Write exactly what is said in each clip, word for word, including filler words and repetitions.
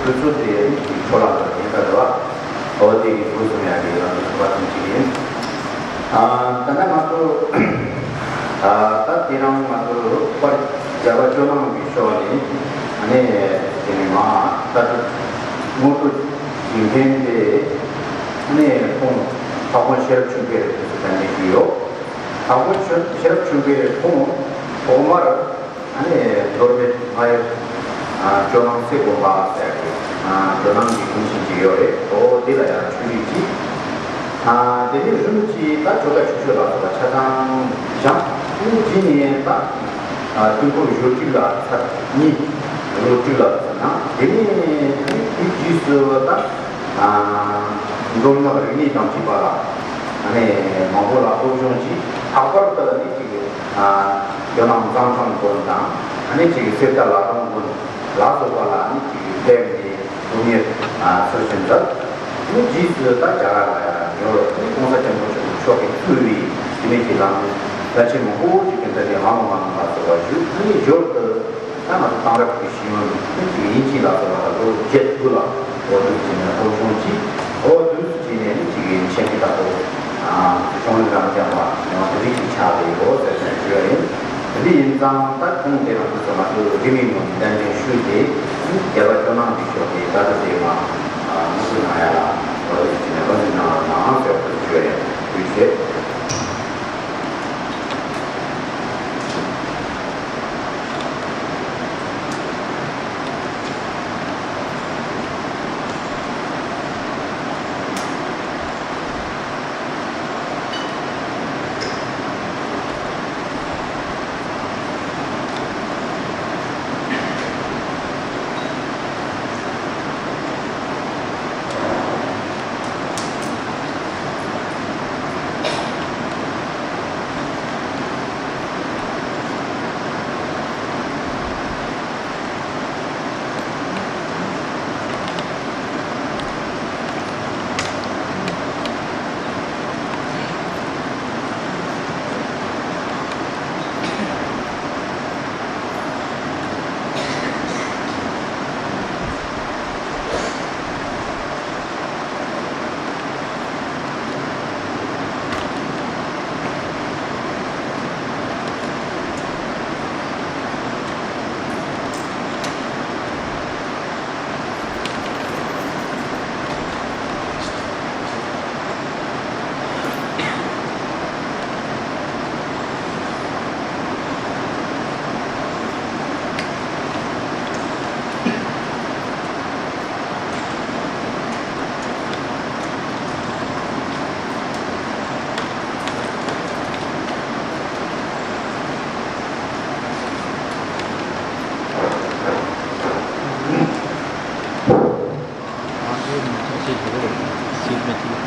དུས་ཚོད་དེ་ཡིན་གྱི་ཆོ་ལ་དང་ཡིན་ཁ་དུ་བ། འོ་དེ་གི་དུས་སུ་ཡང་གི་རང་གི་བ་དང་གཅིག་ཡིན། ད་ནི་ང་ཚོ་ད་དེ་རིང་ང་ཚོ་པར་རྒྱལ་བ་ཇོ་ནང་གི་ཕྱོགས་ནས་ནས་དེ་ནས་མ་ད་དུ་དངོས་གྲུབ་ཀྱི་འཕེན་དེ་ནས་ཁོང་ཧ་གོ་ཤེས་རབ་ཆུང་པའི་རེད་དུས་སུ་ད་ནས་ཞུས་ཡོད། ཧ་གོ་ཤེས་རབ་ཆུང་པའི་ཁོང་ཐོག་མར། ཨ་ནི་མདོ་སྨད་སྨད་ཨ་ཇོ་ནང་གསེར་དགོན་པ་ཟེར་ཏེ་ཨ་ཇོ་ནང་གི་གུང་བཞིན་ཅིག་ཡོད་རེད། འོ་འདི་ལ་ཡང་ཆོས་རིག་ཅིག་ཨ་དེ་ནས་རིམ་གྱིས་ད་ཆོ་ག་ཆོས་སྤྱོད་ལ་སོགས་པ་ཆ་ཚང་སྦྱངས། དེ་ནས་རྗེས་ནས་ད་ཨ་དུས་འཁོར་ཡོ་དྲུག་ལ་ཚར་གཉིས་ལོ་དྲུག་ལ་ཚར་ན་དེ་ནས་དེ་ནས་དུས་རྗེས་སུ་ད་ཨ་མདོ་སྔགས་རིག་གནས་དང་བཅས་པ་ལ་ཨ་ནི་མང་པོ་ལ་སློབ་སྦྱོང་ཅིག་ལྷག་པར་དུ་ནི་ཅིག་ཨ་ཇོ་ནང་གཙང་ཁང་དགོན་དང་ཨ་ནི་ཅིག་གསེར་རྟ་བླ་བྲང་དགོན་ལ་སོགས་པ་ལ་ནི་ཅིག་ཕེབས་ནས་སློབ་གཉེར་ཨ་སུ་ཞིག་མཛད། ཨ་ནི་རྗེས་སུ་ད་རྒྱ་གར་ལ་ཡང་འབྱོར། ཨ་ནི་གོང་ས་སྐྱབས་མགོན་ཆེན་པོ་མཆོག་གིས་གཙོས་པའི་དེ་ནས་ཀྱི་ལམ་བླ་ཆེན་མང་པོ་ཅིག་གིས་མཛད་དེ་ང་ལ་མ་ལ་སོགས་པ་བཞུགས། ཨ་ནི་འབྱོར་དུ། ད་ང་ཚོ་དེང་རབས་ཀྱི་ཤེས་ཡོན་ནི་ཅིག་ཡིན་གཅིག་ལ་སོགས་པ་ལ་ལོ་བརྒྱད་དགུ་ལ་འོ་དུས་ཀྱི་ནས་སློབ་སྦྱོང་གཅིག་འོ་དུས་སུ་བྱས་ནས་ནི་ཅིག་ཡིན་མཁན་གྱི་ད་གོ་གཞུང་ལུགས་རང་རྐྱང་པ་ཡང་དེ་རིགས་ཀྱི་ཆགས་པའི་འོ་ཟེར་ནས་བརྗོད་ཡིན། དེ་འདྲ་ཡིན་ཙང་ད་ཁོང་དེ་རང་དུས་སུ་ང་ཚོས་རིས་མེད་ངོས་ནས་བསྟན་འཛིན་ཞུས་ཏེ་རྒྱལ་བ་ཇོ་ནང་གི་ཕྱོགས་ཀྱི་ད་ལྟ་དེ་མ་མུ་གུ་ནང་ཡ་ལ་འོ་དུས་ཀྱི་ནས་འོ་དུས་ནང་ལ་ནང་ཟེར་བ་བརྗོད་ཡིན། དུས་བྱེད།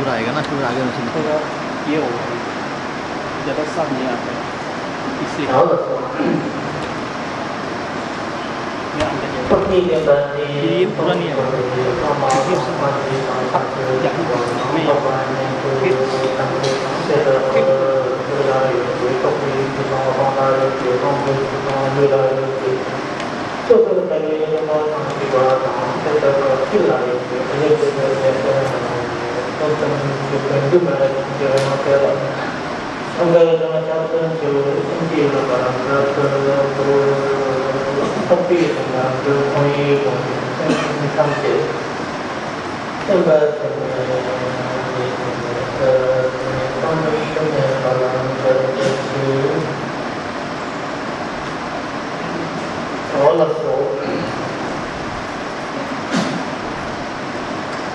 पूरा आएगा ना, पूरा आगे में चलते। ये हो गई। ज्यादा साफ नहीं आता है। इसलिए। ये पूरा नहीं आएगा।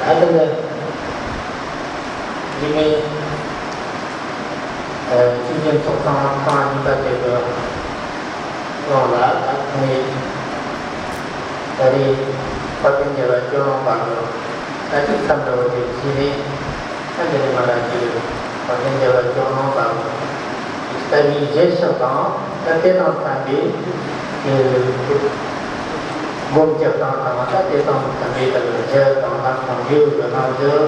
ད་ལྟ་འདི་ནི་སྤྱི་འཐུས་ཚོགས་ཁང་ཐེངས་གཉིས་པ་དེ་གི་ནང་ལ་ད་ཐེངས་ད་རེས་དཔལ་ལྡན་རྒྱལ་བ་ཇོ་ནང་པ་གི་ད་ཅིག་མཚམས་འདྲ་བོ་དེ་བྱས་ནས། ཨ་འདི་ནི་ང་རང་གི་བར་ལྡན་རྒྱལ་བ་ཇོ་ནང་པ་ལྟ་བུའི་རྗེས་ཕྱོགས་དང་ད་དེ་དང་འཚམས་པའི་སྒོམ་གྱི་སྟངས་དང་ད་དེ་དང་འཚམས་པའི་ལྟ་བུ་རྒྱུ་དང་ལྷག་དང་རྒྱུ་གི་སྣང་ཚུལ་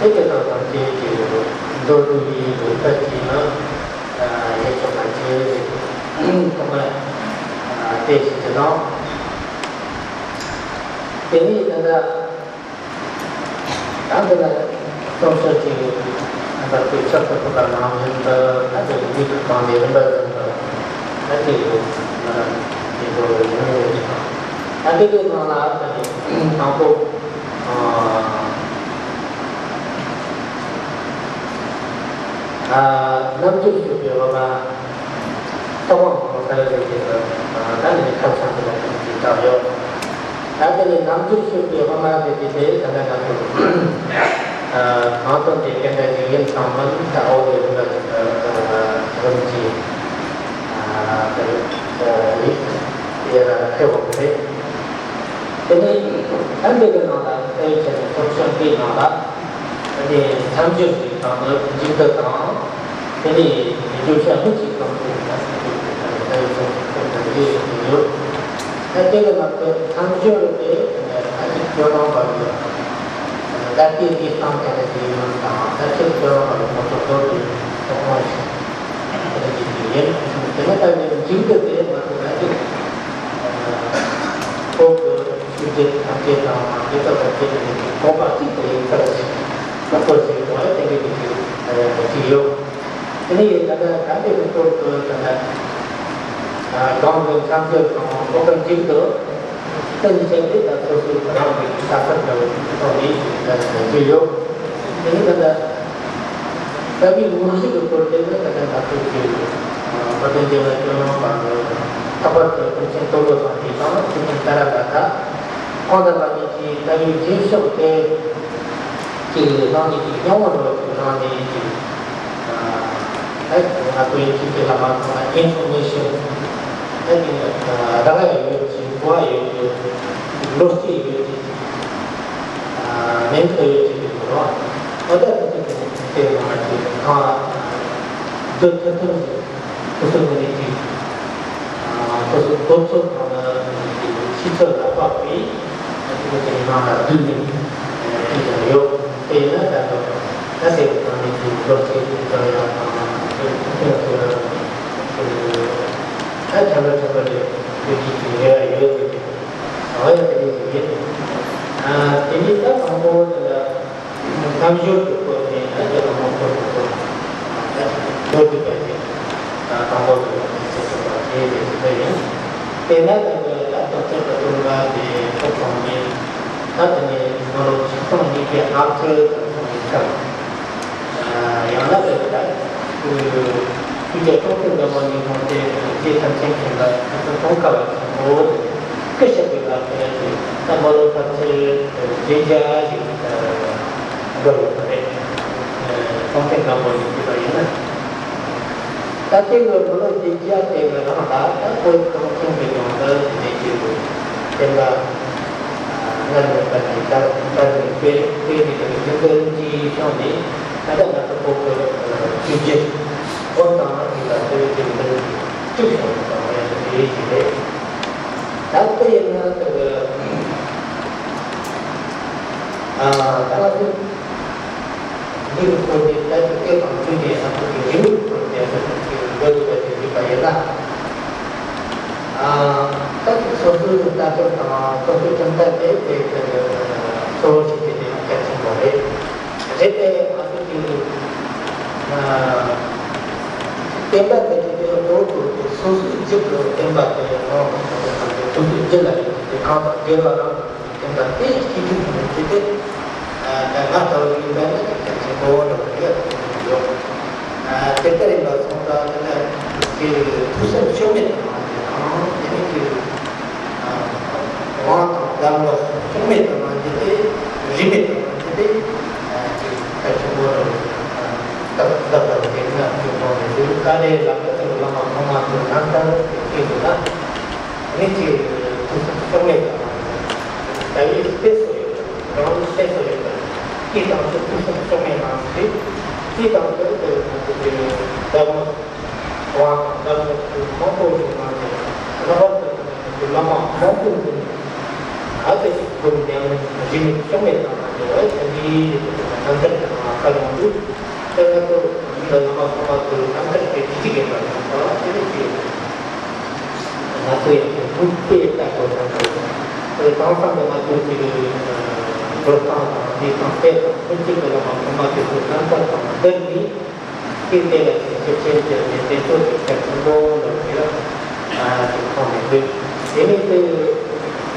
དེ་གི་ཐོག་དང་དེ་གི་མདོ་དྲུག་ཡི་གི་ཐབས་ཀྱིས་ནི་རྗེས་ཕྱོགས་དང་རྗེས་ཐོག་མ་ དེ་བཞིན་དུ་དང་། དེ་ནས་ད་ལྟ་ད་འདི་ལ་སློབ་གསོ་ཅིག་རྣམ་པ་ཚོས་ཕྱག་ཏུ་ཕུལ་བ་ནང་བཞིན་དུ། ད་འདི་ཡིག་གི་སྒང་ནས་རིམ་པ་བཞིན་དུ་ད་ཅིག་ང་རང་ཡིག་སྒོ་ཡོང་ཡོད་ཀྱི་དང་། ད་འདི་གི་ནང་ལ་ད་ནི་དང་པོ། ཨ། རྣམ་འགྱུར་ཞུགས་པའི་འོ་མ། ཐོག་མ་མང་ས་ཡོད་ཀྱི་ད་ནི་ཁ་ཚང་གི་ལ་ཐུག་ཅིག་བཏགས་ཡོད། ད་དེ་ནི་རྣམ་འགྱུར་ཞུགས་པའི་འོ་མ་དེ་དེ་དེ་ད་ནི་ང་ཚོ་ནང་དོན་དེ་སྐད་ཆ་ཞིག་ཡིན་ཙང་མིན་ད་འོ་དེ་རིམ་པ་ཅིག་རིམ་གྱིས་དེ་ཡིག་དེ་ལ་ཕེབས་འོང་རེད། དེ་ནས་ད་འདི་གི་ནང་ལ་ད་ཡིག་ཆ་ནས་ཐོབ་ཤོག་འདིའི་ནང་ལ་ད་ནི་མཚམས་སྦྱོར་ཞིག་དང་ནི་མཇུག་བསྡུ་དང་། དེ་ནས་བརྗོད་བྱ་དངོས་གཅིག་དང་པོ་ད་ཟེར་དུས་ད་ནི་ད་ཡིག་ཆ་ནས་ཐོབ་ཤོག་འདི་ཡོད། ད་དེ་གི་ནང་དུ་མཚམས་སྦྱོར་དེ་ད་ཅིག་སྤྱོད་ལམ་པ་ཡོད། ད་ལྟའི་འདི་སྟངས་དེ་ལ་དེ་ཡོད་དང་ད་ཅིག་སྤྱོད་ལམ་པ་ཡོད་ཁོ་ཚོ་དོར་དུ་ཐོག་མ་ཞིག་དེ་ནས་ཀྱི་ཡིན། དེ་ནས་ད་ནི་མཇུག་ཏུ་དེ་ང་ཚོ་ད་ཅིག་ཁོ་གི་ཤུགས་རྒྱུད་ཐམས་ཅད་དང་དེ་དག་ལ་བརྟེན་ནས་ཀྱི་བོད་པ་གཅིག་ཏུ་ཡིན་ཚར་ཞིག་ཁོ་ཚོ་ཞིག་གོ་ཡ་དེ་འདྲ་གི་ཅིག་ཅིག་ཡོད། དེ་ནས་ད་ལྟ་ད་ལྟའི་གི་ཐོག་ཏུ་ད་ལྟ་གང་གི་མཚམས་སྦྱོར་དང་ཁོ་གི་མཇུག་ཏུ། ད་ནི་བྱས་ཏེ་ད་སོ་སོའི་རང་གི་ལྟ་ཚུལ་འདྲ་བོ་ཞིག་གི་ཐོག་ནས་ཞིག་ད་ལྟ་བྱས་ཡོད། དེ་ནི་ད་ལྟ་ད་མིའི་དངོས་གཞི་གི་སྐོར་དེ་ནི་ད་ལྟ་ང་ཚོ་གི་བོད་དོན་རྒྱལ་བའི་སྤྱི་ནོར་གོང་ས་ལྷག་པར་དུ་སྐུ་ཕྲེང་སྟོང་དགུ་སོང་དེ་དང་སྲིད་སྐྱོང་ཏཱ་ར་ལ་དྭགས་ཁོང་རྣམ་པ་གཉིས་ཀྱིས་ད་ལྟའི་རྗེས་ཕྱོགས་དེ། ཅིག་གནང་ནས་ཅིག་སྙིང་བོ་འགྲོ་ཅིག་གནང་ནས་ཅིག་ཨ་ང་ཚོའི་ཆོས་ཀྱི་བླ་མ་ཚོ་ལ་ཨིན་ཕོར་མེ་ཤན་ཨ་ནི་རག་ཡ་ཡོད་ཅིག་གོ་བ་ཡོད་ཅིག་བློ་སྐྱེད་ཡོད་ཅིག་ཨ་མིང་ཐོ་ཡོད་ཅིག་ཅིག་འགྲོ་བ་འོ་ད་དེ་ཚོ་དེ་ནས་དེ་ནང་ཅིག་ཁང་བསྡུ་ཐུབ་ཐུབ་ཅིག་སོ་སོ་ནས་ཀྱི་སོ་སོ་སློབ་གསོ་དང་ནི་ཕྱི་ཚུལ་ལ་དཔག་པའི་སྐྱེ་བོ་དེ་ནང་ལ་བསྡུས་ནས་ཀྱི་ཡང་ཡོད། དེ་ཡིན་ན་ད་དུང་ད་དེ་གི་ནང་ནས་ཀྱི་སློབ་ཁྲིད་ཀྱི་ཀྲུང་དབྱང་དང་ཀྱི་ཐུགས་ཐུགས་སུ་ད་ཁྱད་པར་ཁྱད་པར་ལས་ཡོད་ཀྱི་ཀྱི་རེ་བ་ཡོད་ཀྱི་ཀྱི་ཨ་ཡ་དེ་ནས་ཀྱི་ཡིན། དེ་ནས་ད་དང་པོ་དེ་ལ། མཚམས་སྦྱོར་གྱི་སྐོར་ནས་ད་རྒྱལ་དབང་མང་པོ་གི་སྐོར་ད་ཅིག་མདོར་བསྡུས་པ་ཞིག་ད་དང་པོ་གི་ལོ་རྒྱུས་ཚོ་ཚོ་བ་དེ་རེད་ཟེར་གྱི་ཡིན། དེས་ན་ད་གི་ད་དོན་ཚན་གྱི་སྟོན་པ་དེ་ཚོགས་བྱུང་ནས་ད་དེ་ནས་མི་ལོ་ཆིག་སྟོང་ཉིས་བརྒྱ་ལྔ་བཅུ་ཙམ་སོང་བའི་སྐབས། ཡང་ན་དེ་ད་ཆོས་རྒྱལ་ཀྲོང་གསར་རྒྱལ་པོ་ཉི་ཤོང་དེ་རྗེ་ཐམས་ཅད་མཁྱེན་པ་ཁོ་ཚོ་གྲོངས་ཁ་བ་ཆེན་པོ་སྐུ་གཤེགས་པའི་བར་དུ་ད་མི་ལོ་ཕལ་ཆེར་བརྒྱད་བརྒྱ་ཞིག་འགོར་ཡོད་པ་རེད། ཀྲོང་གསར་རྒྱལ་པོ་ཉི་ཤོང་ཡིན་ན། ད་ལྟའི་མི་ལོ་བརྒྱད་བརྒྱ་དེ་གི་རིང་ལ་ད་བོད་གངས་ཅན་གྱི་ལྗོངས་འདི་ནས་ཀྱི་བསྟན་པ་སྔར་མེད་པ་ནས་ད་ད་ནས་སྤེལ་སྤེལ་ནས་ཀྱི་རྒྱུན་དུ་ཅིག་བྱུང་ནས་ད་ལྟ་ང་ཚོ་བོད་ཀྱི་ཆོས་བརྒྱུད། བོད་དང་ཨ་ནི་ལ་དེ་བས་ཀྱི་མི་འདུག་ཅིག་བྱུང་བ་དང་ཡང་དེ་རེད་ཀྱི་རེད། ད་ལྟ་ཡིན་ན་དེ་གི་ཨ་ད་ང་ཚོ་འདི་གི་སྐོར་དེ་ད་ཅིག་སྐད་དང་བསྟུན་ནས་ང་ཚོ་གི་རིག་གནས་ཀྱི་སྐོར་དེ་ང་ཚོ་གི་འགོ་འཛུགས་པ་དེ་ཡིན་པ་ཡིན་ན། ཨ་ད་ཅིག་སོ་སོའི་ལྟ་གྲུབ་དང་སོ་སོའི་གྲུབ་མཐའ་དེ་དེ་དེ་གི་གཙོ་བོ་ཞིག་དེ་དེ་ཡང་གལ་ཆེན་པོ་རེད། རེད་དེ་ང་ཚོ་གི་ཨ་བསྟན་པ་དེ་དེ་གཙོ་བོ་དེ་སོ་སོའི་རྒྱུད་དུ་བསྟན་པ་དེ་ནོ་སོ་སོའི་རྒྱུད་ལ་ཡོད་དེ་གང་དང་འབྲེལ་བ་རང་དུ་བསྟན་པ་དེ་སྐྱེ་རྒྱུ་ཡིན་དེ་དེ་ད་ང་ལྟ་བུ་ཡིན་པ་ན་ཅིག་གལ་ཆེན་པོ་འདྲ་བོ་རེད་ཡོད་དེ་ལྟར་ཡིན་པ་སོང་ཙང་དེ་ལ་དེ་ཐུགས་སེམས་བཅོས་མེད་དུ་གནང་རྒྱུ་དང་དེ་ནས་དེ། དབང་དང་གདམས་ངག་བཅོས་མེད་དུ་གནང་རྒྱུ་དེ་རིས་མེད་དུ་གནང་རྒྱུ་དེ་ཅིག་ད་ཆུ་བོ་རུ་སྟབས་སྟབས་ལྟ་བུ་དེ་ང་ཚོས་མཐོང་ནས་དེ་བཀའ་ལས་ལམ་ལ་ཚུར་བླ་མ་ཐོག་མ་ཚོས་ནམ་ལྟར་དེ་སྐྱེས་འདུག་ན་ནི་ཅིག་ཐུགས་སུ་བཅུག་མེད་དུ་གནང་རྒྱུ་ད་ཡིས་གཏད་སོ་ཡོད་རང་ལུགས་གཏད་སོ་ཡོད་པ་ཅིག་དང་ཚུལ་ཐུགས་སུ་བཅུག་མེད་གནང་ཞིག་ཅིག་དང་ཚུལ་དེ་ང་ཚོ་དེ་གདམས་ངག་དབང་དང་གདམས་ངག་མང་པོ་ཞིག་གནང་སྟེ་ལྷག་པར་དུ་བླ་མ་མང་པོ་ཀུན་ག་ཚད་ཅིག་སྒོམ་ཡང་རིས་མེད་བཅོས་མེད་གནང་བ་དེ་བས་ཀྱང་འདིའི་རྣམ་ཐར་དེ་ནང་ཁ་ཡོང་དུས་དེ་ང་ཚོ་མི་ལ་བླ་མ་ཚང་མ་ཚོའི་རྣམ་ཐར་དེ་ཅི་ཞིག་ཡིན་པ་ཡང་དག་དེ་རེད་ཅེས་ང་ཚོ་ཡང་དེ་ མིག་དཔེ་ལྟ་དགོས་ས་རེད། དེ་དེང་སང་གི་ང་ཚོའི་ཅིག་འགྲོ་སྟངས་དང་གནས་སྟངས་དཔེ་དང་ཐུན་གཅིག་གི་བླ་མ་གོང་མ་དེ་ཚོའི་རྣམ་ཐར་དང་བསྡུར་ནས། དེ་དེ་ལ་ཅིག་ཤུགས་རྐྱེན་བརྒྱབ་ནས་དེ་ཚོ་ཅིག་གལ་ཆེན་པོ་འདྲ་ཅིག་ལ་ཅིག་མཐོང་ནས་འདུག་དེ་ནས་དེ་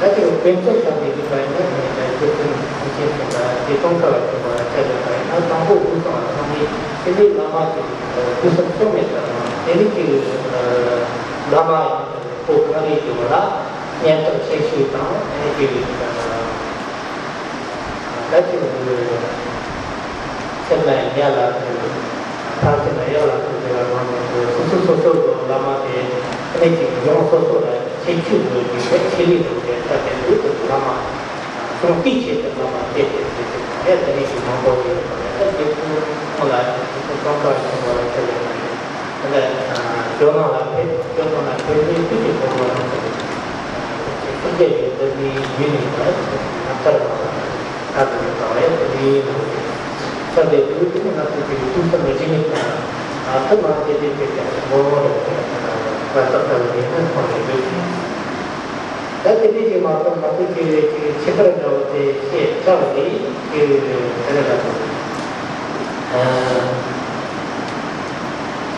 ད་ཅིག་དཔེ་མཚོན་བཞག་ནས་བཤད་པ་ཡིན་ན། དེ་ནས་ད་ཤུགས་རྐྱེན་ཐུན་རྐྱེན་ཟེར་བ་དེ་སྟོང་ཁ་བ་ཆེན་པོ་ལ་ཆ་བཞག་པ་ཡིན་ན། དང་པོ་དགུ་སོང་བ་ཚང་མས་དེ་འདྲའི་བླ་མ་ཅིག་དུས་གསུམ་བཅོམ་མེད་ལྟར་སྣང་། དེ་ནས་ཅིག་བླ་མ་ཡིན་ན། ཁོ་ག་རེ་ཡོད་ལ་སྙན་གྲགས་ཆེ་ཤོས་དང་། ཨ་ནི་དེ་ད་ཅིག་སེམས་ལ་ཡང་ཡ་ལ་ཕར་སེམས་ལ་ཡ་ལ་ཐུག་དེ་ལ་མ་ནས་སོ་སོ་སོ་སོ་གི་བླ་མ་དེ། ཨ་ནི་ཅིག་ཡོང་སོ་སོ་ལ་ཁྱད་ཆོས་དགོས་ཀྱི་ཆེད་ཆེད་ལས་དགོས་ཀྱི་ས་དེ་འདུག་དེ་བླ་མ་གསུང་དེའི་ཆེད་དུ་བླ་མ་བསྟེན་ཏེ་དེ་དེ་དེ་དེ་ནས་ཅིག་མང་པོ་ཡོད་པ་རེད། ད་དེ་ཁོང་ལ་ཅིག་ཁོང་གང་ག་ཆེན་པོ་ལ་ཁྱེད་ལས་ན་རེད། དེ་ལས་ཇོ་ནང་ལ་ཕེབས། ཇོ་ནང་ལ་ཕེབས་ནས་ཁྱོད་ཀྱི་བུ་མོ་རང་ཚོ་ཤུགས་རྒྱ་ཡོད་པ་ནི་ཡུལ་ནས་ད་ནམ་ཐར་བ་ལ་ད་དུ་ཡོད་པ་རེད། དེ་ནི་ན་ས་དེ་དུས་དེ་ནི་ང་ཚོ་གི་ཐུགས་བསམ་རེ་ཅིག་ནི་ཨ་ཐུབ་མ་དེ་དེ་དེ་ཀྱང་མོ་རེ་བ་ཏག་ཏག་ཡིན་ན་ཁོང་རེ་འདུག་ད་དེ་འདྲ་ཞིག་མ་གཏོགས་ང་ཚོ་ཀྱི་ཅིག་ཁྱད་པར་འདྲ་བོ་དེ་ཤེས་ཚར་བ་རེད། ཀྱི་དེ་རེད་ལ། ཨ་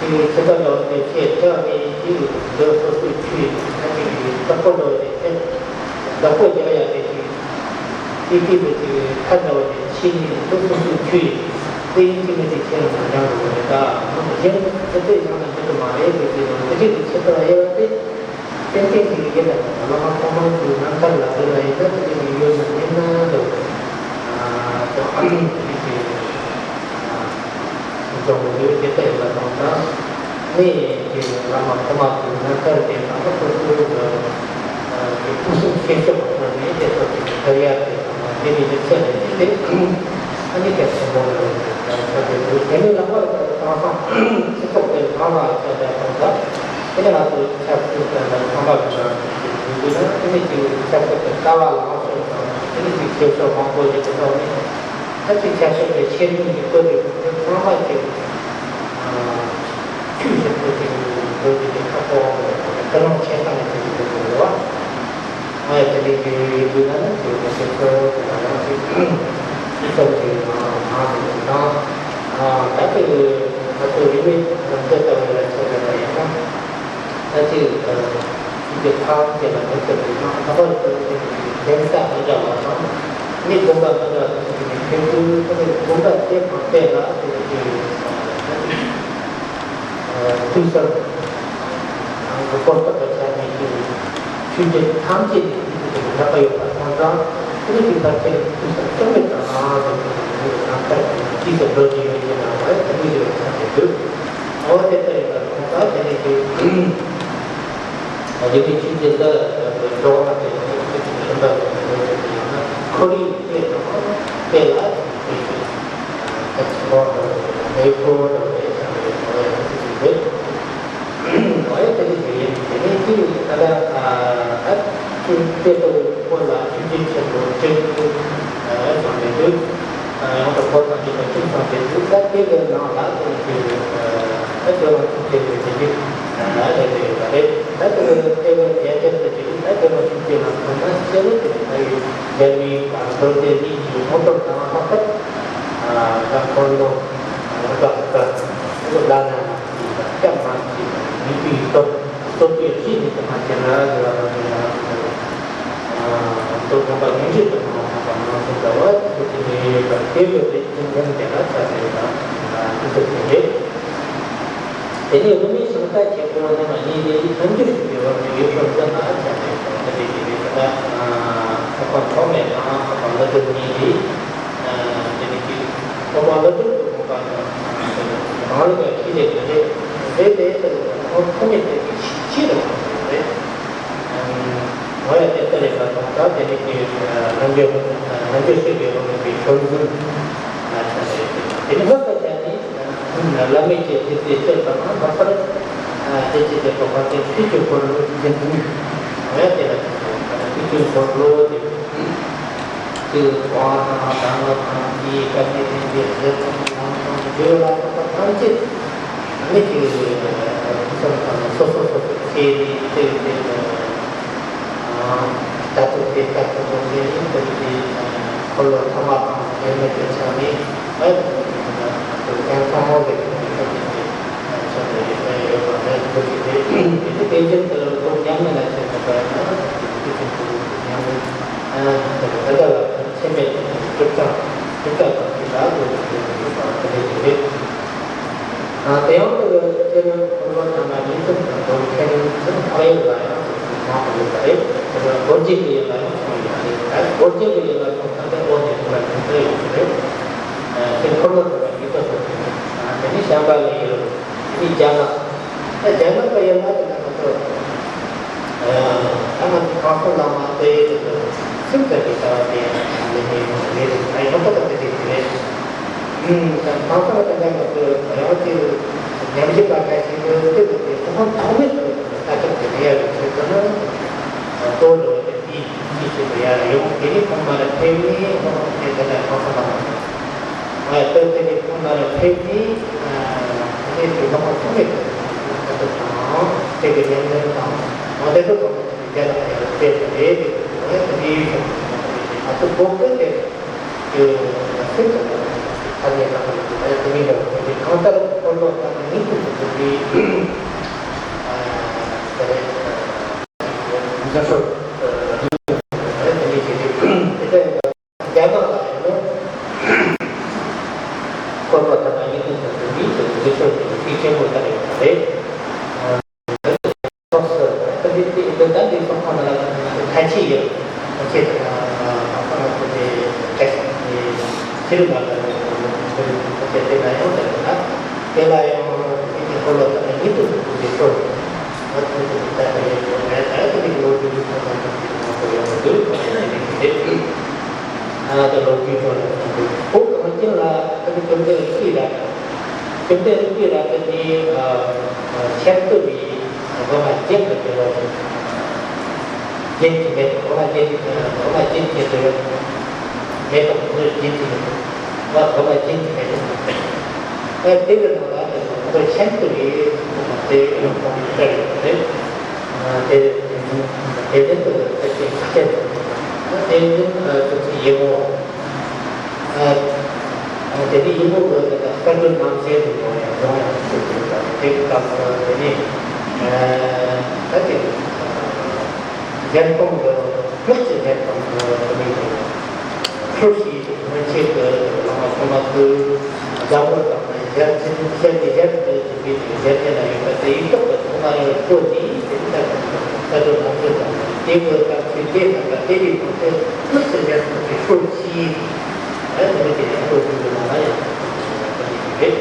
ཅིག་ཁྱད་པར་འདྲ་བོ་དེ་ཤེས་ཚར་བ་རེད། ཅིག་འདི་སོ་སོའི་ཆོས་ད་ཅིག་བདག་པོ་འདྲ་བོ་དེ་ཤེས། བདག་པོ་རྒྱག་ཡ་དེ་ཅིག་དེ་དེ་དེ་ཅིག་ཁ་འདྲ་བོ་དེ་ཤེས་ནས། འདི་སོ་སོའི་ཆོས་དེ་ཡིན་གཅིག་མིན་གཅིག་ཁྱེད་རང་ལ་སྦྱང་དགོས་པ་རེད། ད་མི་གཞན་དེ་ཚོས་སྦྱང་ན་འགྲིག་གི་མ་རེད། དེ་དེ་ནང་དེ་རིགས་དེ་ཁྱད་པར་དབྱེ་བ་དེ། ཏན་ཏན་གྱི་ཡིན་ན། བླ་མ་གོང་མ་གི་རྣམ་ཐར་ལ་དེ་ལ་ཡིན་ན། དེ་ནི་ཡོད་ན་མེད་ན་འདུག་ཨ་ཅོ་ཨ་ནི་དེ་ནི་ཅི་ཨ་སུ་ཚོགས་མི་ཡོད་དེ་ལྟ་ཡིན་པ་དང་། ད་ནི་ཀྱི་བླ་མ་གོང་མ་གི་རྣམ་ཐར་དེ་དང་པོ་སོ་སོའི་གི་ཨ་ཀྱི་སྐུ་གཟུགས་ཤེས་ཤོག་ཐོག་ནས་དེ་ཚོ་གི་ཐར་ཡ་དེ་དང་། དེ་ནི་དེ་ཚོ་ལས་དེ་ཨ་ནི་གལ་ཆེན་པོ་རེད། ད་ཆ་དེ་དུས་དེ་ནི་ལྷག་པར་དུ་དེང་སང་སྤྱི་ཚོགས་དེ་གང་ལ་ཆ་དེ་དང་། ད་དེ་ནི་ང་ཚོ་ཆབ་སྲིད་དང་ཁང་པ་གི་ནང་དུ་ཞུགས་དུས་ན། དེ་ནི་ཅིག་ཆབ་སྲིད་དང་ལྟ་བ་ལངས་ཕྱོགས་དང་། དེ་ནི་ཅིག་བྱེད་ཕྱོགས་མང་པོ་ཞིག་གི་ཐོག་ནས། ད་ཅིག་ཆབ་སྲིད་དེ་ཆེད་དུ་ཀྱི་བཀོད་དེ་ཚང་མ་ཅིག་ཆུད་ཟོས་པོ་ཅིག་འགྲོ་རྒྱུ་དེ་ཁག་པོ་རེད། དེ་ནང་ཆེ་སྟངས་ཅིག་འགྲོ་དགོས་རེད་བ། ང་ཡི་དེ་འདྲའི་ཡོད་ཡོད་དུས་ན་ནི་ཅིག་དེ་ཚོ་ཚོ་དེ་ལ་ཡང་ཅིག་ཅིག་ཙམ་ཅིག་མང་མང་དུ་དང་། ད་ཅིག་ང་ཚོ་རིག་གནས་འདི་ལྟ་བུ་ལ་ཆ་བཞག་པ་ཡིན་ན། ད་ཅིག་ཅིག་གི་ཐང་ཅིག་ལ་མི་ཚེ་འདི་ནང་ལྷག་པར་དུ་ཅིག་གདན་ས་མི་འདྲ་བ་དང་། མི་དགོན་པ་མི་འདྲ་བ་དང་ཅིག་ནས་ཕེབས་དུས། ད་ནི་དགོན་པ་དེ་དང་དེ་ལ་ཅིག་ཅིག་ད་ཅིག་ཐུགས་བསམ་དང་གི་གོ་སྐབས་དང་ཆ་ནས་ཀྱི་ཆོས་བརྒྱུད་ཐམས་ཅད་ཀྱི་ཐུགས་ཀྱི་རྒྱབ་པ་ཡོད་པ་སོང་ཙང་། དེ་ནི་ཅིག་ཕལ་ཆེར་ཐུགས་བསམ་བཅོལ་མེད་དང་ནང་དུ་ནང་ཁར་ཅིག་ཏུ་འགྲོ་བཞིན་ཡོད་ཀྱི་ནང་བ་དེ་མི་ཞིག་ལ་ཆགས་ཏེ་འདུག་འོ་དེ་ལྟར་ཡིན་པ་སོང་ཙང་། དེ་ནི་ཅིག་རིག་གནས་ཆོས་བརྒྱུད་འདི་འགྲོ་བ་དེ་ནི་ཅིག་རིམ་པ་དང་འགྲོ་བཞིན་ཡོད་ན། ཁོར་ཡུག་དེ་དང་དེ་ལ་ཅིག་ཁོར་ཡུག་ད་ཆེན་པོ་འདྲ་བོ་རེད། མེ་འཁོར་འདྲ་བོ་རེད། ཆགས་ཡོད་འགྲོ་བ་ཡང་ཅིག་རེད། ཨོ་ཡ། དེ་ནི་དེ་ཡིན། དེ་ནི་དེ་ད་ལྟ་ཨ་ད་ཅིག་དེ་ལྟ་བུ་སྐོར་ལ་ཆོས་བརྒྱུད་ཆེན་པོ་བཅུ་ཨ་བྱུང་བའི་དུས། ཨ་ཡང་དུ་འཁོར་དང་བཅས་པ་བཅུ་བྱུང་བའི་དུས། ད་དེ་གི་ནང་ལ་དེ་ནི་དེ་ཨ་ད་ཇོ་ནང་ཆོས་བརྒྱུད་ཀྱི་དེ་ནི་ཨ་རེད་རེད་རེད། ད་དེ་གི་དེ་གི་རྒྱལ་ཁབ་དེ་དེ་ནི་ད་ཇོ་ནང་ཆོས་བརྒྱུད་ལ་མཚོན་ན་སྤྱི་ལོ་དེ་ནི་ད་ཡི་རྒྱལ་བའི་མདོ་སྡེ་གཉིས་ཀྱི་ངོ་སྤྲོད་དང་ལྷག་པར་ཨ་ད་འཁོར་ལོ་རིམ་པ་བཞི་པ་བླ་ན་མ་མཆིས་པ་སྐྱབས་མ་མཆིས་པ་མི་བསྐྱོད་ཡིད་རྟོན་སྟོབས་ཀྱི་རིགས་ནི་དུ་མ་ཅན་ལ་དགེ་བ་དང་ཅན་ལ་དུ་མ་མདོ་ཁམས་པ་ཉིན་བཞི་དུ་མ་མ་པ་མ་སོང་ལྟ་བ་དེ་ཚོ་དེ་ནས་ཡོད་པ་དེ་ཡོད་པའི་ཅན་ཅན་དེ་ལ་ཆ་ཟེར་བ་དེ་ཚོ་དེ་རེད། དེ་ནས་དབུ་མའི་ཞིང་རྟ་ཆེན་པོ་རྣམ་པ་གཉིས་ཏེ། མཚན་བརྗོད་ཞུས་པའི་བར་དུ་ཡུལ་ཤོར་འདི་ན་ཆ་ནས་དེ་དེ་དེ་དེ་ད་འཕགས་པ་ཐོགས་མེད་དང་འཕགས་པ་ཀླུ་སྒྲུབ་གཉིས་ཏེ། དེ་ནས་ཀྱི་འཕགས་པ་ཀླུ་སྒྲུབ་ཀྱི་དགོངས་པ་དང་རང་ལུགས་ཀྱི་ཁྱད་ལས་དེ་རེད། རེད་དེ་དེ་ལ་ཐོགས་མེད་དེ་གི་ཤེས་རབ་རེད། འོ་ཡ། དེ་ལྟར་ཡིན་པ་དང་། ད་དེ་ནས་ཀྱི་རྣམ་འགྱུར་རྣམ་འགྱུར་ཞེས་པའི་དབང་གིས་ཤོར་འཛིན་ཆ་ནས་དེ་ནས་ལྷག་པར་བྱས་ནས། བླ་མེད་ཀྱི་ཐུགས་རྗེ་སྤྱད་པ་དང་། ལྷག་པར་དེ་ཅི་བྱེད་པ་བར་དུ་ཆོས་ཀྱི་འཁོར་ལོ་རྒྱུན་འཛིན། འོ་ཡ། དེ་ལ་ཆོས་ཀྱི་འཁོར་ལོ་དེ་ཅིག་དབང་དང་གདམས་ངག་དང་། དེའི་བཀའ་དྲིན་ལྡན་པའི་རྗེ་དང་ནང་དང་འབྲེལ་ལ་སོགས་པ་ཐམས་ཅད་ནི་ཅིག་སོ་སོ་སོ་སོ་ཆེ་ནི་དེ་དེ་ ལྟ་གྲུབ་དེ་ལྟ་གྲུབ་དང་ལྡན་ཞིང་དེ་ཡི་འཁོར་ལོ་ཐ་མ་དང་དོན་མེད་པའི་ཆ་ནས་ཨ་ནི་ཀྱང་ཐོག་མ་ལས་ཀྱང་ཐོག་ནས་ཆ་ནས་ཡོད་པ་ནས་འགོ་བཙུགས་ཏེ་དེ་ནི་དེ་བཞིན་དུ་སྒོམ་ཉམས་ལེན་ལ་བྱེད་པ་ཡིན་ན་དེ་བཞིན་དུ་ཉམས་ལེན་དེ་ལ་ཚད་མེད་ཀྱི་གྲུབ་ཙམ་གྲུབ་ཙམ་དང་གཅིག་ལ་འགོ་བཙུགས་ཏེ་ཡོད་པ་དེ་འདྲ་ཞིག་རེད། དེ་ཡང་དེ་ཚེ་རིང་འཁོར་ལོ་ཐ་མ་ཉིད་དུ་འདོམས་མཁན་ཚུལ་འཕགས་ཡུལ་ལ་ཡང་མང་དུ་ཡོད་པ་རེད། དེ་ལ་རྡོ་རྗེ་གི་ཡུལ་ལ་ཡང་མང་ཡོད་རེད། ད་རྡོ་རྗེ་གི་ཡུལ་ལ་མང་ཐ་དད་འོག་ནས་དེ་ལ་མང་དུ་ཡོད་པ་རེད། དེ་འཁོར་ལོ་ཐ་མ་ཉིད་དུ་འདོམས་མཁན། དེ་ནི་བྱམས་པ་གི་ཡུལ། དེ་ནི་རྒྱ་ནག་ད་རྒྱ་ནག་གི་ཡུལ་ལ་དེ་ལ་མང་དུ། ཨ་ང་ཚོ་ཁང་གསར་བླ་མ་དེ་ཡི་དེ་སེམས་ཙམ་གྱི་ལྟ་བ་དེ་ཡང་ལས་མེད་ཡོང་བ་རེད། ཨ་ཡོང་ཐབས་དང་དེ་དེ་རེད། ཨུམ། ད་ཁང་གསར་དེ་འདྲ་ང་ཚོ་ཡང་དེ་ཉམས་ཞིབ་པ་ཁ་ཤས་ཀྱིས་དེ་དེ་དེ་ཐོག་མ་ཐོག་མེད་དུ་ལྟ་ཐབས་དེ་རེད་ཡ་རེད་ཟེར་དུས་ན། གཙོ་བོ་དེ་དེའི་ཅི་ཞིག་ཏུ་ཡར་ཡོང་དེ་ནི་ཁོང་མ་ལ་ཕེབས་ནས་ཁོང་དེ་དེ་འདྲ་ཁང་གསར་བླ་མ། ཨ་ལྟོས་དེ་ནི་ཁོང་ལ་ཕེབས་ནས་ཨ་དེ་ནས་དེ་ལྷག་པ་ཐོག་མེད་དུ་ལྟ་གྲུབ་དང་དེ་གི་ཉམས་ལེན་དང་འོ་དེ་ཚོ་ཐོག་མེད་དུ་རྒྱ་ལ་ཡང་སྤེལ་ཏེ་རེད། དེ་ཚོ་དེ་ནས་ཡུལ་ཤོག་ཨ་ཚོ་གོ་སྐབས་དེ་ཡོད་ན་སེམས་ཀྱི་ཐ་སྙད་ལ་ཁ་ལ་དེ་ནས་ཡང་དེ་ནས་ཡང་དེ་ནས་གང་ལྟར་འཁོར་ལོ་ཐ་མ་ཉིད་དུ་འདོམས་པའི་ཨ་དེ་རེད། འཛམ་ཤོག་དེ་ནས་དེ་ནས་དེ་ལྟ་ཡིན་པ། རྒྱ་ནག་ལ་ཡང་འཁོར་ལོ་ཐ་མ་ཉིད་དུ་འདོམས་པའི་འདི་ཚོ་གི་ཚིག་ཆེན་པོ་ལྟར་ཡོད་པ་རེད། ཐོག་སུ་ད་འདི་འདི་འདི་ད་འདི་སོང་ཁ་ན་ལ་ཁ་ཆེ་ཡོད། ཁ་ཆེ་ཁ་ཁ་ཁ་ཁ་ཁ་ཁ་ཁ་ཁ་ཁ་ཁ་དེ་ལ་ཡང་དེ་ན་དེ་ལ་ཡང་དེ་འཁོར་ལོ་ཐ་མ་ཉིད་དུ་འདོམས་པའི་འདི་ཚོ་ང་ཚོ་ད་ལྟ་ཡོད་པ་རེད། ད་དེ་ནི་ལོ་རྒྱུས་ཐོག་ལ་ང་ཚོ་ཡོང་གི་འདུག་ཁོ་ཚོ་དེ་ནི་དེ། ཨ་ད་ལོ་རྒྱུས་ཐོག་ལ་ཁོང་ཚོ་བོད་གངས་ཅན་ལ་ཨ་ནི་བཅོམ་ལྡན་རིན་པོ་ཆེ་ར། བཅོམ་ལྡན་རིན་པོ་ཆེ་ར་དེ་ནི་ཨ་ཨ་ཤར་སྐྱོད་པའི་འོ་མ་རྒྱན་དུ་འགྱུར་བ་རེད། རྒྱན་གྱི་མེ་ཏོག་འོ་མ་རྒྱན་འོ་མ་རྒྱན་གྱི་འགྱུར་བ་མེ་ཏོག་འོ་རྒྱན་གྱི་མེ་ཏོག་འོ་མ་རྒྱན་གྱི་མེ་ཏོག་ཨ་དེ་གི་ནང་ལ་དེ་ཁོང་ཚོ་ཤར་སྐྱོད་པའི་འོ་མ་དེ་ཡང་ཁོང་གི་ཤར་ཡོད་པ་རེད། དེ་དེ་བཞིན་དུ་ཁ་ཆེ་ཁ་ཆེ་དེ་བཞིན་དུ་ཡེ་མོ། དེ་དེ་ཡེ་མོ་གི་དེ་དག་སྐར་འགྲོ་རྣམ་གསལ་དུ་ཡོང་ཡང་ཡོང་ཡང་ཤུགས་ཆེ་བ་དེ་སྐབས་དེ་ནས་ད་དེ་གཞན་སྟོང་གི་ལྷག་ཅིག་གཞན་སྟོང་གི་དེ་ནས་ཧྲུལ་ཞིག་སྔོན་ཆད་ཀྱི་བླ་མ་ཆེན་མོ་ཚོས་འཛམ་བུ་གླིང་ནས་ཞལ་ཆེན་ཞལ་གྱི་ཞལ་དུ་ཞལ་ཆེན་ལ་ཡོད་པ་དེ་ཡིག་ཐོག་ཏུ་ཐོག་མར་ཡང་བཀོད་དེ་དེ་ལྟར་དུ་ལྟ་གྲུབ་ལྷ་མཛོད་དང་དེ་བས་ཀྱང་ཚུལ་དེ་ལྟར་དེ་ཡི་དོན་དེ་ཐུགས་སུ་ཞལ་ཐུགས་ཀྱི་ཤོག་ཅིག་ཨ་ནི་དེ་ཡང་བཀོད་དེ་ནང་ལ་ཡང་བཀོད་དེ་ཞིག་ལ་བཀོད་དེ་རེད།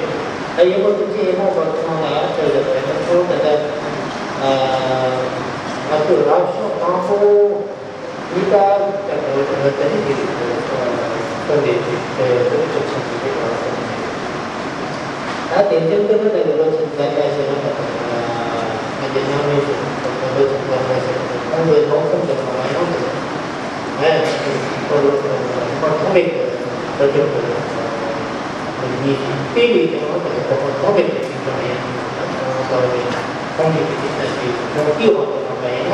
ད་ཡིན་པ་ཐུགས་རྗེ་ཡིན་ནོ་བར་ཚང་ལ་ཞལ་ལ་དེ་ལྟར་ཚོགས་དེ་ལྟར་ང་ཚོས་རབ་བྱུང་དང་པོ། ཉི་ཟླ་ལྟར་དུ་ད་ནི་དེ་རིགས་སུ་སོང་བ་ལ་སོང་ནས་དེ་ཚོ་ཆེན་པོ་དེ་ག་སོང་ནས། ད་དེ་འདྲའི་སྟོན་པ་དེ་ལོ་ཆེན་ཙམ་ཡང་ཞེ་ན་ང་ཚོ་ཉམས་ལེན་ཞུ་ལོ་ཆེན་ཙམ་ཡང་ཞེ་ན་ཁོང་ཚོའི་ལོ་གསུམ་གྱི་ནང་ལ་ཡང་དེ་ཨེ་ཁོ་ལོ་ཆེན་ཙམ་ཡང་ཐོག་མེད་ཀྱི་ལོ་རྒྱུན་དུ་ཉིད་ཀྱི་དཔེ་ལས་ཀྱང་དེ་ཁོ་ཁོ་ཐོག་མེད་ཀྱི་ཞིང་ཁམས་ཡང་ལྟ་བུ་ནི་ཁོང་གི་དེ་ཆ་ཞིག་ཁོང་སྐྱེ་བ་དུ་བཏང་བ་ཡིན་ན།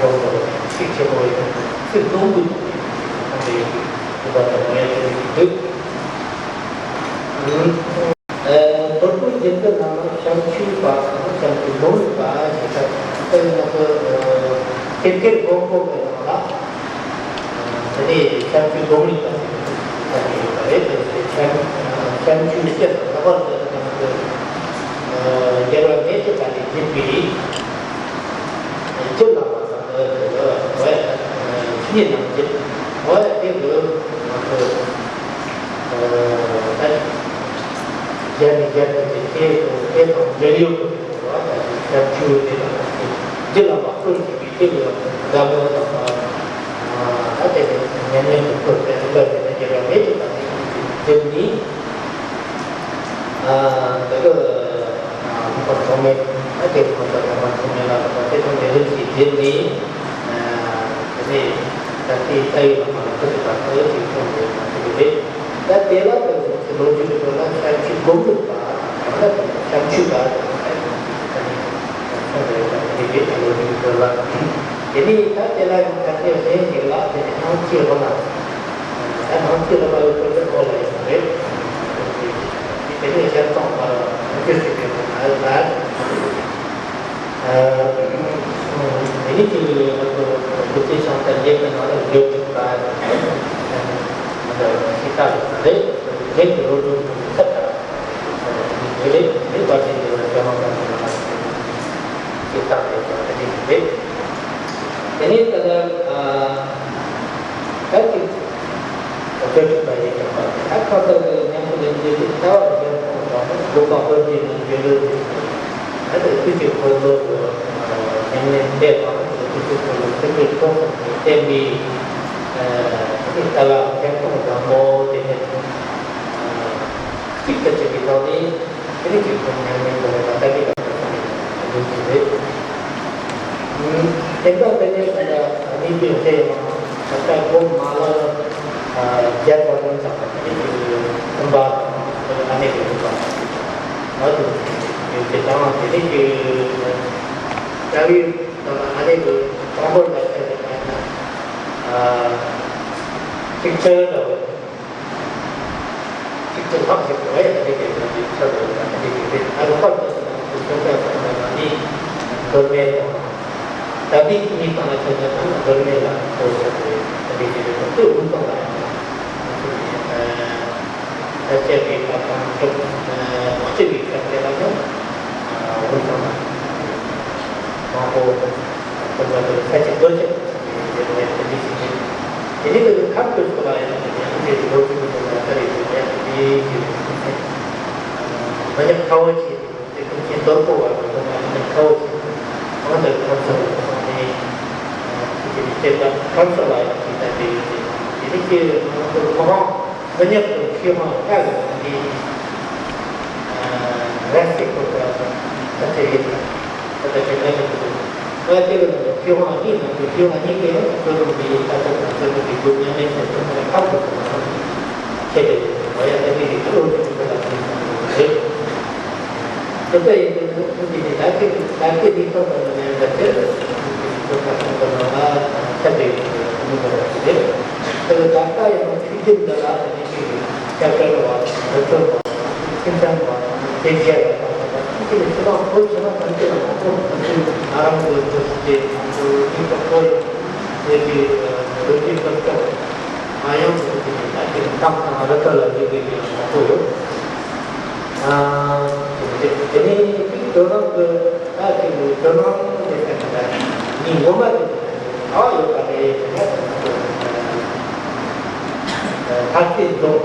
རོགས་རོགས་ཚིག་ཆེ་པོ་ཡོད་ཚིག་སྟོང་དགུ་ཁོང་གི་ཡོད་པ་དང་མ་ཡོད་ཚིག་འདུག་དོལ་པོའི་རྒྱུད་འདི་ནང་བྱམས་ཆོས་པ་དང་བྱམས་ཆོས་སྒོམ་རིག་པ་ཞེས་པ་དེ་ང་ཚོ་དེབ་ཐེར་མགོན་པོ་གི་ནང་ལ་དེ་ནས་བྱམས་ཆོས་སྒོམ་རིག་པ་ཞེས་པ་ཡོད་པ་རེད། དེ་བྱམས་བྱམས་ཆོས་ཞེས་པ་ལྷག་པར་དུ་ང་ཚོ་རྒྱལ་བ་མེ་ཏོག་པ་ནས་བརྒྱུད་པའི་རྒྱུད་བླ་མ། འོ་ཡ། ཆོས་ཉིད་ནང་གི། འོ་ཡ། དེ་གི་ང་ཚོ་ད་རྒྱ་ནས་རྒྱ་དུ་དེ་དེ་དེ་དང་འབྲེལ་ཡོད་ཀྱི་འོ་ད་ཞབས་ཞུ་དེ་དང་རྒྱུད་ལ་མ་སྤྲོད་ཀྱི་པའི་དེ་གི་འཛམ་བུ་དང་ད་དེ་ནས་ཉམས་ལེན་དུ་བཀོད་པའི་རིམ་པ་དེ་ནས་རྒྱལ་བ་མེ་ཏོག་པ་དེ་གི་རྒྱུད་ནི། ཨ་དེ་གི་ཨ་ལྷག་པར་ཐོགས་མེད་ཨ་དེ་ཁོ་ཚོ་ལྷག་པར་ཐོགས་མེད་ལ་ལྷག་པར་དེ་ཚོ་མེད་རིམ་གྱིས་བསྒྱུར་ནས་ཨ་དེ་ནས་ད་ལྟའི་རྩ་བའི་བླ་མ་ལ་ཐུག་པ་ཁོ་ཅིག་བྱུང་ཡོད་པ་དེ་རེད། ད་དེ་ལ་ད་ལོ་རྒྱུས་ཀྱི་ཐོག་ལ་བྱམས་ཆོས་སྒོམ་རིག་པ་དང་ད་ལྟ་བྱམས་ཆོས་པ་དང་ཨ་དེ་ཚོ་ད་ནི་ཁོང་རེད་ད་དེ་རེད་ད་ལོ་རྒྱུས་ཀྱི་ཐོག་ལ། དེ་ནས་ད་དེ་ལ་ཡང་ད་ལྟའི་གཞན་ཞིག་ལ་དེ་ནས་ནང་ཆོས་སློབ་མ། ད་ནང་ཆོས་སློབ་མ་ཡོད་པའི་སྐོར་ལ་ཡོད་རེད། དེ་ནས་གཞན་སྟོང་པར་ནང་ཆོས་ཞིག་ཡོད་པ་ལ། དེ་ནས་ཀྱི་ང་ཚོ་སློབ་དེབ་ཤང་དང་ལས་ཀྱི་ནང་ལ་ཡོད་པ་ཞིག་ལྟ་བུ་རེད། ལས་ཀྱི་སློབ་སྦྱོང་གི་ཚད་དང་། དེ་ལས་དེ་བར་དེ་འདྲ་བ་ཅན་དེ་ལ་ཅང་མ་གང་དེ་ལ་ཅི་ལྟ་བུ་དང་དེ་འདྲ་རེད། དེ་ནས་ད་ལྟ་ཨ་ད་ཅིག་བོད་ཕྲུག་པ་ཡིན་ཀྱང་པ་ད་ཁ་ཐག་གི་ཉམས་སུ་ལེན་རྒྱུ་དེ་ལྟ་བ་རྒྱལ་ཁོངས་དང་དགོན་པ་དཔེ་མཛོད་ནང་འབྱོར་ལོས་དེ་ད་ལྟ་ཐུགས་ཀྱི་འཁོར་ལོ་གི་ཉམས་ལེན་དེ་དང་ཐུགས་ཀྱི་འཁོར་ལོ་ཐུན་མོང་ཐོག་ཏུ་བསྟན་པའི་ཨ་ལྟ་བ་མཁན་ཐོག་བཟང་པོ་དེ་ནས་གཅིག་ཏུ་བྱེད་པའི་ཐོག་ནས། དེ་རིང་གི་ཁོང་ཉམས་ལེན་དང་ལྡན་པ་ལྟ་གི་ལ་ཐུགས་རྗེ་ཆེ། དེ་འདྲ་དེ་ནས་ད་ལྟ་གནས་ཚུལ་དེ་ཡང་ད་ལྟ་སྒོ་མ་ལ་བརྒྱ་དང་ལོན་ཙམ་དེ་རིང་གི་གསུམ་པ་ཨ་ནེ་གི་གསུམ་པ་ང་ཚོ་ཡོད་ཀྱི་དང་དེ་རིང་གི་རྩ་བའི་ཨ་ནེ་གི་དང་པོ་ལ་ཁྱེད་ཀྱི་ཨ་གཅིག་ཆར་འདྲ་བོ། གཅིག་ཏུ་ལྷག་ཅིག་ཏུ་ཡང་དེ་གའི་ནང་གི་ཚོད་དུ་ཡང་དེ་གའི་རེད། ཨ་ལོ་པར་དུ་སོང་ན་ཁོ་ཚོ་ཀ་ཚང་མ་ནི་མདོ་སྨད་དང་། ད་ལྟའི་གཉིས་སྟོང་ལ་ཚོད་ན་ནང་མདོ་སྨད་ལ་ཁོ་ཚོ་དེ་དེ་གའི་རེད། ཁོ་ཚོས་དབུས་གཙང་ལ་ཡང་ང་ཚོ་ནི་ད་བཅད་པའི་ཁ་དང་ཁྲིད་ཁྲིད་པའི་ཁ་དེ་ལ་ཡང་དབུས་གཙང་ལ་མང་པོ། དེ་ཚོ་ལ་ས་ཆ་བཀོད་ཆ་དེ་ལ་དེ་འདྲ་ཞིག་རེད། དེ་ནས་ཁམས་ཀྱི་སྐོར་ལ་ཡང་དེ་ཡང་དེ་ལོ་རྒྱུས་ཀྱི་སྐོར་ལ་ལྟ་རེ་དེ་ལ་ཡང་དེ་འདྲའི་ཞིག་རེད། མ་ཉམས་ཁ་བ་ཆེ་དེ་ཀུན་མཁྱེན་རྡོར་པོ་བ་གི་སྐོར་ལ་མ་ཉམས་ཁ་བ་ཆེ་གང་ལྟར་ཁམས་སོགས་ཀྱི་སོང་ནས་དེ་ནས་དེ་ལ་ཁམས་སོགས་ལ་ཡང་དེ་ལྟ་དེ་ཡོད་དེ་དེ་ནས་ཀྱི་ང་ཚོ་མ་འོངས། མི་ཉག་གི་ཤེས་དབང་བཀའ་གི་ནང་གི་ར་སི་ཁོ་ཚོ་ད་ཆ་ཡིན་ན་ད་ཆ་ཆ་ཡིན་ན་ང་དེ་གི་ནང་གི་ཤེས་དབང་གཉིས་ནང་གི་ཤེས་དབང་གཉིས་ཀའི་རྩོད་རུང་གི་ད་ཆ་དང་རྩོད་རུང་གི་སྒོ་ཉམས་ལེན་བྱེད་ཐུབ་པ་ཁག་པོ་ཆེ་རེད། འོ་ཡ་ད་གི་རིགས་ལོ་རྒྱུས་ཀྱི་ལ་ཐུག་སོང་རེད། དེ་ལྟ་ཡིན་དུས་ཐུགས་ཀྱི་ནི་ད་ལྟའི་ད་ལྟའི་གནས་སྟངས་དང་ནི་ལ་དེར་ཐུགས་ཀྱི་ནི་ཐུགས་ཁ་སོང་དུ་ལ་ཁྱབ་པའི་ཐུགས་མི་འདོར་བ་ཞིག་རེད། དེ་ལ་ད་ལྟ་ཡང་ཆོས་བརྒྱུད་འདི་ལ་ནི་ཅིག་སྐྱབས་བཅོལ་བ་དང་ཁྲིམས་ཐང་བ་དང་དེ་རྒྱལ་བ་དང་ཐུགས་ཀྱི་ནི་ཕྱི་ནང་ཁོལ་ཕྱི་ནང་ཐམས་ཅད་ལ་མང་པོ་ཐམས་ཅད་ང་རང་གི་འདུ་ཤེས་དང་འདུ་ཤེས་ཀྱི་ཁོལ་དེ་ཀྱི་འདུ་ཤེས་ཀྱི་སྐྱོབ་ང་ཡང་ཐུགས་ཀྱི་ནི་ད་ཅིག་གཏམ་དང་རི་ཁྲོད་ལ་བསྡད་པའི་ཡང་མང་པོ་ཡོད། དེ་ནས་ཅིག་ཇོ་ནང་གི་ད་ཅིག་ཇོ་ནང་དེ་ཟེར་ན་ད་ཉིན་ངོ་མ་དེ་ཨ་ཡོད་པ་རེད་ཟེར་ན་ད་ཚེ་རྫོང་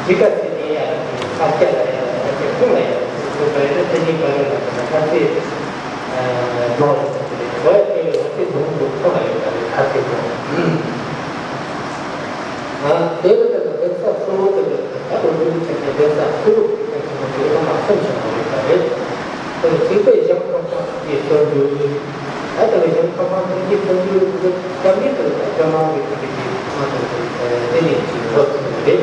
ཇི་ག་ཚེ་ནས་ཡ་ས་སྐྱ་ལ་ཡ་ས་སྐྱ་ཁོངས་ལ་ཡ་ཡོད་པ་རེད། དེ་གཉིས་བར་ལ་ད་ཚེ་རྫོང་ལ་ཡ་ས་སྐྱ་རྫོང་དུ་ཁོངས་ལ་ཡོད་པ་རེད། ས་སྐྱ་རྫོང་། དེ་བས་ཀྱང་གདན་ས་གཙོ་བོ་དེ་ལ་ད་ལོ་རྒྱུས་ཀྱི་ཆ་ནས་གདན་ས་གཙོ་བོ་དེ་ཚོ་དེ་ཚོ་མ་གསུངས་བཞག་པ་རེད་པ་རེད། དེ་ལ་གཅིག་པའི་གཞུང་ཁ་སང་གི་སྟོན་རྒྱུ། ད་ལྟ་བའི་གཞུང་ཁ་སང་གི་སྟོན་རྒྱུ་དེ་སྐབས་མི་དེ་ལ་ཇོ་ནང་གི་དེ་གི་ང་ཚོ་དེ་ནས་ཅིག་རོབ་ཙམ་རེད།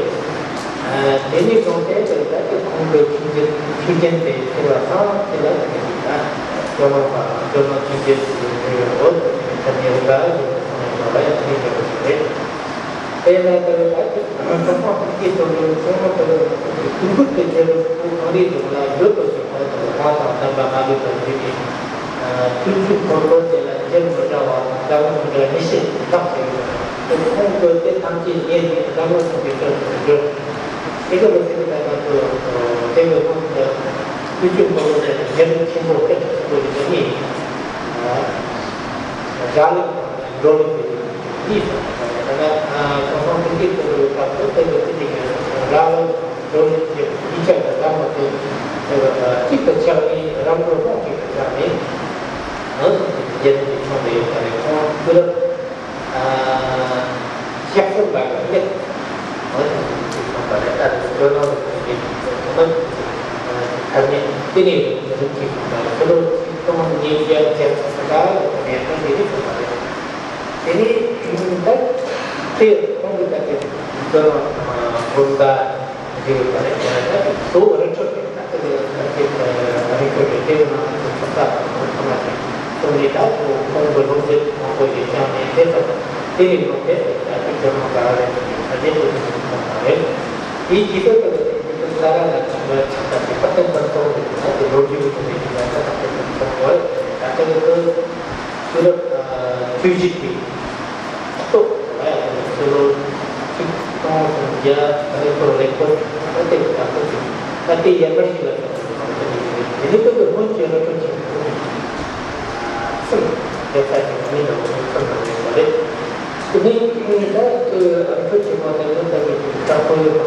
དེ་ནས་བཟུང་སྟེ་དེ་ལ་ད་ཁོང་གི་ཆོས་རྒྱུན་ཆོས་རྒྱུན་དེ་ཁྱེར་བ་དང་དེ་ལ་དེ་གི་ད་ཇོ་ནང་པ་ཇོ་ནང་ཆོས་རྒྱུན་དེ་ཡོད་རེད། འོ་དེ་ནས་ད་ནས་རིག་པ་ཡོད་པ་སོང་ཡོད་པ་ལ་ཡང་དེ་འདྲ་བ་ཞིག་རེད། དེ་ལ་དེར་ད་ཅིག་ཁོང་ཚོ་ཀྱི་དོན་དུ་ཚང་མ་དེར་ཀུན་སྤྱོད་དེ་རྒྱལ་པོ་གང་རེད་འདུག་ལ་ཡོད་དོ་ཞེས་པ་དེར་ལྷ་དང་ལྡན་པ་མ་ལུས་པ་ཞིག་གིས་ཐུགས་རྒྱུད་འཁོར་ལོ་དེ་ལ་རྒྱུན་མི་འདྲ་བ་དང་འདྲ་བོ་མི་འདྲ་ཉི་ཤུ་ལྷག་ཅིག་ཡོད། དེ་ཁོང་གི་དེ་ཐམས་ཅད་ཉེ་ཞིང་བཟང་པོ་གསུངས་པའི་ཕྱིར་དུ་འགྱུར། དེ་ག་ལ་ཟེར་གི་ད་ང་ཚོ་དེ་གི་ཁོང་གི་ཐུགས་རྒྱུད་འཁོར་ལོ་དེ་ལ་རྒྱུན་ཆེན་པོ་སྐད་ཆ་ཆེན་པོ་ཞིག་གི་གཉིས། རག་ལས་དང་། འགྲོ་ལུགས་ཀྱི་གཉིས་སུ་ད་ལྟ་ཁོང་ཚང་ཀུན་གྱིས་གཙོ་བོའི་སྐབས་སུ་དེ་ལ་ཀུན་གྱིས་རག་ལུགས་དང་འགྲོ་ལུགས་ཀྱི་གཉིས་ཆ་གི་ལམ་དེ་གཅིག་ཏུ་ཆགས་ནས་རང་གི་དབང་གཅིག་ཏུ་ཆགས་ནས་ང་ཚོ་རྒྱལ་ཁབ་ཀྱི་ཕྱོགས་ནས་ཡོད་པ་རེད། ཁོང་སྐུ་རབས་ཞག་གསུམ་པ་གི་སྐབས་ང་ཚོ་ཅིག་ཐོན་པ་རེད། ད་དེ་ཇོ་ནང་ལ་ཀུན་གྱིས་ཐོན་པ་ཐར་ནས་དེ་ནས་རིམ་གྱིས་ཐོན་པ་རེད། ཕྱི་ལོ་ཆིག་སྟོང་ཉིས་བརྒྱ་བརྒྱད་ཅུ་གི་ནང་ལ་ཐོན་པ་རེད། དེ་ནས་ད་དེ་ཁོང་གི་ད་དེ་ཇོ་ནང་དགོན་པ་ཞིག་ཡོད་པ་རེད། ད་གཙོ་བོ་རི་ཁྲོད་རེད། ད་དེ་རི་ཁྲོད་རེད། དེ་ནང་ཚོ་ཚོགས་པ་དང་ཚང་མ་རེད། ཐོག་ནས་ད་ཁོང་གི་སློབ་དེབ་མང་པོ་ཞིག་བསྐྱངས་ནས་དེ་ཙམ་དེ་ཡིན་ནོ་དེ་ད་ཁྱོད་ཚོ་ནང་ག་རེ་ཕྱག་རྗེས་ཆེ་ཞུ་གི་ཡོད་པ་རེད། དེའི་རྗེས་སུ་དེ་ལ་དེ་ཁྱོད་ཚོ་ས་ར་ལ་ཁྱབ་པ་ཁྱབ་པ་དེ་ཕར་ཏན་ཏན་གཏོང་དགོས་ན་དེ་ལོ་རྒྱུས་ཀྱི་ཐོག་ནས་དེ་ལ་ད་ཏན་ཏན་གཏོང་དགོས། ད་དེ་ལ་དུས་རབས་བཅུ་བཞི་པའི་སྟོད་ལ་ཡང་ཕྱི་ལོ་ཆིག་སྟོང་སུམ་བརྒྱ་ད་རེས་སྐོར་རེ་སྐོར་ད་ལྟའི་ད་ལྟ་ཅིག་ད་ལྟའི་ཡར་མར་ཞིག་ལ་ད་ལྟ་ཅིག་དེ་ནི་ད་ལྟ་སྔོན་གྱི་རི་ཁྲོད་ཆེན་པོ་གསུམ་དེ་ཚ་ཅིག་མི་འདྲ་བོ་གསུམ་དང་ཡོད་པ་རེད། དེ་ནི་ད་ལྟའི་རི་ཁྲོད་ཆེན་པོ་དེ་ནི་ད་ལྟའི་ཅིག་བྲག་ཕུག་དང་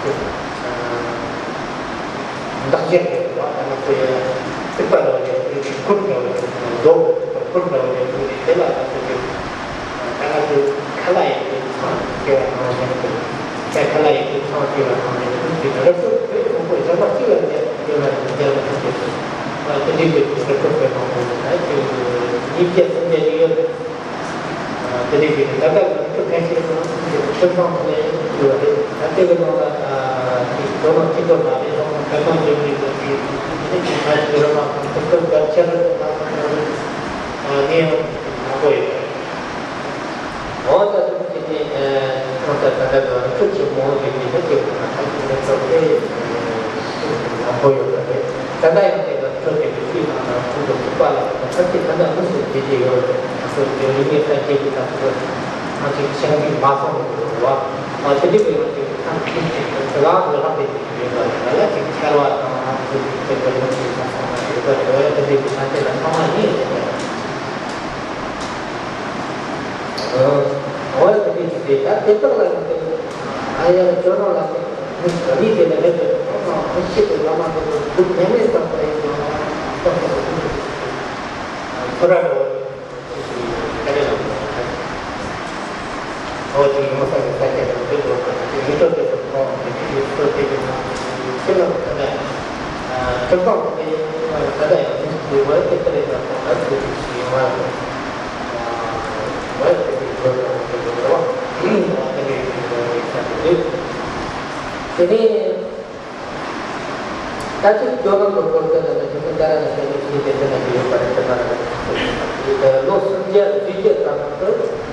ཅིག་འདག་ཆེན་རེད་བ། ད་ང་ཚོ་ཡང་རྩིག་པ་འདྲ་བོ་ཅིག་ཁུར་འདྲ་བོ་ཅིག་རྡོ་ཁུར་འདྲ་བོ་ཅིག་དེ་ལ་ང་ཚོ་ཅིག་ད་ང་ཚོ་ཁ་ལག་ཡིན་དུས་ཚང་སྐྱེ་བ་གནང་བཞིན་དུ། ཁ་ཁ་ལག་ཡིན་དུས་ཚང་སྐྱེ་བ་གནང་བཞིན་དུ་ཅིག་རི་སུལ་བོད་ཀྱི་ཁོང་ཁྲོ་གཞན་པ་གཅིག་ལ་མཇལ་ཡོད་ན་མཇལ་མི་ཐུབ་ཅིག་དེ་འདྲའི་ཅིག་རི་སུལ་བོད་མང་པོ་ཡོད་ན་ཅིག་ཉིས་བརྒྱ་སུམ་བརྒྱ་ཅིག་ཡོད་རེད། དེ་ནས་ཀྱི་ད་ལྟ་ང་ཚོ་གལ་ཆེ་ཤོས་ནང་གསུམ་གྱི་ཁྱིམ་ཚང་དེ་ཡོད་རེད། ད་ལྟའི་གི་ནང་ལ་ཅིག་དོ་སྣང་ཅི་འདྲ་མ་རེད། ཚང་མ་ཁ་སང་རྒྱབ་ནས་ཀྱི་ཅིག་དེ་ནས་ཀྱི་ང་ཚོའི་རི་མ་ཁང་ཁུར་ཁུར་ག་ཆེ་རུ་གཏོང་ན་གཏོང་ན་རེད། ངས་ཡང་མང་པོ་ཡོད་རེད། འོ་ད་དེ་ནས་ཀྱི་ནས་ཁོང་ད་ད་ལྟ་གི་རི་ཁྲོད་ཆེན་མོ་དེ་ནས་ད་ཅིག་ང་ཚོ་གི་མི་ཚོ་དེ་མང་པོ་ཡོད་རེད། ད་ལྟ་ཡང་དེ་གི་ཁྲོད་དེ་གི་དཀྱིལ་ནང་ན་ཁོང་ཚོ་ཚུགས་པ་ལ་ཁོང་ཚོ་ད་ལྟ་མུ་མཐུད་བྱེད་ཀྱི་ཡོད་རེད། ང་ཚོ་དེ་རིག་གནས་གསར་བརྗེ་གི་ད་ཚོ་ང་ཚོ་ཞིང་ལས་མ་སོང་གི་རེད་བ། ང་ཚོ་དེ་གི་ང་ཚོ་ཐང་ཁྱིམ་གྱི་ཚོ་རང་གི་རང་གི་ཡོད་པ་རེད། ད་ལ་ཅིག་ཆར་བ་དང་ང་ཚོ་དེ་གི་ལོ་ཅིག་ཚང་ཚང་མ་ཡོད་པ་རེད། དེ་གི་ང་ཚོ་ལ་ཚང་མ་ཡིན་རེད། འོ་དེ་འདྲ་ཞིག་རེད། ད་དེ་དག་ལ་ཡང་དེ་ཨ་ཡར་ཇོ་ནང་ལ་དེ་མི་ཞིག་ག་ལི་དེ་ལ་ལེགས་པའི་ཐོག་ནང་ཁོ་ཤེས་པའི་བླ་མ་དེ་ཚོ་སྒྲུབ་ཉམས་ལེན་བཏང་པ་ཡིན་ནའང་བཏང་པ་དེ་ཚོ་ཁོ་ར་རོ་ཁ་རེ་ལ་འོ་དེ་ཡོང་ས་གི་ས་ཆ་དང་དེ་ཚོ་དང་དེ་མི་ཐོབ་དེ་ཚོ་མཐོང་དེ་དེ་ཡོད་ཚོ་དེ་གི་ནང་ཁྱིམ་ལ་ཁ་ལ་ཁྱིམ་ཚང་དེ་ཁ་ལ་ཡང་དེ་ཚོ་དེ་བ་དེ་ཁ་རེ་ལ་ཐོག་ལ་དེ་ཚོ་ཡོང་བ་རེད། དེ་ནས་ད་ཅིག་ཇོ་ནང་གི་སྐོར་དེ་ལ་ཇོ་ནང་ཏཱ་ར་ནཱ་ཐའི་ལུགས་ཀྱི་དེ་འདྲ་ལ་ཡོད་པ་རེད། དེ་ལ་ལོ་སུམ་བརྒྱ་བདུན་བརྒྱ་ཙམ་དུ་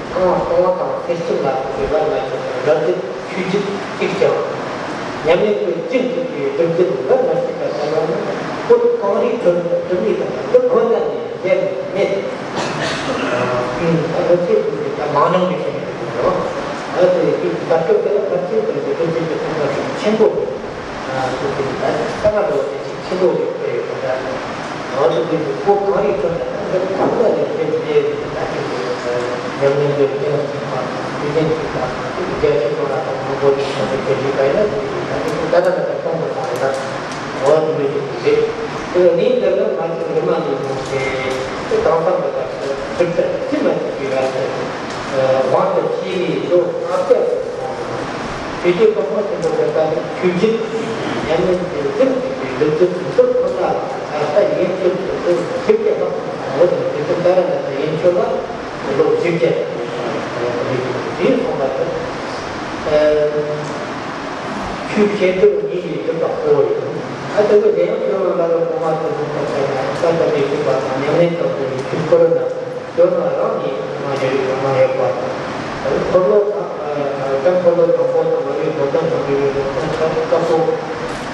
ཚངས་པ་སྟོང་བ་དང་ཚེ་སྐྱིད་ལ་སོགས་པའི་བར་ལ་རབ་བྱེད་ཆོས་བརྒྱུད་གཅིག་ཀྱང་ཉམས་ལེན་དུ་ཅི་འཇུག་པའི་སྒྲུབ་བརྒྱུད་འདི་མ་ཞིག་པ་ལྟ་བུ་ནི་སྐོར་གངས་རིའི་ཁྲོད་དུ་གྲུབ་མིན་དང་འདི་བོད་ན་ནི་མེད། ད་ལོ་ཚད་ཀྱི་ད་མང་ཉུང་གི་ཁྱད་པར་ཡོད་རེད། ཨ་དེ་ཡི་ད་སྐབས་དེ་ལ་ཕལ་ཆེར་དེ་ཚོ་དེ་ཚོ་གི་ཐོག་མ་ཆེན་པོ་ཐུག་གི་ད་ས་ང་ལོ་དེ་ཅིག་ཆེན་པོ་ཞིག་སྤེལ་ཡོད་པ་འདྲ། འོ་དེ་དུས་སུ་སྐོར་གངས་རིའི་ཁྲོད་ན་འདི་གང་ལ་ནས་དེ་དེ་ད་ཅིག་ཉམས་ལེན་དེ་དེ་ལ་ཅིག་པ་དུས་ཆེན་ཅིག་པ་དེ་རྒྱ་ཆེན་པོ་ལ་དང་མང་པོ་ཞིག་ཐོག་ནས་དེ་ཞིག་པ་ཡིན་ན་དེ་ད་ཅིག་ད་ད་ད་ད་གཏོང་དགོས་པ་རེད་ད། འོ་དེ་འདྲ་ཞིག་རེད། དེ་ནས་འདི་ལ་ང་ཚོ་རི་མ་ནས་ཡོང་སྟེ་དེ་དེང་སང་གི་སྐབས་སུ་སྒྲུབ་ཐབས་ཅི་མ་ཅིག་ཡོད་ར་ཟེར། དབང་དུ་བྱས་ནས་ལོ་ལྔ་བརྒྱ་ཙམ་སོང་ན། ཆོས་རྒྱལ་གོང་མ་ཆེན་པོ་འདི་ལྟ་བུའི་ཆོས་བརྒྱུད་ཀྱི་ཉམས་ལེན་གྱི་ཟིན་ཐུབ་པའི་ལུགས་སྲོལ་འདི་ཚོ་ཁོ་ན་ལ་ད་ལྟ་ཡན་ཆོད་དུ་ལོ་བཞི་བརྒྱ་ལྷག་ཙམ་སོང་བ་དང་། དེ་ཚོ་ད་ར་ན་ད་ཡན་ཆོད་ལ་ལོ་བཞི་བརྒྱ་ཙམ་སོང་བ་དང་། དེ་སོང་བ་དང་། ཆོས་བཤད་སྒྲུབ་གཉིས་ཀྱི་སྒྲུབ་པ་གཙོ་བོ་ཡིན། ཨ་དེ་ཚོ་གཞན་ཡང་ཇོ་ནང་ལ་ལོ་གོང་མ་དེ་ཚོ་ཐོག་ཆ་ཡང་ས་ད་པའི་སྒྲུབ་པ་དང་ཉམས་ལེན་དང་དེ་ནི་ཆོས་འཁོར་ན། ཇོ་ནང་རང་གི་ང་ཡོད་རིགས་ང་ཡོད་པ་དང་། འཁོར་ལོ་དང་། ཨ་འཁོར་ལོ་དང་པོ་དང་། མ་ལུས་འགྲོ་དོན་དང་འབྲེལ་བའི་འགྲོ་དོན་ཁག་དཀར་པོ།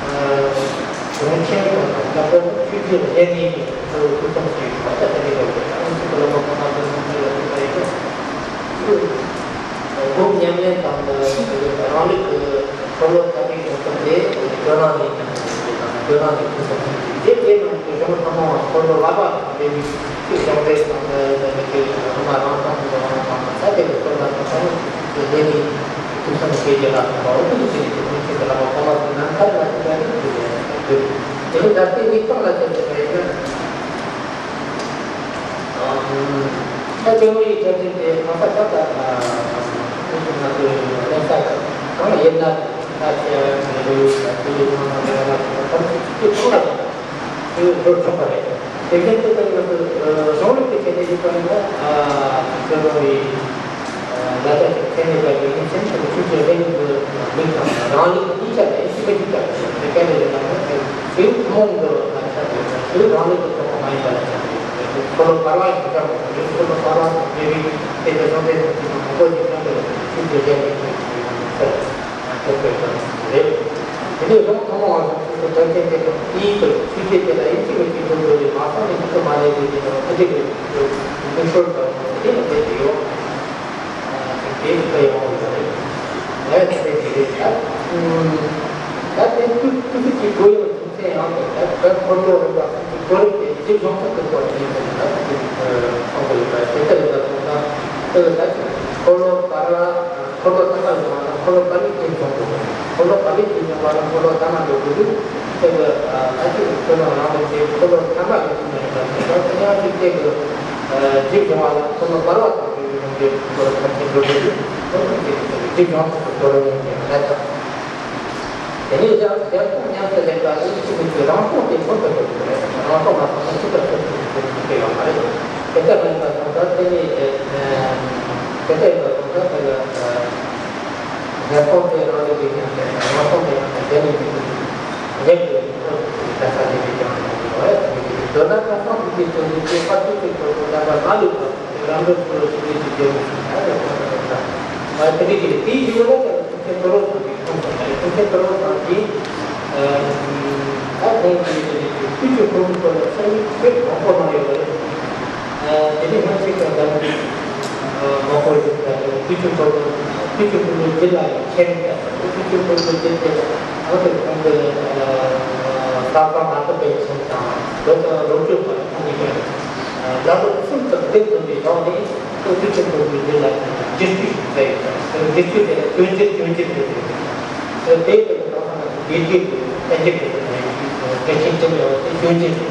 ཨ་གཞུང་ཆེན་དང་དཀར་པོ་ཆོས་བརྒྱུད་ལ་ཡེ་ནས་ཀྱི་ཐུགས་བསམ་ཞིག་ཡོད་པ་ལྟ་དེ་རེད་པ། ཨ་ནི་ཚིག་གི་བླ་མ་གོང་མ་དེ་ཚོ་ལ་ཐུགས་ལ་ཡོད་པ་ཡིན་ན། སྒོམ་ཉམས་ལེན་དང་། རང་ལུགས་ཀྱི་འཁོར་ལོ་ཐ་མའི་སྒོམ་སྟངས་དེ་ཇོ་ནང་ནས་ཀྱང་ཇོ་ནང་ནས་ཐུགས་སུ་ཐོན་ཅིང་། དེ་དེ་རྣམས་ཀྱི་གཞུང་ཐ་མ་བ་འཁོར་ལོ་བསླབ་པ་དང་འབྲེལ་བའི་ཆོས་གཞུང་འགྲེལ་དང་། འདི་འདི་ཀྱི་ལྷག་མ་རང་སྟོང་གི་རང་དང་། ད་དེ་ཀྱི་འཁོར་ལོ་དང་ཐ་མ་ཀྱི་ལས་ནི་ཐུགས་བསམ་བཞེས་རྒྱུ་ལ་ཐུག་པ་འོ་དེ་ཀྱི་ཆེད་ནས་ཀྱི་ཐུགས་ཆེན་གྱི་བསླབ་པ་གོང་མ་ཚོའི་རྣམ་ཐར་ལ་ཐུག་པ་ནི་དེ་ལས་དེ་ནི་ད་ལྟའི་དམིགས་སྟངས་ལ་བྱས་པ་ཡིན་ན། ད་ཆེན་མོ་ཡི་ཆ་རྐྱེན་དེ་གང་ཟག་ད་ལྟ་ང་ཚོའི་གནས་ས་གང་ཡིན་ན། ད་ཆེ་མི་རུ་ད་ཆེ་ཡི་ཚང་མ་ལ་ཡང་ན་ད་ལྟ་ཅིག་ཅིག་ཚང་མ་ལ་དེ་འགྲོ་ཆོག་པ་རེད། དེ་བཞིན་དུ་ད་ང་ཚོ་གཞུང་ལུགས་ཀྱི་ཆ་ནས་ཡིན་པ་ཡིན་ན། ཆེན་མོ་ཡི་ལ་རྒྱ་ཅིག་ཚན་རིག་པ་གི་ཡིན་ཕྱིན་ཆོས་ཀྱི་ལུགས་ཀྱི་ལུགས་དང་རང་ལུགས་གཉིས་ཆ་ནས་གཅིག་པ་གཅིག་ལྟ་བུ་དེ་ག་ནས་ཡིན་ན་ད་དེ་ཐུན་མོང་གི་ལ་ཆ་དེ་ཚོ་རང་ལུགས་ཀྱི་ཐོག་མ་ཡིན་པ་ལ་ཆ་དེ་ ལ་ཡང་ཁྱབ་པ་རེད། ཁོ་ལ་པཱ་ལགས་དང་དེ་རིང་དེ་ག་ཚང་དེ་དང་དེ་དང་མང་པོ་ཞིག་ཡོང་དུས་ཤུགས་ཆེ་བྱས་ནས་ཁྱོད་ཀྱི་ཡང་སར་ཐོབ་པའི་བར་རེད། དེ་ནས་རང་ཐོག་མ་བ་ཚོ་ཚོ་དོན་ཚན་དེ་དང་དེའི་ཐོག་ཆུ་ཚོད་དེ་ལ་ཡིན་གཅིག་མིན་གཅིག་འགྲོ་དགོས་རེད། མ་སོང་ནས་ཁྱི་ཚོ་མ་ལས་དགོས་ཀྱི་འདུག་ཁ་ཅིག་གི་མིག་ཤོར་དང་དེ་ནས་དེ་དེ་ཡོད། དེ་དེ་ཡོང་བ་རེད། ངས་དེ་དེ་རེད་ད། ད་དེ་ཐུག་ཐུག་ཐུག་གི་དགོས་ཡོད། དེ་ཡང་དེ་ལྟར་ཁོ་ཚོ་རིག་པ་ཁོ་ཚོ་རིག་པའི་རྗེས་ལྗོངས་ཁོ་ཚོ་ཡིན་པ་ཡིན་ན་ཁོ་ཚོ་ཁོང་ཚོ་ཡིན་པ་དེ་ལྟར་ཡིན་པ་སོང་ཙང་དེ་ལ་ད་འཁོར་ལོ་བར་ལ་འཁོར་ལོ་ཐ་མ་ཡོང་བ་དང་འཁོར་ལོ་བར་ལ་རྗེས་ལྗོངས་དགོས། འཁོར་ལོ་བར་ལ་རྗེས་ལྗོངས་པ་དང་འཁོར་ལོ་ཐ་མ་འགྲོ་དགོས་དུས་དེ་ལ་ད་ཅིག་ཁོ་ཚོ་རང་ལ་དེ་འཁོར་ལོ་ཐ་མ་གི་ཐ་མ་ཡིན་པ་དེ་ལ་དེ་ཡང་ཅིག་དེ་གི་རྗེས་ལྗོངས་པ་ལ་འཁོར་ལོ་བར་བ་དང་དེ་གི་ཡོང་དུས་འཁོར་ལོ་ཐ་མ་འགྲོ་དགོས་དུས་འཁོར་ལོ་དེ་གི་རྗེས་ལྗོངས་དགོས་འཁོར་ལོ་ཡོང་དུས་ད་ཅིག་དེ་ནས་ཀྱང་དེ་ཁོང་མཉམ་དུ་ལེན་པ་ནི་ཅི་མི་དགོས། རང་སྟོང་དེ་ཁོ་ཐག་ཆོད་པ་རེད། རང་སྟོང་མ་སོང་ན་ཅི་ལྟར་ཐུབ་ཐུབ་ཐུབ་ཐུབ་ཡོད་མ་རེད། དེ་ལྟར་མིན་པ་སོང་ཙང་དེ་ནི་དེ་ལྟར་ཡིན་པ་སོང་ཙང་དེ་ལ་རང་སྟོང་དེ་རང་ལས་དེ་ཉམས་ཆེན་རང་སྟོང་དེ་རང་ལས་དེ་ནི་མི་དགོས། ལེགས་དེ་ཁོ་ཐག་ཆོད་པའི་ཀ་ས་དེ་ནི་ཀྱང་མི་དགོས་པ་རེད། མི་དགོས། མདོར་ན་ཁ་སང་དེ་གི་དོན་དེ་དཔལ་ཆོས་ཀྱི་ཐོག་ཏུ་རྣམ་པ་མ་ལུས་པ། རང་གྲོལ་ཚུལ་ལ་ཞུགས་པའི་ཚུལ་དེ་མི་ཤེས་ན་ཡང་ཁོང་ཚོ་ལ་མ་དེ་འདྲ་ཅིག་རེད། དེའི་ཡུལ་ལ་ཀུན་མཁྱེན་ཀུན་རོལ་ཚང་གིས་གསུངས་པ་རེད། ཀུན་མཁྱེན་ཀུན་རོལ་ཚང་གིས་ད་ཁོང་གིས་དེ་ནི་དུས་ཀྱི་འཁོར་ལོའི་སྐོར་ལ་གསུང་མི་དཔེ་མང་པོ་གནང་ཡོད་པ་རེད། དེ་ནི་སྔོན་ཆད་ཀྱང་ད་མང་པོ་ཡོད་པ་རེད། དུས་ཀྱི་འཁོར་ལོ་དུས་ཀྱི་འཁོར་ལོའི་རྒྱུད་ལ་ཡང་མཁྱེན་ཡོད་པ་རེད། དུས་ཀྱི་འཁོར་ལོའི་རྒྱུད་དེ་ལ་ཁོང་གིས་ཁོང་གི་ལྷག་པར་མ་དག་པའི་ཚུལ་དང་ལོ་དང་ལོ་རྒྱུས་པ་ཁོང་གིས་ཀྱང་། བླ་སློབ་གསུམ་དང་དེ་མཐུན་པའི་ཐོག་ནས་ཁོ་དུས་ཀྱི་འཁོར་ལོའི་རྒྱུད་ལ་བསྒྱུར་བཅོས་ཤིག་མཛད་ཡོད་ཀྱང་། བསྒྱུར་བཅོས་དེ་ལ་སྐྱོན་བརྗོད་སྐྱོན་བརྗོད་དེ་རེད། དེ་ལྟ་བུ་དང་ས་ན་དགེ་རྒྱས་ཀྱི་ཐལ་འགྱུར་དེ་དང་དགེ་ཆེན་ཅན་ཡང་དེ་སྐྱོན་བརྗོད་དེ།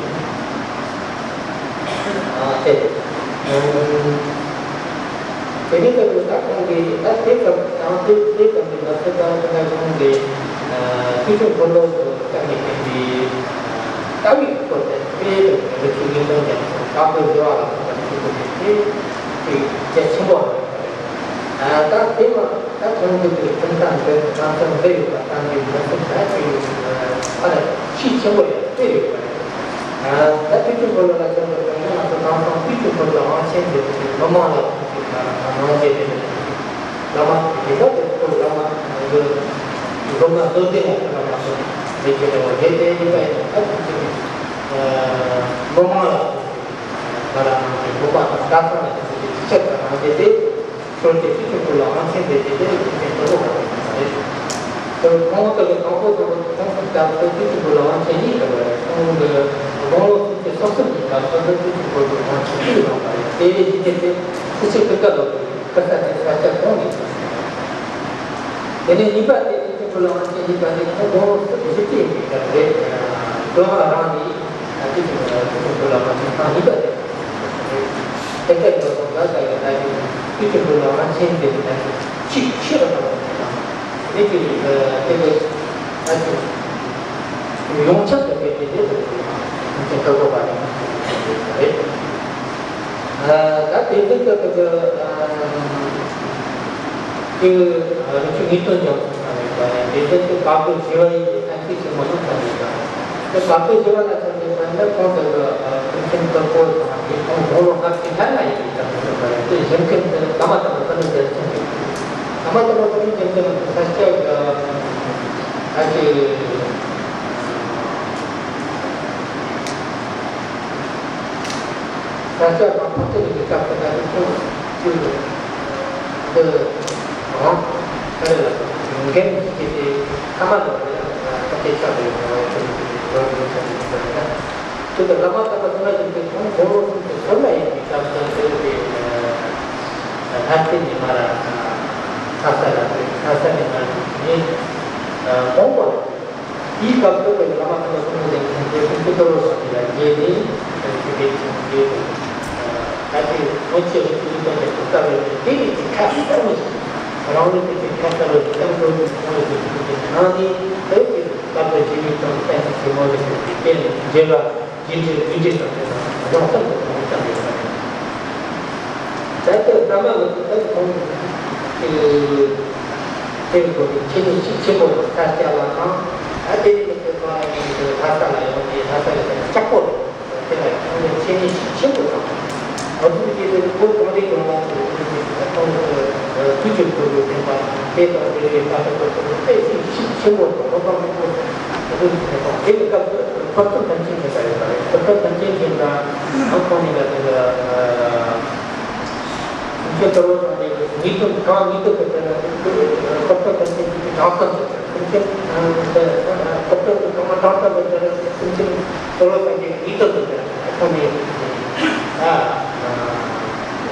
དེ་དེ་ནས་ལྟ་བུ་ད་ཁོང་གིས་ད་དེ་ཙམ་དང་དེ་དེ་ཙམ་གྱི་ལ་སོ་ད་ད་ཁོང་གིས་དུས་ཀྱི་འཁོར་ལོ་དུ་ཀྱང་ནས་ཕན་པའི། ལྟ་བའི་སྐོར་དེ་དཔེ་དང་རི་ཆུ་ཡིན་དོན་ཀྱང་དཀར་པོའི་བཟོ་བ་ལ་སོགས་པ་ཞིག་དགོས་པའི་དེ་དེ་གལ་ཆེན་པོ་རེད། ད་དེ་མ་ད་ཁོང་ཚོ་གི་ཁྲིམས་ཁང་འདི་གཙང་སྦྲ་འདི་ཡོད་པ་དང་དེ་མི་སེམས་ད་ཅིག་ཨ་ལ་ཤུགས་ཆེན་པོ་ཡང་དཔེ་ཡོད་པ་རེད། ད་དུས་ཀྱི་འཁོར་ལོ་ལ་ཁྱོད་ཚོ་དྲང་ན་ང་ཚོ་གང་ལྟར་དུས་ཀྱི་འཁོར་ལོ་དབང་ཆེན་འདི་མི་མང་ལ་ཁོང་ཚོས་ནང་བཞིན་རེད། བླ་མ་དེ་ག་དེ་ཚོ་བླ་མ་ཡོད། སློབ་མ་བློ་ལྡན་ལ་བླ་མ་སོགས་མི་བྱེད་རེ་བ་དེ་དེ་ཡིན་པ་ཡིན་ན་ད་ཁོང་ཚོ་གི་སློབ་མ་ལ་ཁོང་ཚོ་གི་ང་རང་ནང་གི་སློབ་མ་དང་སྐལ་བཟང་ལ་ཁོང་ཚོ་གི་ཅི་ཆེད་དུ་གནང་རྒྱུ་དེ་ཤོར་ཏེ་སྤྱི་ཚོགས་ཁུལ་ལ་དབང་ཆེན་དེ་དེ་དེ་ཁོང་ཚོ་འགྲོ་བ་རེད། དེ་ཁོང་ཚོ་གི་དང་པོ་དང་པོ་ཁོང་ཚོ་སྐབས་སུ་སྤྱི་ཚོགས་ཁུལ་ལ་དབང་ཆེན་གཉིས་ཡོད་པ་རེད། ཁོང་གི་དགུང་ལོ་སུམ་ཅུ་སོ་གསུམ་གྱི་སྐབས་སུ་སྤྱི་ཚོགས་ཁུལ་དུ་དབང་ཆེན་གཉིས་བླངས་པ་རེད། དེ་བས་གཞི་རྒྱ་དེ་ཆུ་ཚོད་ཀུན་དགའ་ལོ་དགུ། ཁ་ས་དེ་ས་ཆ་གོང་ནས་བྱུང་སོང་། དེ་ནས་གཉིས་པ་དེ་དུས་ཀྱི་འཁོར་ལོ་དབང་ཆེན་གཉིས་པ་དེ་ཁོང་དགུང་ལོ་སུམ་ཅུ་བཞི་བཅུ་ཡིན་པའི་སྐབས་རེད། སྟོད་མངའ་རིས་ནས་དུས་ཀྱི་དུས་ཀྱི་འཁོར་ལོ་དབང་ཆེན་ཐེངས་གཉིས་པ་དེ་བྱུང་སོང་རེད། དེ་ལྟར་འགྲོ་སོང་ཙང་ད་ཡོད་ད་ཡོད་དུས་ཀྱི་འཁོར་ལོ་དབང་ཆེན་དེ་ད་ཆིག་ཆིག་རུ་བཏང་བ་དང་། དེ་ཀྱི་དེ་ལས་ད་ཆིག་ཡོངས་ཁྱབ་ཏུ་སྤེལ་ཏེ་དེ་ལྟར་དུ་ཡང་ཁྱེད་ཀྱི་ཐོག་པ་ནས་རེད། ད་དེ་འདྲ་ལྟ་བུ་དེ་རིགས་ཀྱི་ངེས་དོན་ཀྱང་ཐོག་ནས་དེ་འདྲ་ལྟ་བུ་བ་ཡིན་པ་ཡིན་དེ་འདྲ་ལྟ་བུ་བ་གི་ཞི་བ་ཡིན་པའི་ཐབས་ཤེས་ཆེན་མོ་ཐོག་ནས་དེ་བ་གི་ཞི་བ་ལ་ཐོག་ནས་དཔེར་ན་ཁོང་དེ་གི་ཀུན་མཁྱེན་དཀོན་པོ་དང་དེ་ཁོང་དགུང་ལོ་ལྔ་བཅུ་ཐམ་པ་ཡིན་པའི་སྐབས་སུ་བ་ཡིན་དེ་གཞོན་སྐྱེས་དེ་བླ་མ་དམ་པ་ཀུན་ལེགས་རྒྱལ་མཚན་རེད། བླ་མ་དམ་པ་ཀུན་ལེགས་རྒྱལ་མཚན་ལ་ས་སྐྱ་གི་ཨ་ཅེ། ས་སྐྱ་པ་ཕོ་བྲང་གི་སྐབས་སུ་ད་དུང་ཁོང་ཚོས་འདི་རང་ག་རེ་ལ་འགན་གཅིག་གིས་དེ་ཐ་མ་ལ་ཕོ་བྲང་ཆགས་པའི་ངོ་བོ་དེ་ལ་འགྲོ་དགོས་ས་ཞིག་ཡིན་པ་རེད། དེ་ལྟར་བླ་མ་དམ་པ་ཀུན་ལེགས་རྒྱལ་མཚན་ཁོང་དགུང་ལོ་སུམ་ཅུ་སོ་ལྔ་ཡིན་པའི་སྐབས་སུ་དེ་དེ་ལྷ་རྩེ་ནས་མར་ལྷ་ས་ལ་ལྷ་ས་ནས་མར་ནས་དགོངས་པ། དེའི་སྐབས་སུ་བོད་ཀྱི་བླ་མ་དམ་པ་ཀུན་ལེགས་རྒྱལ་མཚན་དེ་ཀུན་གྱི་ཏོ་རོ་སོགས་ཀྱི་ལ་རྗེས་ནས་ཆོས་འཕེལ་ཆེན་པོའི་ད་ལྟའི་སྔོན་ཆད་རིག་པའི་སྟོན་པའི་ཐུགས་ཀ་བས་དེ་ནས་ཀྱི་ཁ་གསལ་བོ་ཞིག་རང་ལུགས་ཀྱི་ཁ་གསལ་བོ་ཞིག་ཀྱང་འགྲོ་དགོས་གསུངས་ཡོད་པའི་ཐུགས་ཀྱི་ནང་ནས་བོད་ཀྱི་བཀའ་པོད་ཇི་བཞིན་དང་གཏན་ཚིགས་ཆེན་མོ་རེ་ཞིག་གི་སྟེང་ནས་འགྲེལ་པ། རྒྱས་འགྲེལ་བསྡུས་འགྲེལ་དང་དེ་དང་རྫོགས་ཚང་དུ་གོང་བུ་ཙམ་ཡོད་པ་རེད། ད་ལྟ་བླ་མ་ལ་དེ་ལྟར་གོང་དུ་དེ་དགོས་པའི་མཁྱེན་ནུས་ཤུགས་ཆེན་པོ་དང་ས་སྐྱ་ལ་དང་ད་དེ་ནས་དེ་ལ་ཡོང་དུས་ལྷ་ས་ལ་ཡོང་དུས་ལྷ་ས་ལ་དེ་ལ་ལྕགས་པོ་རེད། དེ་ལ་ཁོང་ཚོས་མཁྱེན་ནུས་ཤུགས་ཆེན་པོ་དང་ ང་ཚོ་གི་ལོ་གོང་རེ་གོང་ལ་ཁོང་གི་ཐུགས་ཆེན་པོ་གི་བསྟན་པ་དེ་དང་དེ་རེད། ད་ལྟ་ཁོ་ཚོ་དཔེ་ཞིག་ཤུགས་ཆེན་པོ་དང་ལོ་གང་མང་པོ་ཁོ་ཚོ་གི་བསྟན་པ་དེ་གི་སྐབས་སུ་ཕུར་ཚུགས་ཐམས་ཅད་མཁྱེན་པ་ཡོད་པ་རེད། ཕུར་ཚུགས་ཐམས་ཅད་མཁྱེན་པ་ཨང་ཁོང་ནི་ལ་དེ་གི་ཁྱོད་གཙོ་བོ་དང་དེ་གི་ཉིས་སྟོང་གང་ཉིས་སྟོང་གི་དེ་ལ་ཕུར་ཚུགས་ཐམས་ཅད་མཁྱེན་པའི་དྲང་གཏམ་ཞིག་སེམས་ཅན་ཨ་ད་ད་ད་ད་ད་ད་ད་ད་ད་སེམས་ཅན་འཁོར་ལོ་སངས་རྒྱས་ཀྱི་ཡིད་དུ་འདོད་པའི་ཐོག་ནས་ཨ་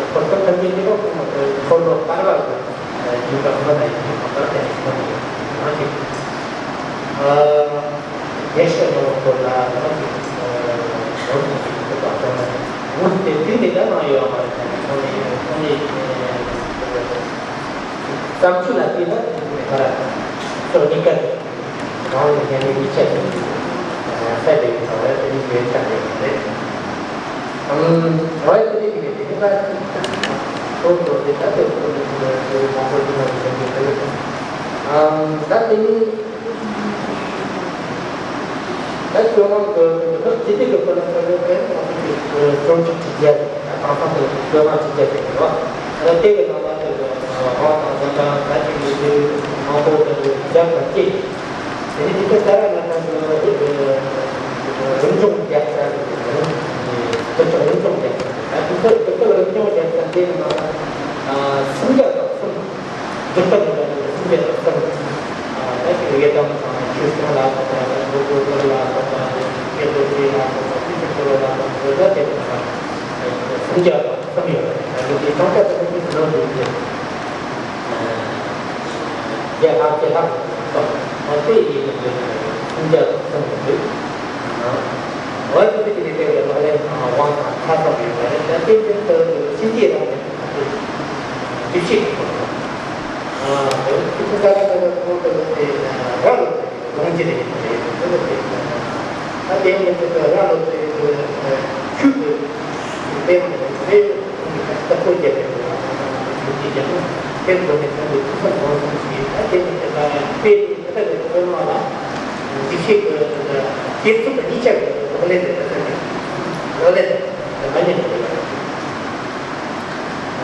འཁོར་ལོ་སངས་རྒྱས་ཀྱི་ཐོག་ནས་འཁོར་ལོ་བསྐལ་པ་གི་འཇུག་པ་ངོ་ན་ཡིན་པ་ལྟར་དེ་ནས་ཐོག་ནས་ང་ཞིག་ཨ་རྒྱལ་སྲས་ནོར་བུ་ལ་ང་ཞིག་ནོར་བུ་ཞིག་ཐོབ་པ་ཐོག་ནས་ངོ་དེ་དུས་ནས་ད་ནང་ཡོད་པ་མ་རེད། ཐོག་ནས་ཐོག་ནས་བརྩམས་ཆོས་ལ་བལྟས་ན་དེ་ནས་ཁ་ར་ཕྱོགས་གཉིས་ཀ་རེད། རང་གི་ཉམས་ལེན་ཡིད་ཆེས་ཀྱི་ས་དེ་གི་ཚོ་བའི་དེ་ནི་ཡོད་ཆ་རེད་རེད། ཨང་། རོའི་དེ་ནི་དེ་ནི་ད་ཁོ་ཚོ་དེ་ད་དེ་ཁོ་ནི་དེ་མང་པོ་ཡིན་ན་དེ་དེ་དེ་ཨང་། ད་དེ་ནི་ད་ཁྱོད་རང་གི་དེ་དེ་གི་ཁོ་ན་ཁོ་ནི་དེ་ང་ཚོ་གི་གྲོང་ཁྱེར་གཅིག་རྒྱལ་དེ་ད་ཏང་ཏང་དེ་ཁྱོད་རང་གཅིག་རྒྱལ་དེ་རེད་བ། ད་དེ་གི་ནང་ལ་དེ་གི་དབང་དང་ལྡན་པ་ད་ཅིག་ཡོད་དུས་མང་པོ་དེ་གི་རྒྱལ་དང་སྐྱེས། དེ་ནས་དེ་ཚོ་ལྟར་ང་ཚོ་རིམ་བྱོན་རྒྱལ་ས་དེ་ཚོ་རིམ་བྱོན་རྒྱལ་ས་དེ་ཚོ་དེ་ཚོ་རིམ་བྱོན་རྒྱལ་ས་དེ་ནི་ང་ཚོ་སུམ་བརྒྱ་དང་གསུམ་འདུག་པ་དེ་ཚོ་སུམ་བརྒྱ་དང་གསུམ་ད་ཅིག་ཡི་དམ་དང་ཆོས་སྐྱོང་ལ་སོགས་པ་དང་གྲུབ་ཐོབ་ལ་སོགས་པ་དེ་ཚོ་སྐྱེ་བོ་ཆེ་ལ་སོགས་པ་ཆོས་ཀྱི་འཁོར་ལོ་ལ་སོགས་པ་དེ་ཚོ་དེ་ཚོ་སུམ་བརྒྱ་དང་གསུམ་ཡོད་པ་དེ་ཚོ་གི་གྲངས་ཀ་དེ་ཚོ་གི་ནང་དུ་ཡོད། རྒྱ་ལྷག་རྒྱ་ལྷག་ཏུ་སོང་། དེ་ཡིན་ན་ཡོད་ན་ཡོད་སུམ་བརྒྱ་དང་གསུམ་ཡོད་འདུག་འོ་དེ་དེ་ནས་དེ་ལ་ལག་ལེན་དང་དབང་དང་ཐ་ཚང་ཡོད་པ་རེད། ད་དེ་དོན་དུ་གཤིན་རྗེའི་རང་བཞིན་དང་དེ་འདུ་ཤེས་ཀྱི་ཐོག་ནས་དེ་ཚོ་ཀ་ར་ཀ་ར་ཁོང་དུ་དེ་ར་ལ་དགོངས་གཞི་རེད་དེ་དེ་ཚོ་དེ་ད་དེ་ནས་དེ་ཚོ་ར་ལ་དེ་ཆུ་དེ་དེ་དེ་ད་ཁོ་རྒྱབ་པའི་ཡོད་ཀྱི་ཀྱང་དེ་སྒོ་ནས་ཁོང་གི་ཐུགས་བསམ་དགོངས་གསུམ་གྱིས་ད་དེ་ནས་དེ་ལ་དཔེ་དེ་ད་ལྟ་གི་དཔེ་མ་ལ་འཇིགས་བྱེད་ཀྱི་དེ་ཚོ་གཉིས་ཆར་གྱི་ལག་ལེན་དེ་ད་ལྟ་ནས་ལག་ལེན་དེ་མ་ཉམས་པ་ཡོད་པ་རེད།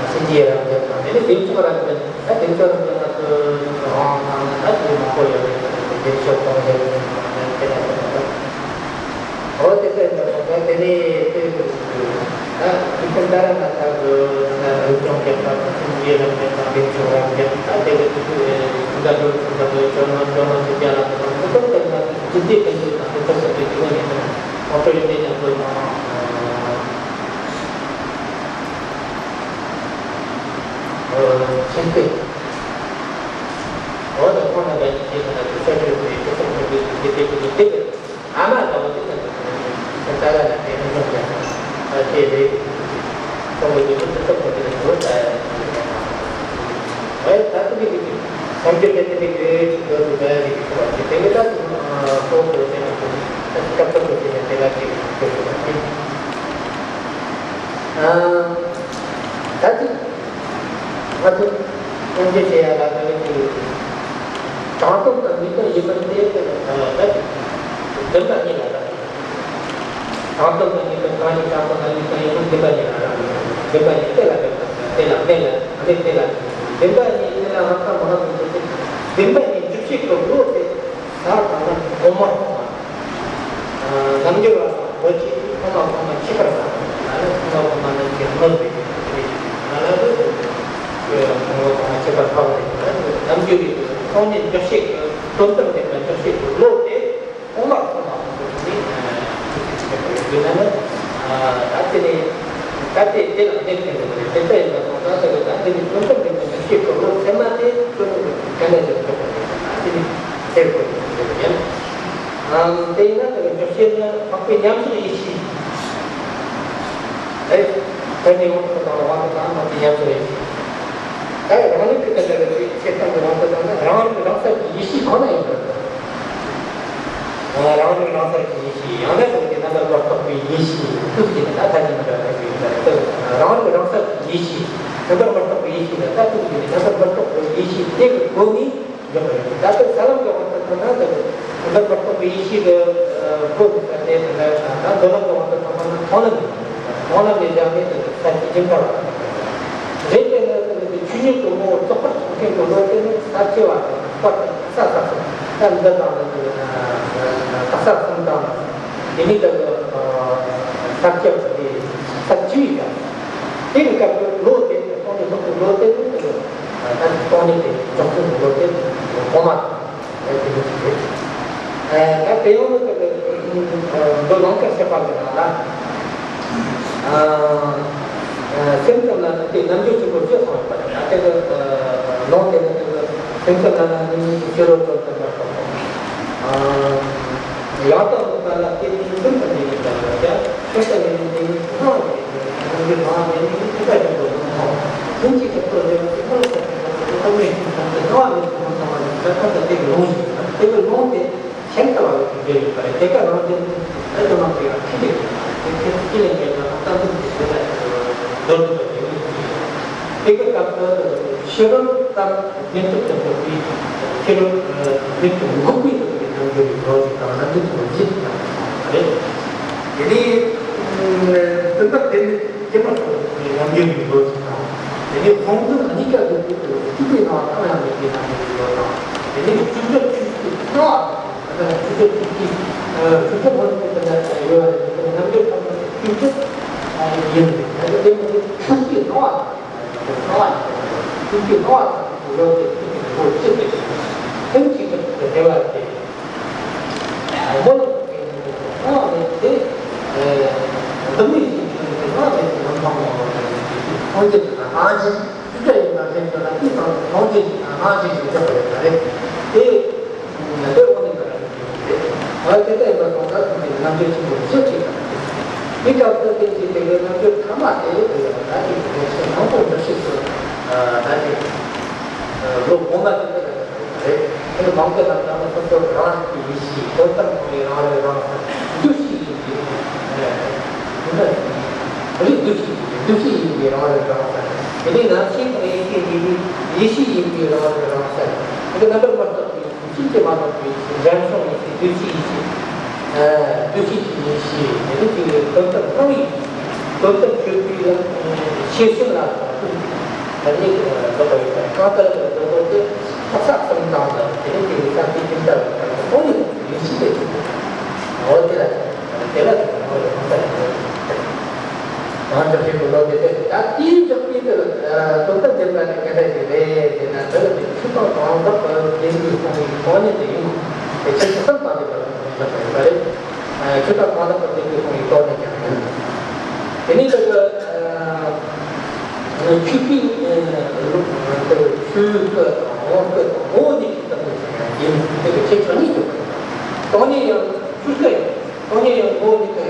གཤིན་རྗེའི་རང་བཞིན་དང་དེ་ནས་བདེ་མཆོག་རང་བཞིན། ད་དེ་ཚོ་རང་ཚོ་ང་ཚོ་རང་ནང་ན་ད་དེ་མང་པོ་ཡོད་རེད། དེ་ཚོ་བདེ་མཆོག་གང་ཡོད་རེད་ཟེར་ན་དེ་ལ་དེ་ཚོ་འོ་དེ་ཚོ་ཡིན་ད་དེ་ནས་དེ་ད་དེ་ཚོ་ད་ར་ན་ད་གི་ད་རིག་སྦྱོང་རྒྱག་པ་དང་སེམས་ཀྱི་རང་བཞིན་དང་བདེ་མཆོག་རང་བཞིན་ད་དེ་གི་དེ་ཚོ་ད་འགྲོ་ཚུལ་ད་གི་ཇོ་ནང་ཇོ་ནང་དེ་རྒྱ་ལ་དང་དེ་ཚོ་དེ་ན་དེ་ཚོ་དེ་ཚོ་དང་དེ་ཚོ་དེ་ཚོ་ཡིན་ད་ང་ཚོ་ཡིན་ནས་ང་ཚོ་ཡང་ཤིན་ཏུ། འོ་ད་ཁོང་རྣམ་པ་གཉིས་ཀྱིས་ང་ཚོ་ས་ཆུ་ཚོད་ཀྱི་ཚོགས་འདུ་དེ་དེ་དེ་དེ་དེ་ཨ་མ་ལ་བ་དེ་ད་ད་ལ་ལ་དེ་ནི་ཡོང་ཡ་ཨ་དེ་རེད། ཁོང་གི་ཡུལ་དུ་ཚོགས་འདུ་དེ་འགྲོ་ད་ཡ། འོ་ད་དེ་གི་ས་ཆུ་དེ་དེ་གི་འགྲོ་དུ་ད་ཡ་དེ་གི་ཁོ་བ་དེ་དེ་གི་ད་ཁོང་གི་དེ་ན་ཁོང་གི་སྐབས་ཐོག་གི་དེ་ནས་དེ་ལ་དེ་གི་འགྲོ་དུ་ད་དེ། ད་ཅིག་ང་ཚོས་སྙོམས་འཇུག་བྱེད་ཡ་ལ་ད་ལྟ་ཅིག་དྲང་སྟོང་དང་ངེས་སྟོང་ཡིན་པར་ཐལ་ཏེ། ད་ཅིག་བདེན་པ་གཉིས་ལ་རག་ཡོད། དྲང་སྟོང་དང་ངེས་སྟོང་གང་ཞིག་དྲང་སྟོང་དང་ངེས་སྟོང་ཡིན་པར་བདེན་པ་གཉིས་ལ་རག་ཡོད། བདེན་པ་གཉིས་གཏན་ལ་འབེབས་པ་དང་གཏན་ལ་མེད་ལ་མེད་གཏན་ལ་བདེན་པ་གཉིས་གཏན་ལ་རག་ས་མ་རག་ཏུ་འགྱུར་ཏེ། བདེན་པ་གཉིས་འཇུག་བྱེད་ཀྱི་བློ་དེ་ཟག་དང་ལམ་གོང་མར་སོང་བ། ལམ་འགྱུར་བ་དང་གོ་ཆེ་ཐོག་མ་གོང་མ་ཁྱད་པར་མ་སོང་བ་ལ་ཐོག་མ་གོང་མ་རྣམས་ཀྱི་དངོས་པོའི་ཐོག་ནས་ཡིན་པ་ལ་ཐོག་མ་གོང་མ་ཁྱད་པར་འཕགས་པ་རེད། ལམ་འགྱུར་བའི་ཐོག་ནས་འཇོག་བྱེད་ཀྱི་དོན་དམ་བདེན་པ་འཇོག་བྱེད་ཀྱི་བློ་དེ་ཐོག་མ་གོང་མ་ཁོ་ཚོ་ནི་ཐུགས་རྗེ་ཆེན་པོ་ཡོད་དུས་ན་ནི་ད་དེ་ནས་ད་དེ་དེ་ལ་གནས་ཐུབ་ཀྱི་རེད། དེ་ལྟ་ཡིན་པ་སོང་ཙང་ད་ད་དེ་ནི་དོན་དམ་བདེན་པ་འཇོག་བྱེད་ཀྱི་བློ་ཚད་མ་དེ་ཁྱོད་རང་གི་གན་ལ་འཇོག་ཆོག་པ་རེད། ད་དེ་ནི། དེར་བཀོད་ཡོད་ཡིན། ཨང་། དེས་ན་དེ་ལ་འཇོག་བྱེད་ནི་འཕགས་པའི་ཉམས་སུ་ཡེ་ཤེས། ཨེ། དེ་ནི་དབང་དུ་བཏང་ན་དབང་དུ་བཏང་ན་འཕགས་པའི་ཉམས་སུ་ཡེ་ཤེས། ད་རང་ལུགས་ཀྱི་དེ་ལ་ཆོས་ཐམས་ཅད་དབང་དུ་བཏང་ན་རང་རིག་རང་གསལ་གྱི་ཡེ་ཤེས་ཁོ་ན་ཡིན་པར་ཐལ། ཨ། རང་རིག་རང་གསལ་གྱི་ཡེ་ཤེས། ཡང་ན་དེ་ནི་རྣམ་པར་མི་རྟོག་པའི་ཡེ་ཤེས། ཐུགས་ཀྱི་ནི་ད་ཐ་སྙད་མི་འདྲ་བ་ཞིག་ཡིན་པ་རེད། རང་རིག་རང་གསལ་གྱི་ཡེ་ཤེས། རྣམ་པར་མི་རྟོག་པའི་ཡེ་ཤེས་ལ་ད་ཐུགས་ཀྱི་ནི་རྣམ་པར་མི་རྟོག་པའི་ཡེ་ཤེས་དེ་གི་སྒོ་ནས། འཇོག་པ་ཡིན། ད་ལྟ་ས་ལམ་གྱི་དབང་དུ་བཏང་ན་ད་རྣམ་པར་མི་རྟོག་པའི་ཡེ་ཤེས་ཀྱི་སྒོ་ནས་ད་ལྟའི་དེ་འདྲ་ད་མདོ་ལམ་གྱི་དབང་དུ་བཏང་ན་མཐོང་ལམ་ཡིན། གོང་ལ་མི་འདྲ་མེད་དུ་ས་བཅད་ཀྱི་འདྲ་བ། རེད་དེ་ནི་དེ་ནི་ཆོས་ཉིད་དུ་ངོ་བོ་རྫོགས་པར་ཐོབ་མཁན་གྱི་བློ་དེ་ནི་ས་བཅད་བ་དང་པར་དུ་ས་ས་སོ། ད་འདི་དང་ནི་ས་ས་གསུམ་དང་དེ་ནི་དེ་གི་ས་བཅད་པ་དེ་ས་བཅད་ཡིན་ཀྱང་། དེ་གི་སྐབས་སུ་བློ་དེ་ནི་སྟོང་ཉིད་སྟོང་གི་བློ་དེ་ནི་དེ་གི་ད་སྟོང་ཉིད་དེ་རྫོགས་ཚུལ་གྱི་བློ་དེ་གོང་མ་དང་། དེ་འདྲ་ཞིག་རེད། ཨ་ད་དེ་ཡང་ནི་དེ་འདི་ནང་གི་བཤད་པ་འདི་ནང་ལ། ཨ་ཨ་སེམས་ཙམ་ལ་ནི་དེ་རྣལ་འབྱོར་ཆེན་པོ་བརྗོད་སོང་བ་རེད། ད་དེ་གི་ཨ་ལུང་དེ་ནི་དེ་གི་སེམས་ཙམ་ལ་ནི་ནི་ཕྱི་རོལ་དོན་དུ་མ་གཏོགས། ཨ་ཡང་དག་པ་ལ་དེ་ནི་སེམས་ཙམ་ལས་ནི་འདྲ་བ་ཡ། སེམས་ཙམ་ལས་ནི་དེ་ནི་སྣང་བ་རེད། རྣལ་འབྱོར་སྣང་བ་ནི་ཐེག་པ་ཆེན་པོ་ལ་སྣང་བ། སེམས་ཀྱི་ཐོག་ཏུ་རེ་བ་དེ་ཁོ་ལ་ཟེར་ཏེ་ཐོག་ཏུ་ཐོག་མེད་ཀྱི་ཁམས་སུ་སྣང་བ་མེད་ཀྱི་ཁམས་སྣང་བ་ནི་ད་ལྟ་དེ་གི་ལུང་ཞིག་ཡིན་པ་རེད། དེ་གི་ལུང་དེ་ཤིན་ཏུ་བ་གི་འབྲེལ་ཡོད་པ་རེད། དེ་ག་རང་བཞིན་ད་དུ་མ་དེ་ཡང་ཁྱི་དེ་དེ་ཁྱི་ཁྱི་ལས་འབྲེལ་ན་ད་ལྟ་དུ་དེ་ལ་འདོར་ཐུབ་པ་དེ་ཡིན། དེ་གི་སྐབས་སུ་ཕྱི་རོལ་ཙམ་ཉན་ཐོས་ཀྱི་འགོག་པའི་ཕྱི་རོལ་ཉན་ཐོས་འགོག་པའི་ཐོག་ནས་རྣལ་འབྱོར་བའི་བློ་ཞིག་དང་རྣལ་འབྱོར་ཐོག་རྗེས་སུ་བྱ་བ་རེད། དེ་ནས་བསྟན་པ་དེ་ནི་སྐྱེས་མ་ཐག་ཏུ་རྣལ་འབྱོར་བའི་བློ་ཞིག་དང་། དེ་ནས་སྤངས་རྟོགས་གཉིས་ཀ་འགོག་པའི་ཐོག་ནས་སྤྲུལ་པའི་སྣང་བ་གང་ཡང་མེད་པའི་རྣལ་འབྱོར་བའི་བློ་དང་། དེ་ནས་བཅུ་དྲུག་ཆོས་ཀྱི་སྣང་བ། བཅུ་དྲུག་ཆོས་ཀྱི་བཅུ་དྲུག་ལྷུན་གྱིས་གྲུབ་པ་ཡོད་པ་རེད། དེ་རྣལ་འབྱོར་ཐོག་ནས་བཅུ་དྲུག་ཡིན། དེ་ནས་དེ་ནི་ཆོས་ཀྱི་སྣང་བ། སྣང་བ་ཡིན། ཆོས་ཀྱི་སྣང་བ་དང་ཡོད་པའི་ཆོས་ཀྱི་ངོ་བོ་ཅི་སྟེ་ལྷན་ཅིག་ཏུ་བདེ་བ་སྟེ། མོ་ལ་སྣང་བ་མེད་དེ། འདི་མི་ཞིག་ཆོས་ཀྱི་སྣང་བ་མེད་དེ་ལམ་འཕངས་པ་ཡིན། སངས་རྒྱས་ཀྱི་སྣང་བ་ཅི་ཅི་འདྲ་ཡིན་པ་ལྷན་ཅིག་ཏུ་ལ་དེའི་སྟེང་དུ་སངས་རྒྱས་ཀྱི་སྣང་བ་ཅི་ཞིག་འཇོག་པ་ཡོད་པ་རེད། དེ། དེ་འོ་ནི་འདི་རེད། ང་དེ་ལྟ་ཡིན་པ་སོང་ཙང་དེ་རྣལ་འབྱོར་ཆེན་པོ་བཞི་ཅིག་དང་། དེ་སྐབས་སུ་དེ་ཅི་དེ་གའི་རྣལ་འབྱོར་ཐ་མ་དེ་དེ་ཡང་ད་ཅིག་དེ་ཕྱིར་མང་པོ་འདྲ་ཞིག་ཏུ་ད་ཅིག་ལོ་གོང་མ་དེ་འདྲ་རེད། དེ་མང་པོ་རྣམས་ཐ་མ་སོ་སོ་རང་རིག་པའི་ཡེ་ཤེས་དོན་དམ་སྟོང་ཉིད་རང་རིག་རང་གསལ་འདུ་ཤེས་ཡིན་གྱི་རེད། འདུ་ཤེས་ཡིན་གྱི་འདུ་ཤེས་ཡིན་པའི་རང་རིག་རང་གསལ། དེ་ནས་རྣམ་ཤེས་དང་ཡེ་ཤེས་གཉིས་པོའི་ཡེ་ཤེས་ཡིན་པའི་རང་རིག་རང་གསལ། དེ་ག་རྣམ་པར་མ་རྟོགས་པའི་ཤིན་ཏུ་མ་རྟོགས་པའི་འདྲེན་སོང་ཡིན་ཞེས་འདུ་ཤེས་ཡིན་ཞེས། འདུ་ཤེས་ཀྱི་ཡིན་ཞེས་དེ་ནི་ཅིག་དོན་དམ་སྟོང་ཉིད། དོན་དམ་ཆོས་སྐུའི་ལམ་ཤེས་བྱུང་ལ་སོགས་ད་ནི་ལྡོག་པ་ཡོད་པ་གང་ལྟར་དུ་ལྡོག་སྟེ་ཐོག་ས་གསུམ་དང་ལ་དེ་ནི་ཅིག་ས་བཅད་ཀྱི་ལྟ་བུ་སྟོང་ཉིད་ཡིན་ཞེས་དེ་ཚོ་འོ་དེ་ལ་དེ་ལ་དེ་ལ་འོ་ཡོད་པ་ཡིན། ང་ཚོ་ཧྲིལ་པོ་ལོ་དེ་དེ་ད་དེའི་འཇོག་པའི་དེ་ལ་དོན་དམ་བདེན་པ་ནི་ག་འདྲ་ཞིག་རེད་ཟེར་ན། འདི་ལ་ནི་ཆོས་དང་གང་ཟག་གི་བདེན་པའི་སྟོང་ཉིད་སྟོང་ཉིད་དེ་ཡིན། དེ་ཆོས་ཀྱི་སེམས་དང་ལྡན་པ་ལ་སྟོང་ཉིད་ལབ་པ་ཡིན་པ་རེད། ཆོས་དང་གང་ཟག་གི་བདེན་པའི་སྟོང་ཉིད་སྟོང་ཉིད་ཀྱང་ཡིན། དེ་ནས་དེ་གི་ཆོས་ཀྱི་ཆོས་སྐུ་དང་ངོ་བོ་སྐུ་དང་ངོ་བོ་ཉིད་ཀྱི་སྟོང་ཉིད་ཀྱང་ཡིན། དེ་གི་ཆོས་ཀྱང་ཉིད་དུ་སྟོང་ཉིད་ཡང་ཆོས་སྐུ་ཡང་། སྟོང་ཉིད་ཡང་ངོ་བོ་ཉིད་དུ་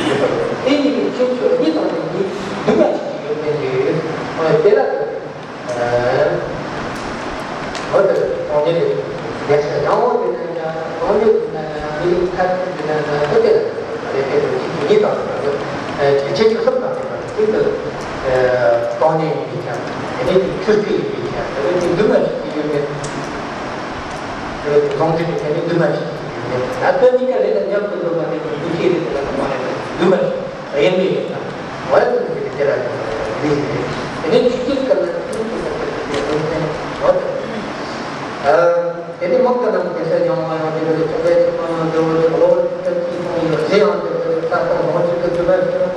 ཡོད་པ་ཡིན། དེ་ཉིད་ཀྱི་ཁྱད་ཆོས་གཉིས་དང་ནི་འདུས་མ་བྱས་ཀྱི་ཡོན་ཏན་ཡོད། དེ་ལ་འོ་དེ་སྟོང་ཉིད་དེ་ཡང་ཡང་འོ་དེ་ན་ཡང་སྟོང་ཉིད་དེ་ན་ཡང་མི་རིགས་ཐ་དད་དེ་ན་ཡང་ཨོ་དེ་ལ་རེ་ཕན་ཚུན་གཉིས་དང་ཁྱད་ཆོས་གསུམ་དང་ལྡན་པ་དེ་ལ་སྟོང་ཉིད་ཡིན་པའི་ཆ། དེ་ནས་ཆོས་སྐུ་ཡིན་པའི་ཆ། དེ་ནས་འདུས་མ་བྱས་ཀྱི་ཡོན་ཏན། ལུང་འདྲེན་དེ་ནི་འདུས་མ་བྱས་ཀྱི་ཡོན་ཏན། ད་དོན་གཉིས་ཀ་ལས་ལ་མཉམ་དུ་འགྲོ་བ་དེ་ནི་འདུ་ཤེས་རེད་དེ་ལ་མ་རེད། འདུས་མ་བྱས་དབྱེར་མེད་ཡིན་ན། འོ་ཡ་དེ་ནི་དེ་ལ་འདུས་ཤེས་རེད། དེ་ནས་ཆོས་ཅན་སྐབས་ལ་ཆོས་ཅན་སྐབས་ལ་དེ་ཡོན་ཏན་འོ་དེ། དེ་ནས་མང་དུ་རྣམས་དེ་ས་ཡོང་བ་ཡང་དེ་ལ་ཆོས་པའི་ཆོས་མ་ཡང་དེ་བོ་དེ་བློ་ཅི་ཀྱང་ཅི་སོང་ཡོད་རེད། ཡང་དེ་ལ་ས་སྟོང་ལོང་ཅི་ཀྱང་དེ་ལ་ཆོས་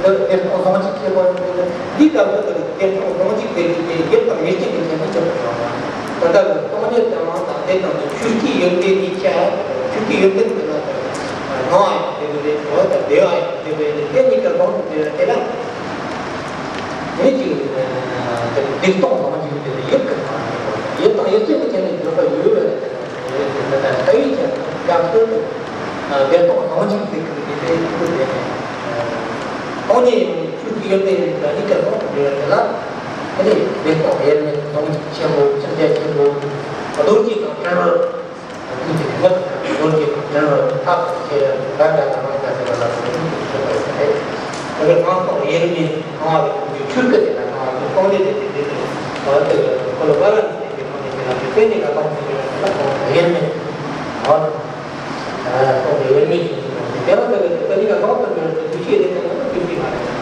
དེ་དེ་སྟོང་ལོང་ཅི་ཆེ་བ་ཡང་དེ་ལ་འདི་ལྟ་བུ་དེ་ལ་དེ་སྟོང་ལོང་ཅི་དེ་ལ་དེ་ཡོད་དང་ཡོད་ཅན་གྱི་ཆ་ནས་ཆོས་པ་ཡོང་བ། ད་ལྟ་གི་སྟོང་ཉིད་དང་དང་དེ་དང་དེ་ཆོས་ཀྱི་ཡོན་ཏན་གཉིས་ཆ། ཆོས་ཀྱི་ཡོན་ཏན་དེ་ལ་སྣང་བ་ཡང་དེ་བས་རེད། འོ་ད་བདེ་བ་ཡང་དེ་བས་རེད། དེ་གཉིས་ཀ་ལོངས་སུ་སྤྱོད་པ་དེ་ལ་དེ་ཅིག་དེ་བདེ་སྟོང་ལོངས་སྤྱོད་དེ་ལ་ཡོད་ཀྱི་མ་རེད། ཡོད་དང་ཡོད་ཅན་གྱི་ཆ་ནས་བརྗོད་པ་ཡོད་པ་རེད། དེ་ལ་ལྟ་བའི་ཆ་ནས་སྐབས་སུ་བདེ་སྟོང་ལོངས་སྤྱོད་དེ་ཁུར་དེ་དེ་ཁུར་དེ་ནས་སྟོང་ཉིད་ཡོད་ནས། ཆོས་ཀྱི་ཡོན་ཏན་ཡིན་པ་གཉིས་ཀ་ལོངས་སུ་སྤྱོད་པ་དེ་ལ། དེ་ནས་བདེ་སྟོང་དབྱེར་མེད་སྟོང་ཉིད་ཆེན་པོ་ཕྱིན་ཆད་ཆེན་པོ་རྡོ་རྗེ་དང་བྲལ་བ། དེ་ནས་རྡོ་རྗེ་དང་བྲལ་བ་ཐབས་ཤེས་རབ་དང་དང་དང་ཟེར་བ་ལ་སོགས་པ་ཞིག་ཡོད་པ་རེད། དེ་ནས་སྣང་སྟོང་དབྱེར་མེད་སྣང་བ་ལ་ཆོས་སྐུ་དེ་ལ་སྣང་བ་སྟོང་ཉིད་དེ་དེ་དེ་དེ་ཁོ་ལ་བ་ལ་ནི་བསྟན་པའི་སྟོང་ཉིད་དེ་ལ་དེ་ནས་ལ་སྟོང་ཉིད་དེ་ལ་སྣང་སྟོང་དབྱེར་མེད་སྣང་བ་དང་། སྟོང་ཉིད་དབྱེར་མེད་ཅན་དེ་ལ་དེ་ནི་ལ་སྟོང་ཉིད་དབྱེར་མེད་ཅན་དེ་ལ་དེ་ཤེས་རེ་དེ་ལ་ནི་ཅི་ཞིག་མ་རེད།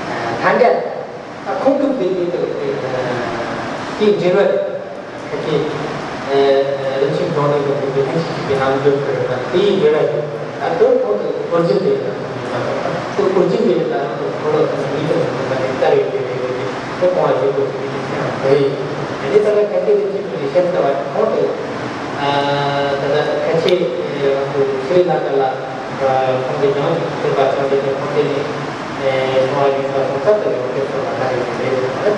ཐ་འགན་ཁོང་གི་དེ་དེ་དེ་དེ་འབྲེལ་བ་ཁ་ཆེ་རིན་ཆེན་རྫོང་ནས་དེ་དེ་ལྷན་ཅིག་གི་ལམ་འགྲོ་ཁུལ་དང་དེའི་འབྲེལ་བ་ཡོད། ད་དུང་ཁོང་དུ་སྐོར་གྱི་འབྲེལ་བ་དང་ཡོད་པ་དང་། ཁོ་སྐོར་གྱི་འབྲེལ་བ་དང་ཁོ་ལོ་དང་མི་དང་མི་དང་ལྟ་བའི་འབྲེལ་བ་ཡོད་དེ། ཁོ་གོང་བ་ཞིག་གོ་ཞིག་གི་ཅང་དེ་ཡིན། དེ་ནས་ད་ལྟ་ཁ་ཆེ་རིན་ཆེན་ཁུལ་ནས་བཤད་ཚར་བ་ཁོང་དུ། ད་ལྟ་ཁ་ཆེ་ཁུལ་ལ་ད་ལ་ཁོང་གི་ལྗང་ཞིག་ཐེབས་པ་ཙམ་དེ་ནས་ཁོང་དེ་ནས་ཁོང་ལ་ཡིན་པ་སོང་ཚར་དུ་ཡོང་གི་སོང་བ་ད་རེད་དེ་རེད་དེ་མ་རེད།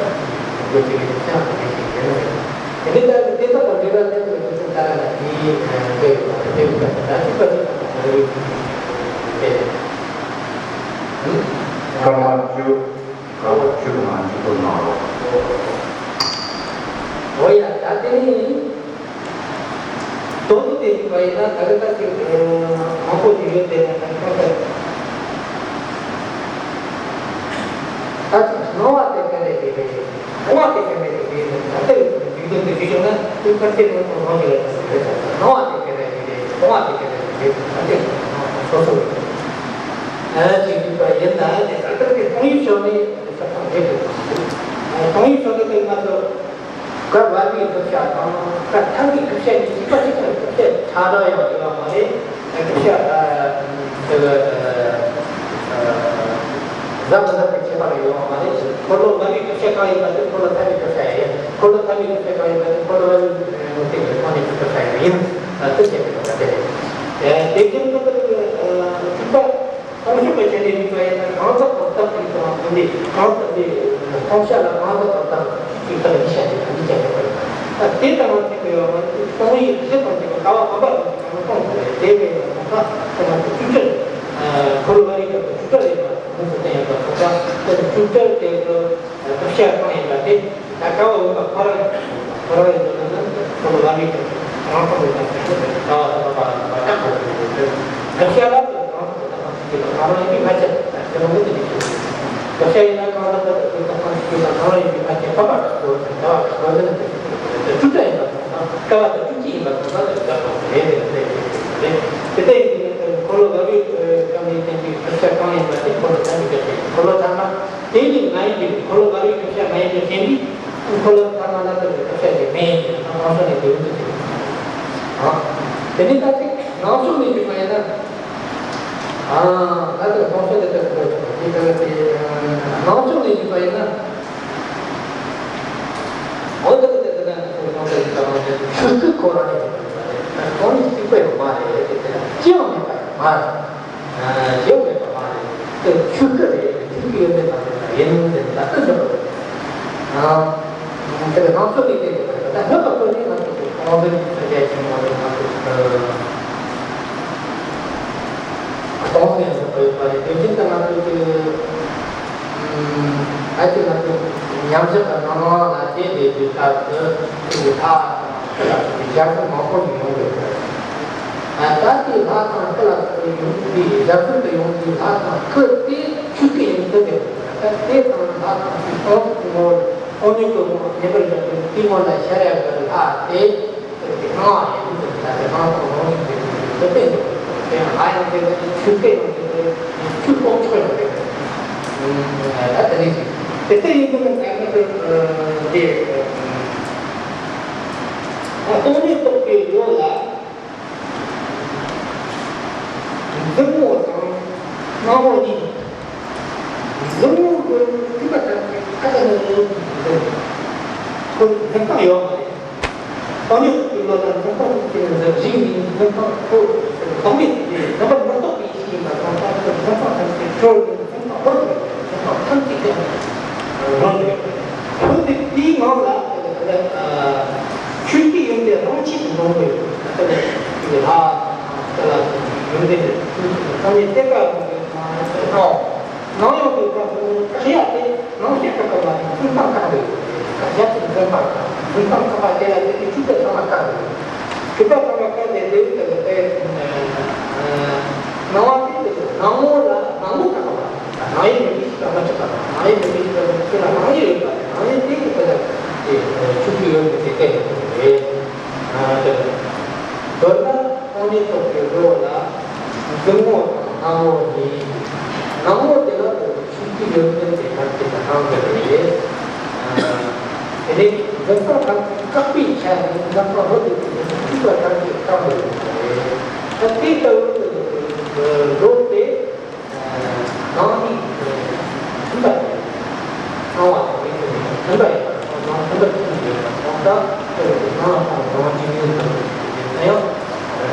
སྐོར་གྱི་རིན་ཆེན་ཅང་དེ་ནས་ཞིག་ཡོད་མ་རེད། དེ་ནས་ད་དེ་དག་གི་འབྲེལ་བ་ལྡན་པའི་དུས་ཚོད་ལྟར་ན་དེའི་འབྲེལ་ཡོད་པ་དེ་དེ་ཡོད་པ་དེ་ད་གཅིག་པ་གཅིག་པ་དང་འབྲེལ་ཡོད་དེ་རེད། སྐར་མ་བཅུ། སྐར་མ་བཅུ་ནང་གཅིག་པོ་གནང་རོགས། འོ་ཡ། ད་དེ་ནི་དོན་དུ་དེ་ཡིན་པ་ཡིན་ན་ད་ག་ད་ཅིག་མང་པོ་ཞིག་ཡོད་དེ་ནས་ད་ག་ད། ད་ཅིག་སྣང་བ་དེ་ག་རེ་རེད་རེད། སྣང་བ་དེ་ག་རེ་རེད་རེད། ད་ལྟའི་འཇིག་རྟེན་དུ་ཞིག་བྱུང་ན་དེ་ཕལ་ཆེར་ནི་ཁོང་རང་གི་ལ་ད་རེད། སྣང་བ་དེ་ག་རེ་རེད་རེད། སྣང་བ་དེ་ག་རེ་རེད་རེད། ད་ལྟའི་སྣང་བ་སོ་སོ་རེད། ཨ་ཅིག་ཡིན་པ་ཡིན་ན་དེ་ད་ལྟ་དེ་སྟོང་ཉིད་ཕྱོགས་ནས་ད་ཆ་ཚང་རེད་འདུག་སྟོང་ཉིད་ཕྱོགས་ནས་དེ་ང་ཚོ་སྐབས་བར་མའི་བསྒྲུབ་བྱ་དང་སྐབས་ཐ་མའི་བསྒྲུབ་བྱ་གཉིས་གཅིག་པ་གཅིག་ཏུ་བསྒྲུབ་བྱ་ཆགས་སྡང་ཡང་ཡོད་པ་མ་རེད། བསྒྲུབ་བྱ་དེ་གཟབ་མོ་ཟབ་པའི་ཁྱད་པར་ཡོད་པ་མ་རེད། འཁོར་ལོ་བར་མའི་བསྒྲུབ་བྱ་གང་ཡིན་པ་དེ་འཁོར་ལོ་ཐ་མའི་བསྒྲུབ་བྱ་ཡིན། འཁོར་ལོ་ཐ་མའི་བསྒྲུབ་བྱ་གང་ཡིན་པ་དེ་འཁོར་ལོ་བར་མའི་ངོ་སྤྲད་པའི་ཐོག་ནས་བསྒྲུབ་བྱ་ཡང་ཡིན། ལ་དེ་བྱས་པའི་ཐོག་དེ་རེད། དེ་བཞིན་དུ་དྲུག་པ། སྟོང་ཤུགས་པའི་ཆ་ནས་ཡིན་པ་ཡིན་ན་གང་ཟག་གང་ཟག་གི་དང་དེ་ནས་གང་ཟག་དེ་སྟོང་ཆ་ལ་གང་ཟག་གང་ཟག་གཅིག་ལྟར་གཉིས་ཆ་དེ་དང་གཉིས་ཆ་ཡོད་པ་རེད། ད་དེ་ལྟ་བུ་ཅིག་ཡོད་པ་སྟོང་ཉིད་གཞི་དང་བཅས་པ་ལྟ་བ་བམ་པ་དང་གཅིག་གང་སྟོང་དེ་རེད། དེ་བས་ན་ཁོང་ཁ་ཁོ་ན་ཚོ་བཅུ་དྲུག་འཁོར་ལོ་བར་རིགས་ཀྱི་བཅུ་དྲུག་ཡོད་པ་དངོས་སུ་བསྟན་ཡོད་པ་ཁོ་ཁ་ དེ་བཅུ་གཏེར་དེ་གི་བསླབ་བྱ་གང་ཡིན་པ་དེ་ད་ག་བ་འོས་པ་ཁོ་རང་ཁོ་རང་ཡིན་ན་ཁོ་ལ་བ་མི་དེ་རང་ཐོག་ལ་ད་ལྟ་བ་ད་ལྟ་བ་བསླབ་བྱ་ལ་རང་ཐོག་ལ་ད་ལྟ་བ་ད་ལྟ་བ་ཡིན་པའི་ཕལ་ཆེར་ད་ལྟ་བ་དེ་ནི་བསླབ་བྱ་ཡིན་ན་གང་ལྟར་ད་ལྟ་བ་ད་ལྟ་བ་ཡིན་པའི་ཕལ་ཆེར་ཐོབ་པ་ད་ལྟ་བ་ད་ལྟ་བ་ད་ལྟ་བ་བཅུ་གཏེར་ཡིན་པ། སྐལ་བ་དང་བཅུ་གཅིག་ཡིན་པ་དང་ད་ལྟ་བདག་དང་རེད་རེད་རེད་རེད། དེ་ལྟ་ཡིན་དུས་འཁོར་ལོ་ལྔ་པའི་སྐབས་ནས་བསྟན་པའི་བསླབ་བྱ་གང་ཡིན་པ་དེ་འཁོར་ལོ་ཐ་མའི་སྐབས་དེ་འཁོར་ལོ་ཐ་མ་དེ་ནི་མ་ཡིན་པའི་འཁོར་ལོ་ལྔ་པའི་བསླབ་བྱ་མ་ཡིན་པའི་རྐྱེན་གྱིས་འཁོར་ལོ་ཐ་མ་ལ་ལྟོས་པའི་བསླབ་བྱ་དེ་མེད་ཡིན་པས་ན་གང་ཟག་ནས་དེ་འདྲ་དེ་རེད། དེ་ནས་ད་ཅིག་ནང་ཕྱོགས་ནས་བརྒྱུད་པ་ཡིན་ན། ཨ། ད་ལྟ་གོང་ས་དེ་ལྟར་དགོས་ཀྱང་དེ་ལྟར་དེ་ནང་ཕྱོགས་ནས་བརྒྱུད་པ་ཡིན་ན། འོ་ད་ལྟ་དེ་ལྟར་ནང་ཕྱོགས་ནས་བརྒྱུད་པ་ཡིན་ན་ཆོས་སྐུ་ཁོ་རང་ཡིན་པ་རེད། གང་ཡིན་གཅིག་པ་ཡང་མ་རེད། དེ་ལྟར་ཅི་ཡང་མེད་པ་ཡང་མ་རེད། ཅི་ཡང་མེད་པ་མ་རེད། དེ་ཆོས་སྐུ་རེད། ཆོས་སྐུ་ཡོད་མེད་དང་དེ་ལ་ཡིན་མིན་དེ་ལ་ད་འདྲ་པོ་རེད། ཨ། དེ་ནང་ཚོ་ལས་དེ་ད་ལྷག་པར་དུ་ནི་ང་ཚོ་གི་ཁོང་ཚོའི་ས་སྐྱ་ཆེན་མོ་དེ་ང་ཚོ་གཏོང་ནས་ཡོད་པ་རེད། དེ་བཞིན་དུ་ང་ཚོ་གི་ཨ་ཅེ་ང་ཚོ་ཉམས་ཞིབ་དང་ནང་ལ་བལྟས་བསྡད་དུས་སྐབས་སུ་དེ་གི་ལྷ་དང་སྐུ་ལ་སོགས་པའི་ཞལ་གསུང་མང་པོ་ཞིག་ཡོང་གི་ཡོད་པ་རེད། ད་ལྟའི་ལྷ་དང་སྐུ་ལ་སོགས་པའི་ཡོང་དུས་ཞལ་གསུང་དུ་ཡོང་དུས་ལྷ་དང་སྐུ་དེ་ཆོས་སྐུ་ཡིན་ཚུལ་དེ་རེད། ད་དེ་དང་ལྷ་དང་སྐུའི་སྟོང་གཟུགས་ངོ་བོར་ཨོ་ཉོབ་ཏུ་ངོ་ཉེ་བར་བཞག་པའི་དེའི་ངོ་ལ་ཤར་ཡག་གི་ལྷ་དེ་སྐུ་དེ་སྣང་བ་ཡིན་ཚུལ་ད་ལྟ་སྣང་སྟོང་རང་བཞིན་དེ་དེ་དེ་དེ་ཡང་ལྷ་ཡང་དེ་ཆོས་སྐུ་ཡང་དེ་ཆོས་སྟོང་ཕྱོགས་ཡང་དེ་ད་དེ་ནས་དེ་ལྟ་ཡིན་དུས་ད་ང་ཚོ་དེ་སྟོང་ཉིད་རྟོགས་པའི་བློ་ལ། གཟུགས་ངོ་དང་སྣང་ངོ་གཉིས། གཟུགས་ངོ་གི་མཐུན་པ་ལྟར་གྱི་ཁ་ཙ་ནས་ནི་འདི་ཁོ་འཛིན་སྟངས་ཡོད་མ་རེད། སྟོང་ཉིད་ཀྱི་བློ་ལ་འཛིན་སྟངས་ཀྱི་འདི་རིགས་ནི་འཛིན་སྟངས་ཁོ་ལྡོག་མེད་དེ་རྣམ་པར་མི་རྟོག་པའི་ཡེ་ཤེས་ཡིན་པ་དང་ཁོ་འཛིན་སྟངས་ཐམས་ཅད་གྲོལ་ནས་འཛིན་སྟངས་ལྷོད་དེ་འཛིན་སྟངས་ཐམས་ཅད་ཀྱང་ལྷོད་དེ་ཁོ་འདི་དེའི་ངང་ལ་ཆོས་ཀྱི་ཡོན་ཏན་རང་ཆས་སུ་འདོན་དགོས། ད་ལྟ་ལ་ཡོན་ཏན་ཆོས་ཀྱི་སངས་རྒྱས་གཏེར་ཁ་ནང་ནང་ཡོད་པའི་སྐབས་སུ་བཀག་ཡ་དེ་ནང་བཤད་སྐབས་ལ་འཛིན་སྟངས་བཀག་དགོས། བཀག་ཡ་དེ་འཛིན་པ་དང་འཛིན་སྟངས་བཀག་པ་དེ་ལ་དེ་ནི་ཆོས་ཀྱི་ཚང་མ་བཀག་དགོས། ཆོས་ཀྱི་ཚང་མ་བཀག་ནས་དེ་བས་ཀྱང་དེ་སྣང་བ་དེ་དེ་སྣང་ངོ་ལ་སྣང་ངོ་བཀག་པ། རང་ཡུལ་མིན་པའི་ཕྱིར་ལ་མ་ཆགས་པ་དང་རང་ཡུལ་མིན་པའི་ཕྱིར་ལ་ཁྱོད་ལ་རང་ཡུལ་ཡོད་པ་དང་རང་ཡུལ་དེ་ཡོད་པ་ལ་དེ་ཆོས་ཀྱི་ཡོད་པའི་དེ་སྐད་ཡོད་པ་རེད། དེ་མདོར་ན་སྟོང་ཉིད་རྟོགས་པའི་བློ་ལ་གཟུགས་ངོ་དང་སྣང་ངོ་གཉིས། སྣང་ངོ་དེ་ལ་ཆོས་ཀྱི་ཡོན་ཏན་དེ་ཐམས་ཅད་ལ་སྣང་གི་རེད། དེ་ནས་འཛིན་སྟངས་ཐམས་ཅད་བཀག་པའི་ཆ་ནས་འཛིན་སྟངས་ལྷོད་དུ་གྱུར་ནས་ཆོས་པ་ཐམས་ཅད་བཀག་དགོས་པ་རེད། ད་དེ་ལྟ་བུའི་བློ་དེ། ནང་ནི་མཐུན་པ་ཡིན། སྣང་བ་དང་མི་མཐུན་ནི་མཐུན་པ་ཡིན་པ་དང་ནང་མཐུན་པ་མཐུན་ཡོད་པ་སོང་ཙང་དེ་ལ་སྣང་བ་དང་ནང་གཅིག་ཡོད་དང་ཡོད་ན་ཡང་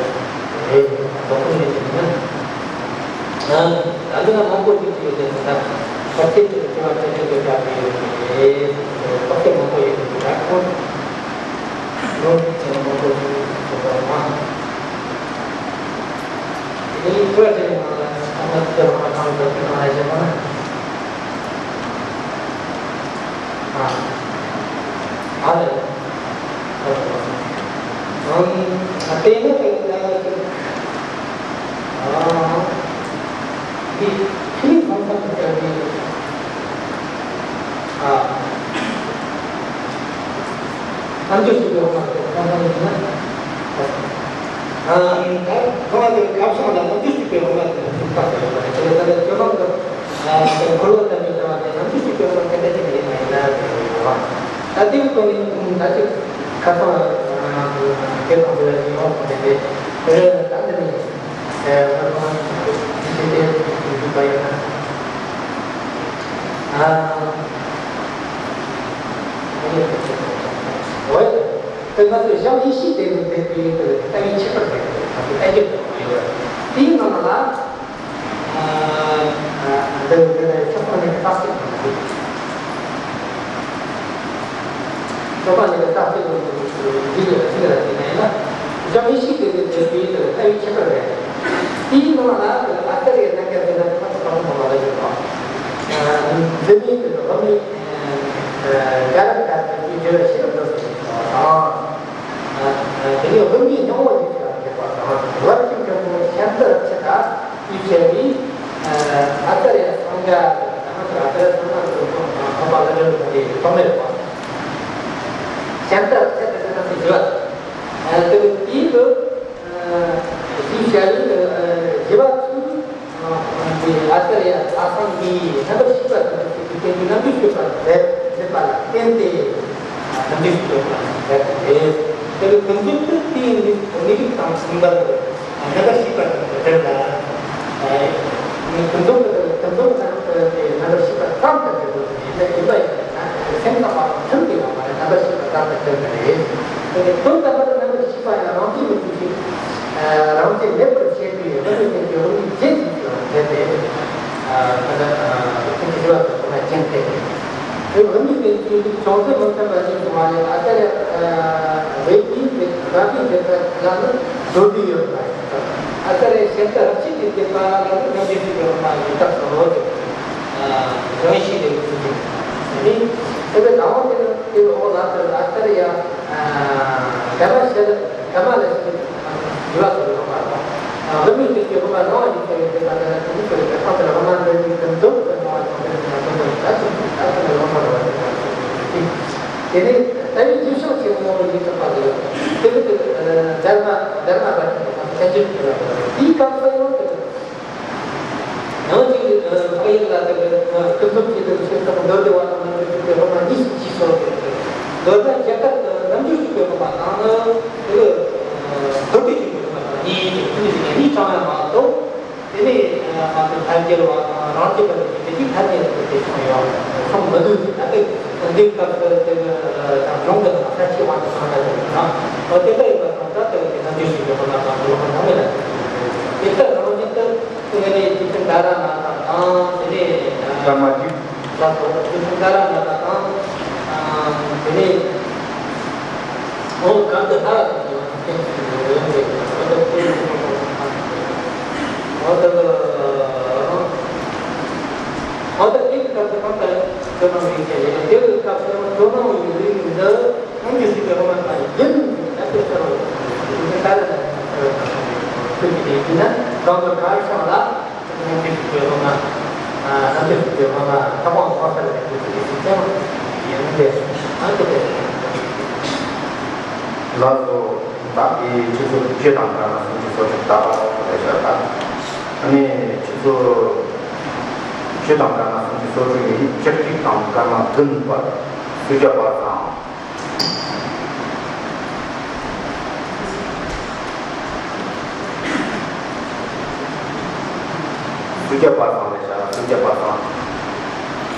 རེད། རྡོག་པོ་ཡིན་ཟེར་ན། ད་འདི་ན་མང་པོ་ཅིག་ཡོད་དེ་ད་ཕལ་ཆེར་དེ་ལ་དཔེ་ཆ་དེ་ཚོ་རྒྱབ་ཀྱི་ཡོད་དེ་རེད། རྟོག་དཔེ་མང་པོ་ཡོད་དེ་ད་ཁོང་ནོར་ཅན་མང་པོ་ཅིག་ཡོད་པ་མ། དེ་ནས་བོད་ཀྱི་ནང་ལ་ཚང་མ་དེ་རང་ལ་ཚང་མ་དེ་ནང་ལ་བྱེད་པ་ན། ཨ། ཨ་ལས། ཨ་ལས། ཨམ། ཨ་དེ་ནས་དེ་ལ་ཨ། འདི་ཁྱིམ་ཚང་ཚང་དུ་བྱ་བའི། ཨ། རྣམ་འགྱུར་ཞིག་ཡོང་བ་དེ་ཁོང་ཁྲོ་ཡིན་ན། ཨ། ད་ཁོང་གི་སྐབས་སུ་ལ་རྣམ་འགྱུར་ཞིག་པའི་འོ་མ་དེ་ཐུག་པ་དེ་ཡོད་པ་རེད། དེ་ལས་ད་ལྟ་ཁྱོད་རང་གི་ཨ་འཁོར་ལོ་ལྟ་བུའི་ལྟ་བ་དེ་རྣམ་འགྱུར་ཞིག་པའི་འོ་མ་ག་འདྲ་ཞིག་ཡིན་ན་ཡིན་ན་དེ་ཡོད་པ། ད་དེའི་སྐོར་ནས་ད་ཅིག་ཁ་སང་དེ་དང་དེ་ལ་ཡིན་ཡོང་དེ་དེ་དེ་ད་འདི་ནས། ཨེ། ང་ཚོ་ཅི་ཞིག་ཏེ་འཇུག་པ་ཡིན་ན། ཨ། འོ། དཔེར་ན་ང་ཚོས་གཞན་ཡེ་ཤེས་དེ་ནི་འདས་པའི་ལྟ་བའི་ཁྱད་པར་ཟེར་གྱི་ང་ཚོ་ལྟ་རྒྱུ་དང་ཡོད། དེའི་ནང་ལ། ཨ། འདི་འདི་ནས་ཆོས་པ་ནི་རྟག་གཅིག་དང་འདུག་ཆོས་པ་ནི་རྟག་གཅིག་དང་འདུག་འདི་ལ་ཚིག་ལ་བལྟས་ན་ཡིན་ན། འཇམ་ཡེ་ཤེས་དེ་ནི་འདས་པའི་ལྟ་བའི་ཁྱད་པར་རེད། དེའི་ནང་ལ་ཨ་ཏར་ཡི་གནད་འགག་དེ་ལ་ཁ་ཚ་དང་པོ་མ་ལ་ཡོད་པ། དེ་ནས་དེ་ནི་དབུ་མའི་རྒྱ་རབ་ལྟར་དུ་དེའི་འགྲེལ་བ་ཤེས་རབ་སྒྲོལ་སོགས་ཀྱི་བྱ་བ་དང་། དེ་ནས་དབུ་མའི་སྙིང་པོ་ཡིན་ཞེས་པ་འགྲེལ་པ་དང་། བར་གྱི་མགོན་པོ་ཤཱནྟ་རཀྵི་ཏ་དེའི་ཕྱིར་ནི་ཨ་ཙརྱ་སངས་རྒྱས་དང་ཨ་ཙརྱ་སངས་རྒྱས་དང་ཐོག་མ་ལ་འབྲེལ་བའི་ཐོག་མའི་རེད་པ། ཤཱནྟ་རཀྵི་ཏ་ཟེར་ན་དེ་ཞུ་བ་དང་། དེ་ནི་དེའི་དུ་དེའི་ཕྱིར་ནི་ཞི་བ་ཚུལ། དེ་ཨ་ཙརྱ་ལྷག་བསམ་གྱིས་རྣམ་པར་ཤེས་པ་དང་ལྡན་པའི་རྣམ་འགྱུར་སྤྱོད་པ་མཛད་པ་ལ་བརྟེན་ཏེ་རྣམ་འགྱུར་སྤྱོད་པ་མཛད་པ་རེད། དེ་ལ་ཀུན་རྫོབ་ཏུ་དེའི་གནས་ལུགས་དང་མཐུན་པར་རྣམ་པར་ཤེས་པ་དང་འབྲེལ་ལ། ཀུན་རྫོབ་ཏུ་ཀུན་རྫོབ་ཏུ་དེ་རྣམ་པར་ཤེས་པ་ཙམ་དང་འབྲེལ་དགོས་ཏེ། ཡིན་པ་ཡིན་ན་སེམས་ཙམ་པ་དང་མཐུན་པའི་ངང་ལ་རྣམ་པར་ཤེས་པ་ཙམ་དང་འབྲེལ་བ་རེད། དེ་ནས་དོན་དམ་པར་རྣམ་པར་ཤེས་པ་ཡང་རང་བཞིན་མི་མཐུན་ཞིང་། རང་བཞིན་མེད་པར་བཤད་པའི་དབུ་མའི་ལྡན་གྱི་དབུ་མའི་རྒྱན་གྱིས་མཛད་དེ། ད་ལྟ་ཐུན་གྱི་བཞི་པ་སོགས་ཁོ་ན་རྒྱན་ཏེ། དབུ་མའི་ལྡན་གྱི་བྱང་སེམས་མི་མཐུན་པ་ཞིག་གསུངས་པ་ལས། ཨ་ཙརྱ་རེ་ཏི་ར་བི་འཛིན་པ་ལ་ནི་མདོ་སྡེ་ཡོད་པ། ཨ་ཙརྱ་ཤཱནྟ་རཀྵི་ཏས་བསྟན་པ་ལ་ནི་རྣམ་འགྱུར་སྤྱོད་པའི་དབུ་མ་ཡིན་སྟབས་སོ་ཟེར། རང་བཞིན་ལས་མི་མཐུན་ཞིང་། དེ་ནས་དེ་ལྟ་བུ་དེ་ནི་དེ་འོག་ལ་ཨ་ཙརྱ། ཨ་ཀ་མ་ཤ་ཀ་མ་ལ་ཤི་ཡི་བ་སོགས་ཀྱི་དབུ་མ་དང་། དབུ་མའི་རྒྱན་གྱི་དབུ་མ་སྣང་བ་ཞིག་ཕྱེ་བའི་དེ་ལ་ནི་དེ་ནི་ཁྱོད་ཀྱི་ཁམས་ལྟར་དབུ་མ་འདི་ནི་ཀུན་རྫོབ་ཏུ་སྣང་བ་ཅན་དེ་ནི་ཀུན་རྫོབ་ཏུ་ད་ཅི་ད་ཅི་ནི་དབུ་མ་རེད་པ། དེ་ནི་ལྟ་བའི་རྒྱུ་ཤོག་ཆེན་མོ་ཡིན་གྲུབ་པ་དེ་དེ་ནི་དེ་དྷརྨ་དྷརྨ་བར་གྱི་དེ་ནི་བསྟན་བཅོས་ཀྱི་དེའི་སྐབས་སུ་ཡང་དེ། ཡང་ཅིག་ཕ་ཡིག་ལ་དེ་ཀུན་རྫོབ་ཀྱི་དེ་ཤེས་སྟངས་མདོ་སྡེ་པ་དང་རྣམ་འགྱུར་སྤྱོད་པའི་དབུ་མ་གཉིས་སུ་ཕྱེས་སོ། མདོར་ན་རྒྱ་གར་གྱི་རྣམ་འགྱུར་སྤྱོད་པའི་དབུ་མ་དང་ནི་དེ་མདོ་སྡེ་སྤྱོད་པའི་དབུ་མ་དང་གཉིས་ཀྱི་ཁུངས་ཀྱི་གཉིས་དྲངས་ཡ་མ་གཏོགས། དེ་ནས་ང་ཚོ་ཐལ་འགྱུར་བ་དང་རང་རྒྱུད་པ་དེ་དེ་ཐལ་འགྱུར་དེ་བྱུང་ཡོད་བྱུང་མི་འདུག་ད་དེ་འདི་སྐབས་སུ་དེ་ཀྱང་གཞུང་གི་ནང་ས་ཆེ་བ་དང་ས་ཆ་དེ་ནང་འོ་དེ་ལྟ་ཡིན་པ་སོང་ཙང་དེ་གི་རྣམ་འགྱུར་སྤྱོད་པའི་དབུ་མ་དང་དེ་ལོག་པ་ནང་མེད་ལ་དེ་ལྟར་རང་བཞིན་དུ། དེ་ནས་ཏིག་ཙམ་ད་ར་ན་ད་དང་། དེ་ནས་ཀརྨ་ཏིག་ལ་སོགས་ཏིག་ཙམ་ད་ར་ན་ད་དང་། དེ་ནས་འོ་གང་དུ་ལྷ་ར་དང་ཡོད་པ་དེ་ཚོ་ཡོད་རེད། འོ་ད་འོ་ད་དེ་གི་སྐབས་སུ་གང་ལྟར་ཇོ་ནང་བའི་ཡིག་ཆ་རེད། དེ་གི་སྐབས་སུ་ཡང་ཇོ་ནང་བའི་ཡིག་འདི། སྔོན་གྱི་སྲིད་པའི་སློབ་མ་དང་ཡིན་ད་ལྟའི་ས་རུ་ད་ལྟ་ལ་ཁུལ་གྱི་དེ་ཡིན་ན་རང་གི་གར་ཤང་ལ་སྔོན་གྱི་སྲིད་པའི་སློབ་མ་སྔོན་གྱི་སྲིད་པའི་སློབ་མ་ཐ་མག་གོང་ས་ལ་ཡོད་པའི་སྲིད་ཀྱང་ཡིན་པས་ཨ་ཏི་པས། ལགས་སོ། ད་དེ་ཆུ་ཚོད་བཅུ་དང་སྐར་མ་སུམ་ཅུ་སོ་དྲུག་ད་རེད་ཤག་ད་ཨ་ནི་ཆུ་ཚོད་བཅུ་དང་སྐར་མ་སུམ་ཅུ་སོ་དྲུག་ཡིན། བཅུ་གཅིག་དང་སྐར་མ་བདུན་བར་སུ་ཇ་པ་དང་། སུ་ཇ་པ་སང་རེད་ཤག་སུ་ཇ་པ་སང་།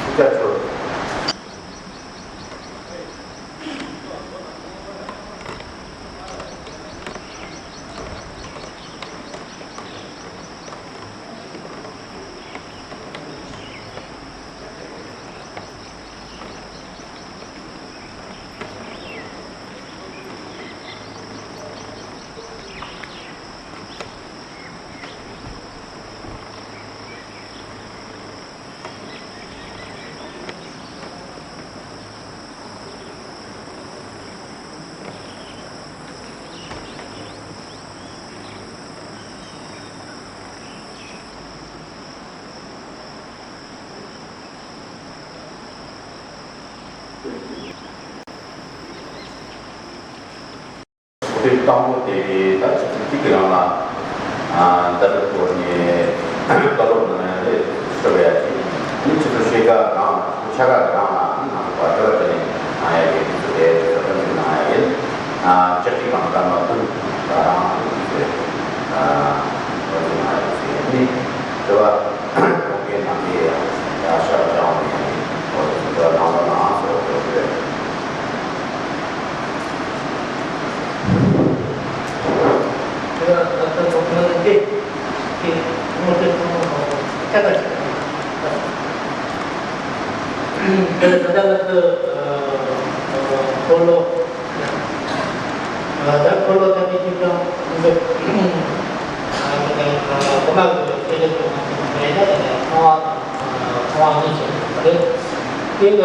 སུ་ཇ་ཆོས། དེ་དང་པོ་དེ་ད་ཆུ་ཚོད་གཅིག་གི་རིང་ལ་ཨ་འདི་འདྲ་སྐོར་ནས་བཀའ་སློབ་གནང་ཡ་དེ་ཞུ་བ་ཡ་ཅིག་ནི་ཆུ་ཚོད་ཕྱེད་ཀ་རང་ལ་ཆུ་ཚོད་ཕྱེད་ཀ་རང་ལ་ནི་ང་ཚོ་བར་སྐབས་དེ་ནས་གནང་ཡ་ཡིན། དུས་ཚོད་དེ་ཚོད་ཐུང་ནས་གནང་ཡ་ཡིན། ཨ་བཅུ་གཅིག་དང་སྐར་མ་བདུན་ད་རང་ལ་དུས་ཚོད་ཨ་འོ་དེ་གནང་ཡ་ཡིན་ཟེར་ནི་དྲི་བ་ཁོང་གིས་ནང་གི་ཡ་ཤར་བྱང་བ་ཡིན། འོ་དེ་ཚོ་དྲི་བ་གནང་རོགས་གནང་ཟེར་བ་དེ་རེད། དེ་དེ་གི་ད་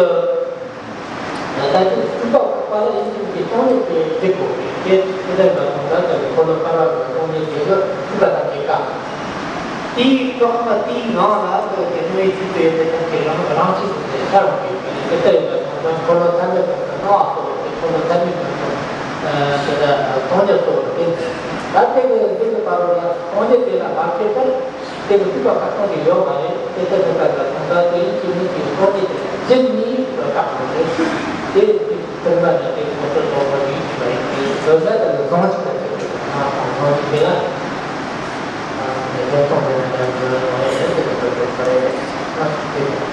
ལྟ་དུས་སྤྲུལ་པ་འཕགས་པ་ལ་ཡིན་གྱི་སྟོང་ཉིད་དེ་འགྲིག་དགོས་པས། དེ་དེ་ལྟར་ན་ཁོང་ད་ལྟ་གི་འཁོར་ལོ་བསྐལ་པ་གི་སྟོང་ཉིད་དེ་གི་སྤྲུལ་པ་དང་གི་སྐབས། དེའི་ཐོག་མ་དེའི་ངང་ལ་ད་དེ་སྟོང་ཉིད་ཚུལ་དུ་ཡོད་པའི་ཐབས་ཀྱི་རང་རང་ཆས་སུ་དེ་ཤར་བ་ཡོད་པས། དེ་ལྟར་ཡིན་པ་ཁོང་ད་འཁོར་ལོ་ཐ་མའི་སྟེང་དུ་སྣང་བ་རྟོགས་ཏེ། འཁོར་ལོ་ཐ་མའི་སྟེང་དུ་དེ་ལ་སྟོང་ཉིད་རྟོགས་པར་བརྟེན་ཏེ། ད་དེ་གི་དེ་གི་བར་ལ་སྟོང་ཉིད་དེ་ལ་མ་ཁེལ་བར། དེ་ལ་སྤྲུལ་པ་ཁ་སྐོང་གི་ཡོད་མ་རེད། དེ་ལྟ་བུ་ལྟར་ལ་ཐོག་མཐའ་དེ་ཡིན་གཅིག་མིན་གཅིག་སྟོང་ཉིད་དེ་ལ་གཞི་ནས་བཀག་པ་རེད། དེ་དེ་སྟོན་པ་ནི་དེ་ངོ་སྤྲོད་རྫོགས་པ་ཡིན་གཅིག་པ་ཡིན་གྱི་བཟོ་ས་དེ་ལ་རྫོང་གཅིག་དང་བཅས་པའི་ང་དང་རྫོང་གཅིག་དེ་ལ་ནས་རྫོང་ཚོགས་པའི་ནང་དུ་འགྲོ་བ་རེད། དེ་ལ་འགྲོ་དགོས་པ་རེད། ང་ཚོ་དེ་ལ།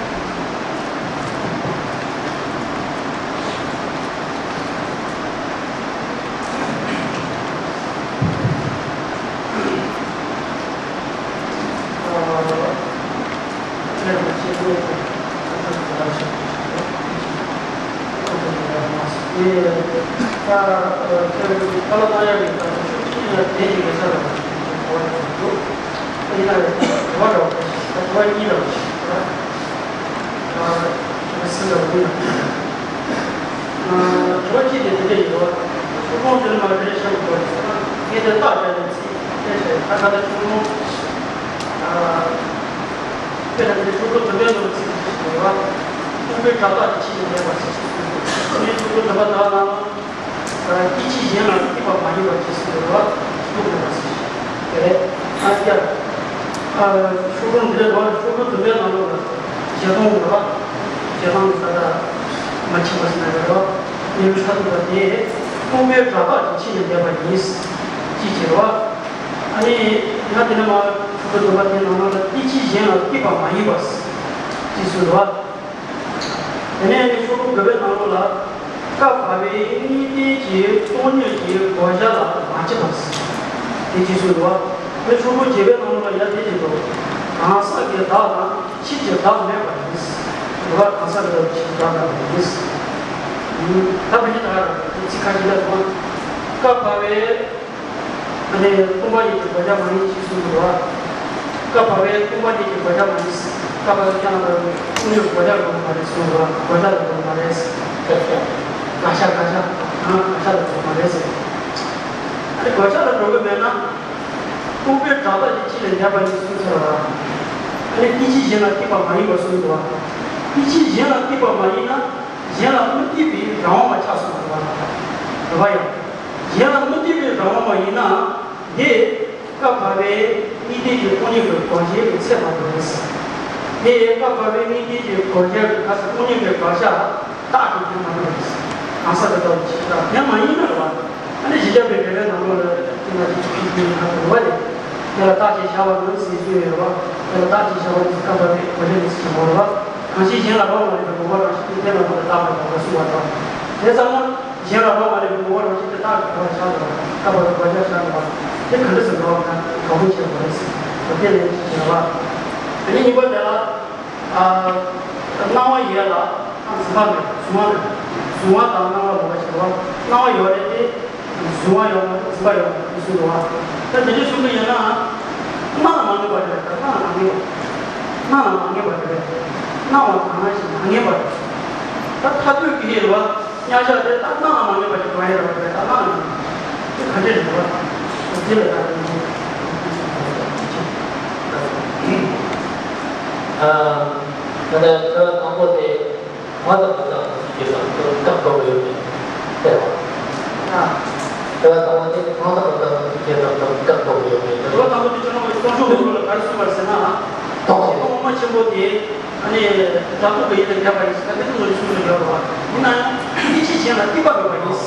དྲི་བ་གཅིག་དེ་དེ་འདྲ་ཡིན་པ། དྲི་བ་གཅིག་དེ་དེ་འདྲ་ཡིན་པ། ཆོས་སྐོར་དེ་ནི་མ་རེད་ཤག་གོ། སྐད་དེ་རྟགས་སྦྱར་ནས་ཚིག་དེ་བྱས། ད་ག་ད་ཆོས་སྐོར་དཔེར་ན་དེ་ཆོས་སྐོར་བདུན་པའི་ནང་གི་ཚིག་ཅིག་ཡོད་པ། སྟོང་པའི་སྒྲ་རྟགས་ཀྱི་ཆོས་ཉིད་མེད་པ་ཞེས་གསུངས་ཡོད། དེ་ནས་ཆོས་སྐོར་བདུན་པ་དག་ནང་། སྐྱེ་མཆེད་གཞན་ལ་སྐྱེས་པ་མ་ཡིན་པ་ཞེས་གསུངས་ཡོད་པ། ཐུག་མེད་པ་ཞེས་དེ་རེད། ཨ་ཀྱ། ཨ་ཆོས་སྐོར་འདི་རེད་པ། ཆོས་སྐོར་བདུན་པའི་ནང་ལོགས་ལ་བཞེད་དོན་ཡོད་པ། བཞེད་དོན་ད་ལྟ་མ་ཕྱིན་པ་ཟེར་ན་རེད་པ། གནས་ལུགས་མཐར་ཐུག་པ་དེ་སྟོང་པའི་སྒྲ་རྟགས་ཀྱི་ཆོས་ཉིད་མེད་པ་ཡིན། ཅེས་བྱས་པ། ཨ་ནི་ཡང་དེ་ནས་མར་ཆོས་སྐོར་བདུན་པ་དེའི་ནང་ལོགས་ལ་སྐྱེ་མཆེད་གཞན་ལ་སྐྱེས་པ་མ་ཡིན་པ་ཞེས་གསུངས་ཡོད་པ། དེ་ནས་ནི་ཆོས་སྐོར་དགུ་པའི་ནང་ལོགས་ལ། སྐབས་བར་པའི་དངོས་བསྟན་གྱི་སྟོང་ཉིད་ཀྱི་གོ་བྱ་ལ་མ་སྐྱེས་པ། དེ་ཅི་གསུངས་འདུག་བ། དེ་ཆོས་སྐོར་བརྒྱད་པའི་ནང་ལོགས་ལ་ཡང་དེ་བཞིན་དུ། གང་ཟག་གི་བདག་དང་ཕྱིར་གྱི་བདག་མེད་པ་ཡིན། འདུག་བ། གང་ཟག་གི་བདག་ཕྱིར་གྱི་བདག་མེད་པ་ཡིན། ད་བུ་ཉིད་ད་ག་རང་དེ་ཚིག་ཁ་ཅིག་ལ་དང་། སྐབས་བར་པའི། ཨ་ནི་སྟོང་པ་ཉིད་ཀྱི་གོ་བྱ་མ་ཡིན་ཞེས་གསུངས་འདུག་བ། སྐབས་བར་པའི་སྟོང་པ་ཉིད་ཀྱི་གོ་བྱ་མ་ཡིན། སྐབས་བར་པའི་ཁྱད་པར་སྟོང་ཉིད་གོ་བྱ་འགྲོ་གི་མ་རེད་གསུངས་འདུག་བ། གོ་བྱ་ལ་འགྲོ་གི་མ་རེད། དགག་བྱ་དགག་བྱ་ཨང་དགག་བྱ་ལ་འགྲོ་གི་མ་རེད། ཨ་ནི་གོ་བྱ་ལ་འགྲོ་གི་མེད་ན། སྟོང་པའི་སྒྲ་རྟགས་ཀྱི་ཆོས་ཉིད་མེད་པ་ཡིན་གསུངས་ཚར་བ། ཨ་ནི་སྐྱེ་མཆེད་གཞན་ལ་སྐྱེས་པ་མ་ཡིན་པར་གསུངས་འདུག་བ། སྐྱེ་མཆེད་གཞན་ལ་སྐྱེས་པ་མ་ཡིན་ན། གཞན་ལ་མུ་སྟེགས་པའི་རང་དབང་བ་ཆགས་སོང་བ། རེད་བ་ཡ། གཞན་ལ་མུ་སྟེགས་པའི་རང་དབང་བ་ཡིན་ན། དེ་སྐབས་བར་པའི་དངོས་བསྟན་གྱི་སྟོང་ཉིད་ཀྱི་གོ་བྱེད་ཀྱི་ཚད་མ་རེད། དེ་སྐབས་བར་པའི་དངོས་བསྟན་གྱི་གོ་བྱེད་ཀྱི་ཁ་སྟོང་ཉིད་ཀྱི་བག་ཆགས་རྟགས་ཀྱི་དོན་མ་རེད། གང་ཟག་གི་ལྟ་བུ་ཅིག་རྟགས་དོན་མ་ཡིན་ན་རེད་བ། ཨ་ནི་གཞི་རྒྱ་བའི་འགྲེལ་པའི་ནང་ལོགས་ལ་དེ་ལ་ཅིག་ཕྱིས་ཀྱི་ཡོད་ན་རེད་བ། དེ་དེ་ལ་རྟགས་ཅེས་བྱ་བ་ནི་ཟེར་རྒྱུ་ཡོད་རེད་བ། དེ་ལ་རྟགས་ཅེས་བྱ་བ་ནི་སྐབས་བར་པའི་གོ་བྱེད་ནི་ཟེར་གྱི་མ་རེད་བ། གང་ཞིག་གཞན་ལ་རག་མ་ལས་པའི་ངོ་བོ་རང་བཞིན་དེ་ལ་མ་ལ་བཏགས་པ་ཡོང་བ་གསུངས་པ་དང་། དེ་ཙམ་ན་གཞན་ལ་རག་མ་ལས་པའི་ངོ་བོ་རང་བཞིན་དེ་རྟགས་ཀྱི་གོ་བ་ཆགས་འགྲོ་བ་དང་སྐབས་བར་དུ་གོ་བྱ་ཆགས་འགྲོ་བ་དེ་ག་འདྲ་ཟེར་འགྲོ་བ་དང་ག་བོ་ཆེ་བ་རེད་ཟེར་བ་དེ་ལས་ཅི་བྱེད་པ། དེ་ནས་གཉིས་པ་དེ་ལ་སྣང་བ་ཡོད་ལ་འཛིན་པ་མེད། གཟུང་བ་མེད། གཟུང་བ་དང་སྣང་བ་ལོག་པ་ཞིག་རེད་བ། སྣང་བ་ཡོད་རེད་དེ། གཟུང་བ་ཡོད་མ་རེད། འཛིན་པ་ཡོད་མ་རེད་གསུངས་འདུག་བ། ད་དེ་འདྲ་གསུངས་པ་ཡིན་ན། སྣང་ལ་མ་ངེས་པ་རེད། ད་སྣང་ལ་མ་ངེས་པ། སྣང་ལ་མ་ངེས་པ་རེད། སྣང་བ་གང་ཞིག་མ་ངེས་པ་རེད། ད་མཐར་ཐུག་གི་ཡིན་རེད་བ། མཉམ་བཞག་དེ་ད་སྣང་ལ་མ་ངེས་པ་ཞིག་གང་ཡིན་རེད་བ། རེད། ད་སྣང་ལ་མ་ངེས་པ་དེ་ག་འདྲ་རེད་བ། དེ་ལ་ད་དེ་ནི། ཨ། ད་ལྟ་དྲི་བ་དང་པོ་དེ། གང་ཟག་གི་བདག་དང་ཕྱིར་གྱི་བདག་དང་སྐབས་འགྲོ་གི་ཡོད་མེད་ཟེར་བ། ཨ། དྲི་བ་དང་པོ་དེ་གང་ཟག་གི་བདག་དང་ཕྱིར་གྱི་བདག་དང་སྐབས་འགྲོ་གི་ཡོད་མེད་ཟེར་བ། དྲི་བ་དང་པོ་དེ་ཁྱོད་རང་གིས་སྟོང་ཕྲག་མང་པོ་ལ་ག་རེ་གསུངས་པ་རེད་ཟེར་ན། སྟོང་ཕྲག་ངོ་མ་ཆེན་པོ་དེ་ཨ་ནི་སྒྲ་རྟོག་གི་ཡུལ་ལས་འདས་པ་ཡིན་ཟེར་ན་དེ་ཚོ་ངོ་ནས་གསུངས་ཡོད་རེད་བ། ཡིན་ན་ཡང་སྐྱེ་མཆེད་གཞན་ལ་སྐྱེས་པ་མེད་པ་ཡིན།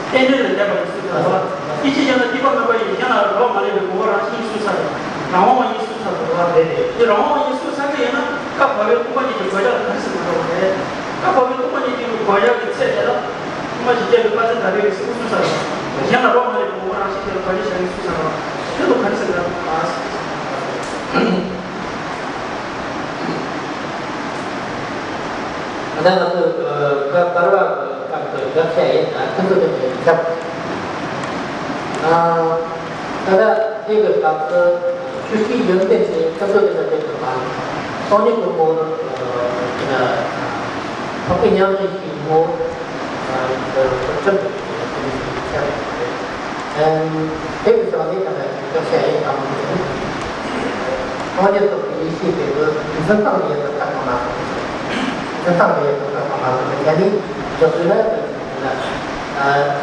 རྟེན་འབྲེལ་ལས་འདས་པ་ཡིན་གསུངས་ཚར་བ། སྐྱེ་མཆེད་གཞན་ལ་སྐྱེས་པ་མེད་པ་ཡིན། གཞན་ལ་རག་མ་ལས་པའི་ངོ་བོ་རང་བཞིན་གསུངས་ཚར་རེད། རང་དབང་བ་ཡིན་གསུངས་ཚར་བ་རེད། དེ་རང་དབང་བ་ཡིན་གསུངས་ཚར་གི་ཡིན་ན་སྐབས་བར་པའི་སྟོང་པ་ཉིད་ཀྱི་གོ་བྱ་ལ་ག་རེ་ཟེར་མ་འགྲོ་བ་རེད། སྐབས་བར་པའི་སྟོང་པ་ཉིད་ཀྱི་གོ་བྱ་གི་ཚད་དེ་ལ་སྟོང་པ་ཉིད་ཀྱི་དཔལ་ལྡན་དགའ་བའི་གི་སེམས་གསུངས་ཚར་བ། གཞན་ལ་རག་མ་ལས་པའི་ངོ་བོ་རང་བཞིན་དེ་ལ་གོ་བྱ་བཞག་ཡིན་གསུངས་ཚར་བ། དེ་ལ་ག་རེ་ཟེར་མ་འགྲོ་བ། ད་ལྟ་ང་ཚོས་བཀའ་བཀའ་ར་བ་གི་སྐབས་སུ་བརྒྱབ་བྱས་ཡིན། ད་ཁྱེད་ཚོ་དེ་ནས་བརྒྱབ། ད་ལྟ་དེ་གི་སྐབས་སུ་ཆོས་སྤྱིའི་ཡོན་ཏན་དེ་ཁྱེད་ཚོ་དེ་ལ་དེ་གི་བ། སྟོང་ཉིད་ཀྱི་སྐོར་ཕ་གི་ཉམས་ཞིབ་ཀྱི་ངོ་བོ་ཁྲིམས་ཀྱི་ཆ་རེད། དེ་གི་ཕྱོགས་ནས་ད་ལྟ་ཅིག་བརྗོད་བྱ་ཡིན་དང་མིན། སྟོང་ཉིད་སོགས་ཀྱི་ཡེ་ཤེས་དེ་ཚོ་འཛིན་སྟངས་ཡིན་ན་ད་གང་ལ་འཛིན་སྟངས་ཡིན་ན་ད་གང་ལ་འཛིན་ཡ་ནི་འཇོག་ཚུལ་ལ་ད་ལྟ་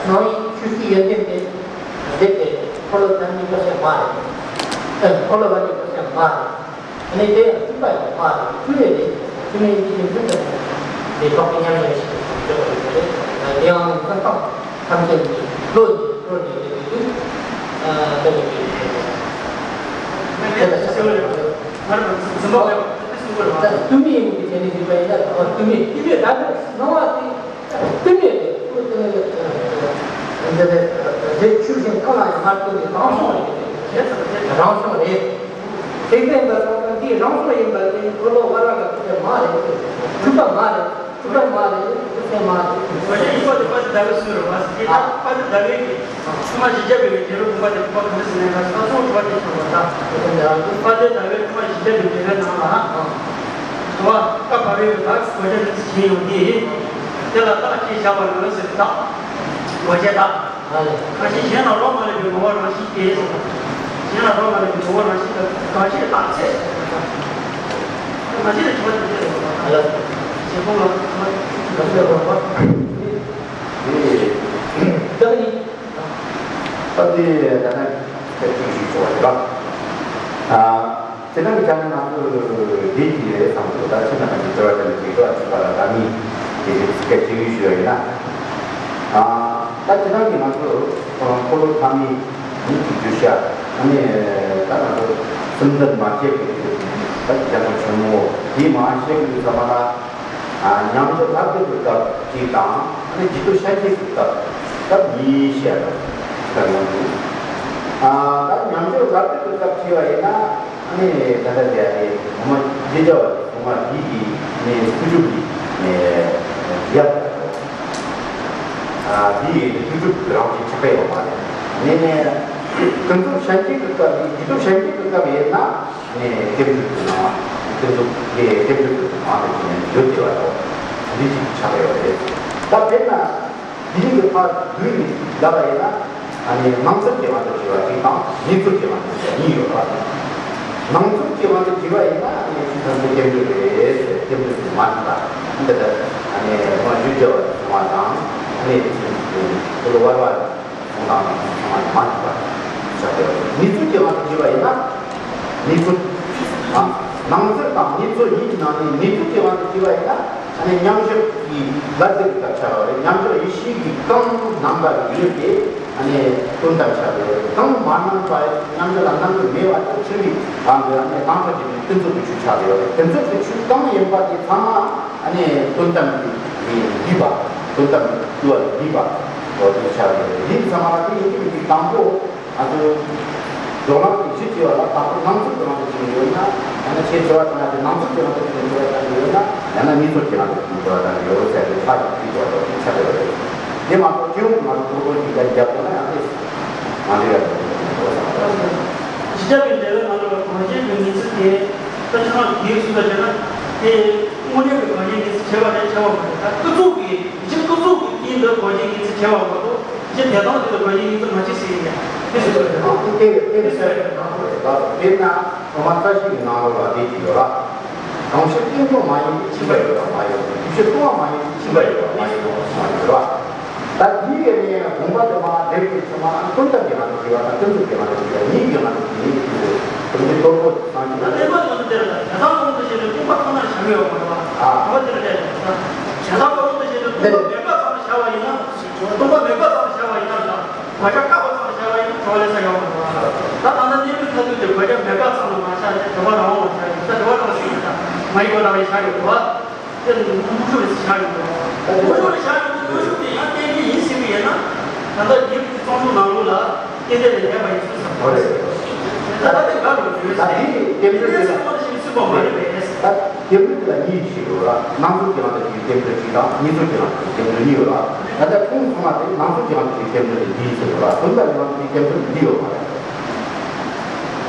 སྣང་བའི་ཆོས་སྲིད་ཡོན་ཏན་དེ་འདི་དེ་འཁོར་ལོ་ཐ་མའི་བརྗོད་བྱ་མ་རེད། འཁོར་ལོ་བ་ནི་བརྗོད་བྱ་མ་རེད། ཨ་ནི་དེ་ཡང་སྲིད་པ་ཡང་མ་རེད། སྲིད་པའི་རེད། སྲིད་པའི་ཡིན་གྱི་ཡིན་ཚུལ་དང་། དེ་ཐོག་གི་ཉམས་ལེན་ཞིག་ཏུ་འཇོག་པ་ཡིན་པ་རེད། དེ་ཡང་ནི་བསམ་སྟངས་ཐམས་ཅད་ནི་བློ་ནི་བློ་ནི་དེ་དུས་ཨ་དེ་ནི་དེ་དེ་ལ་ཆ་ཚང་བ་རེད། ད་སྟོང་ཉིད་ཡིན་གྱི་དེ་ནི་ཡིན་པ་ཡིན་ན། སྟོང་ཉིད་ཡིན་པ་དེ་ནི་ད་ལྟ་སྣང་བ་དེ། སྟོང་ཉིད་རེད། འདི་ནི་རྫས་ཆོས་གཞན་གང་ལ་ཡང་མ་ལྟོས་པའི་རང་བྱུང་རེད། རང་བྱུང་རེད། ཐེག་པའི་འདི་ཚོ་འདི་རང་བྱུང་ཡིན་པ་དེ་འཁོར་ལོ་བ་ར་ག་ཐུག་པའི་མ་རེད། ཐུག་པ་མ་རེད། ཐུག་པ་མ་རེད། ཐུག་པའི་མ་རེད། ང་ཚོ་ཡིན་པ་དེ་པ་ཏི་ཟླ་བའི་སུ་རུ་བ་སི་ཏི་ད་པ་ཏི་ཟླ་བའི་གི་ཐུག་མ་ཞིག་རྒྱབ་པའི་གི་རྒྱལ་ལོ་བུམ་པ་དེ་བུམ་པ་ག་འདྲ་ཟེར་ནས་ང་ཚོ་ཚོགས་བ་དེ་ཆགས་པ་ད། པ་ཏི་ཟླ་བའི་ཐུག་མ་ཞིག་རྒྱབ་པའི་གི་རེ་ནང་ལ། དུ་བ་ཀ་བ་རེ་བ་ད་གོ་ཆ་ནི་ཚི་ཆེན་ཡོང་དེ། དེ་ལ་རྟགས་ཅིག་བཞག་པ་ནང་ཟེར་ད། གོ་ཆ་ད། གང་ཞིག་གཞན་ལ་རོ་མ་ལུས་པའི་ངོ་བོ་རང་བཞིན་ཏེ། གཞན་ལ་རོ་མ་ལུས་པའི་ངོ་བོ་རང་བཞིན་ཏེ་གང་ཞིག་རྟགས་ཚེ། གང་ཞིག་ལ་ཆུ་བ་དེ་ཚེ་རེད་པ། ཞེས་ཁོང་ལ་ཆུ་བ་དེ་ཚེ་རེད་པ། ད་ནི་ད་ནི་སྐད་ཅིག་ཞིག་ཆུ་བ་རེད་པ། ཨ། ཁྱེད་རང་གི་ཆ་ནས་ང་ཚོ་བདེ་སྐྱིད་རེད་བསམ་འདུག་ད་ཁྱེད་རང་གི་འབྲེལ་བ་དེ་ལ་འགྲིག་འགྲོ་བ་ཅིག་པ་ལ་ད་མི་དེ་རེད་སྐད་ཆ་ཡོད་ཞུ་བ་ཡིན་ན། ཨ། ད་ཁྱེད་རང་གིས་ང་ཚོ་འཁོར་ལོ་ཐ་མའི་མིང་གི་བརྗོད་བྱ་ཨ་ནི་ད་ང་ཚོ་སེམས་ཙམ་མ་བྱས་པའི་ད་རྒྱ་མཚོ་ཆེན་མོ་དེ་མ་བཤད་གི་ཡོད་ཙམ་པ་ལ། ཨ། ཉམས་ལེན་ལབ་དེ་གི་སྐབས་གཅིག་དང་ཨ་ནི་རྗེས་ཐོབ་ཤན་འབྱེད་ཀྱི་སྐབས་སྐབས་གཉིས་བཤད་ཡོད་འདུག་ཨ། ད་ཉམས་ལེན་ལབ་དེ་གི་སྐབས་བྱས་པ་ཡིན་ན། ཨ་ནི་ད་ལྟ་དེ་ཨ་ནི་ངོ་མ་རྗེ་རྒྱལ་བ་དེ་ཐོག་མ་འདི་གི་ནི་ཐུགས་སྒྲུབ་ཀྱི་ནི་ཡབ། ཨ། འདི་ཡི་ཐུགས་སྒྲུབ་རང་བཞིན་ཆགས་ཀྱི་ཡོད་མ་རེད། ནི་ནི་ཀུན་རྫོབ་ཤན་འབྱེད་ཀྱི་སྐབས་ནི་རྗེས་ཐོབ་ཤན་འབྱེད་ཀྱི་སྐབས་ཡིན་ན་ནི་རྟེན་འབྲེལ་གྱི་སྣང་བ། ཀུན་རྫོབ་ཀྱི་རྟེན་འབྲེལ་གྱི་སྣང་བ་དེ་ནི་ཡོད་དེ་བ་དང་འདི་ཞིག་ཆགས་ཀྱི་ཡོད་རེད། ད་དཔེར་ན། དེ་རིང་གི་ཕར་བསྡུས་ནས་ལབ་པ་ཡིན་ན། ཨ་ནི་སྣང་ཚུལ་གྱི་དབང་དུ་བྱས་པ་གཅིག་དང་ཉེ་ཚུལ་གྱི་དབང་དུ་བྱས་པ་གཉིས་ཡོད་པ། སྣང་ཚུལ་གྱི་དབང་དུ་བྱས་པ་ཡིན་ན་ཨ་ནི་ཆོས་ཐམས་ཅད་རྟེན་འབྲེལ་རེད་ཟེར། རྟེན་འབྲེལ་དུ་མ་ཡིན་པ། འདི་ལྟར་ཨ་ནི་ངོ་བོ་རྗེ་རྒྱལ་བ་གསུངས་པ་དང་། ཨ་ནི་དེ་ཚོ་བར་བར་གསུངས་དང་གསུངས་པ་མ་ཡིན་པ་ཆགས་པའི་ཉེ་ཚུལ་གྱི་དབང་དུ་བྱས་པ་ཡིན་ན། ཉེ་ཚུལ། ཨ། སྣང་ཚུལ་དང་ཉེ་ཚུལ་གཉིས་ཀྱི་ནང་ནས་ཉེ་ཚུལ་གྱི་དབང་དུ་བྱས་པ་ཡིན་ན། ཨ་ནི་མཉམ་བཞག་གི་ལ་རྫས་ཀྱི་སྐབས་ཆགས་པ་རེད། མཉམ་བཞག་ཡེ་ཤེས་ཀྱི་གང་སྣང་བ་ཡོད་དེ། ཨ་ནི་དོན་དམ་ཆགས་པ་རེད། གང་མ་སྣང་བ་མཉམ་བཞག་ལ་སྣང་གི་མེད་པ་དེ་ཕྱིར་བའི་དབང་དུ་ཨ་ནི་དང་ཐོག་གི་ཀུན་རྫོབ་ཀྱི་ཆོས་ཆགས་པ་རེད། ཀུན་རྫོབ་ཀྱི་ཆོས་གང་ཡིན་པ་དེ་ཚང་མ་ཨ་ནི་དོན་དམ་གྱི་འདུས་པ། དོན་དམ་གྱི་འདུས་པ་འདུས་པ་འོ་དེ་ཆགས་པ་རེད། དེ་ཚང་མ་དེ་ཡིན་གྱི་མི་འདུག་དང་པོ། ང་ཚོ་རྫོགས་ལམ་གྱི་གཞི་བྱས་པ་ལ་དང་པོ་སྣང་ཚུལ་གྱི་དབང་དུ་བྱས་ཡོད་ན། ཡང་ན་ཆེས་ཆེ་བ་དང་ཡང་དེ་སྣང་ཚུལ་གྱི་དབང་དུ་བྱས་ཡོད་ན། ཡང་ན་ཉེ་ཚུལ་གྱི་དབང་དུ་བྱས་ཡོད་ན་ཡོད་ཟེར་ཏེ་ལྷག་གི་ཚིག་བར་དུ་ཆགས་ཡོད་རེད། དེ་མ་གཏོགས་སྤྱི་ཡོངས་ང་ཚོ་ཐོག་ཐོག་གི་ཡ་རྒྱབ་པོ་ན་ཡང་དེ་མ་འདྲ་ཡ་ཡོད་ཟེར། གཞི་རྒྱབ་པའི་འབྲེལ་བའི་ནང་ལ་གང་ཞིག་གི་ངེས་ཚིག་དེ་ད་ཆ་ན་གེགས་སུ་ལ་བྱས་ན་དེ་དངོས་གནས་ཀྱི་གང་ཞིག་ངེས་ཚིག་བྱས་པ་རེད་བྱས་པ་མ་རེད། ད་ཀུན་རྫོབ་ཀྱི་གཞི་ཀུན་རྫོབ་ཀྱི་སྟེང་དུ་གང་ཞིག་ངེས་ཚིག་བྱས་པ་མ་གཏོགས། ཅི་དེ་དང་དེ་ལ་གང་ཡིན་ཡིན་ཙམ་མ་བྱེད་ཟེར་ཡིན་ཡང་དེ་སུ་ལ་རེད། དེ་དེ་དེ་ཟེར་ཡང་ནང་ལོགས་རེད། ད་དཔེར་ན་སློབ་མ་བཀྲ་ཤིས་ཀྱི་ནང་ལོགས་ལ་བསྡད་ཀྱི་ཡོད་ར། གང་ཕྱིར་སྟེང་དུ་མ་ཡིན་ཏེ་ཕྱིན་པ་ཡོད་པ་མ་ཡིན་ནོ། དེ་ཕྱིར་ལྟུང་བ་མ་ཡིན་ཏེ་ཕྱིན་པ་ཡོད་པ་མ་ཡིན་ནོ་གསུངས་པ་ཡོད་ར། ད་དེའི་གནས་དགོངས་པ་དུ་མ་འདིར་གྱི་ཚུལ་མ་དོན་དམ་གྱི་ངང་དུ་བྱས་པ་དང་ཀུན་རྫོབ་ཀྱི་ངང་དུ་བྱས་པ་གཉིས་ཀྱི་ངང་དུ་བྱས་ནས་ཀུན་རྫོབ་ཀྱི་རྟོག་པ་སངས་རྒྱས་ལ། ད་དེ་མ་ཡིན་ཏེ་ད་ལྟ་ཀུན་རྫོབ་བྱས་ནས་སྟོང་པ་ཐ་ན་བཞག་ཡོད་པ་རེད་བ། ཨ། ད་དེ་ལ་བལྟས་ད་ལྟ་ཀུན་རྫོབ་བྱས་ནས་སྟོང་པ་མེད་པ་ཙམ་བཞག་པ་ཡིན་ན། སྟོང་པ་མེད་པ་ཙམ་བཞག་པ་ཡིན་ན་ད། བག་ཆགས་བཀག་པ་ཙམ་བྱས་པ་ཡིན་ན་གྲོལ་བ་ལས་ས་ཡོང་མ་རེད་བ། ད་ད་ལྟ་གནས་ལུགས་མཐར་ཐུག་དེ་བག་ཆགས་མེད་པ་ཙམ་ལ་མ་བཞག་ནས་གྲོལ་བ་རང་དབང་ལ་བཞག་ཡོད་ད་གྲོལ་བ་རང་སྲིད་ཡིན་ད་མ་ཡིན་པ་རང་ལ་བཞག་ཡོད་རེད་བ། དེ་ནི་དངོས་ཤུགས་ལ་བཞག་ཡོད་རེད་བ། དངོས་ཤུགས་ལ་བཞག་ཡོད་དུས་དངོས་ཤུགས་དེ་ཡང་གཏན་འཁེལ་ཡིན་ཟེར་གི་ཡིན་ན། ད་ལྟ་རྒྱུད་ཀྱི་རྩོམ་ལུགས་ནང་ལོགས་ལ་གཏན་གཏན་ལ་མེད་པ་ཡིན་ཚུལ་བསམ་པ་རེད། ད་ལྟ་དེ་ག་རུ་ཡོད་ད་ཟེར། དེ་གཏན་འཁེལ་དེ་ལ་ཟེར་བ་ཞིག་ཚུད་པ་མ་རེད་པས། ད་རྒྱུད་ལ་གཉིས་ཤིག་ཡོད་ལ། སྣང་ཚུལ་གྱི་ངང་དུ་བྱེད་པའི་རྟེན་འབྲེལ་གཅིག་དང་ཉེ་ཚུལ་གྱི་ངང་དུ་བྱེད་པའི་རྟེན་འབྲེལ་གཉིས་ཡོད་ལ། ད་ལྟ་ཁོང་ཚང་མ་དེ་སྣང་ཚུལ་གྱི་ངང་དུ་བྱེད་པའི་རྟེན་འབྲེལ་འདི་ཡིན་ཟེར་ཡོད་ལ། དོན་དམ་གྱི་ངང་དུ་བྱེད་པའི་རྟེན་འབྲེལ་འདི་ཡོད་མ་རེད།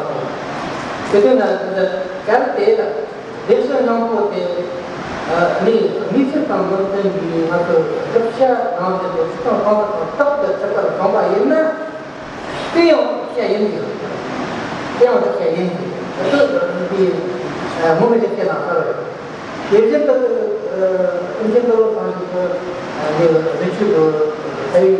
ལ་སོང་། དེ་དུས་ན་དེ་གར་དེ་ལ་བདེ་གསལ་སྙིང་པོ་དེ་ནི་དམིགས་བསལ་དང་མི་མཐུན་པའི་ང་ཚོ་བསྒྲུབ་བྱ་རང་བཞིན་དུ་ཆུ་དང་གང་དང་རྟག་ཏུ་ཆགས་པར་བྱུང་བ་ཡིན་ན། དེ་ཡང་བཤད་ཡིན་གྱི། དེ་ཡང་བཤད་ཡིན་གྱི། དེ་ཚོ་འདི་ངོ་མི་དེ་སྐྱེ་ན་ཁ་རེད། དེ་བཞིན་དུ་ཀུན་མཁྱེན་ཀུན་བཟང་ཞིག་གི་ངའི་རི་ཆུ་དུ་ལྟ་བའི་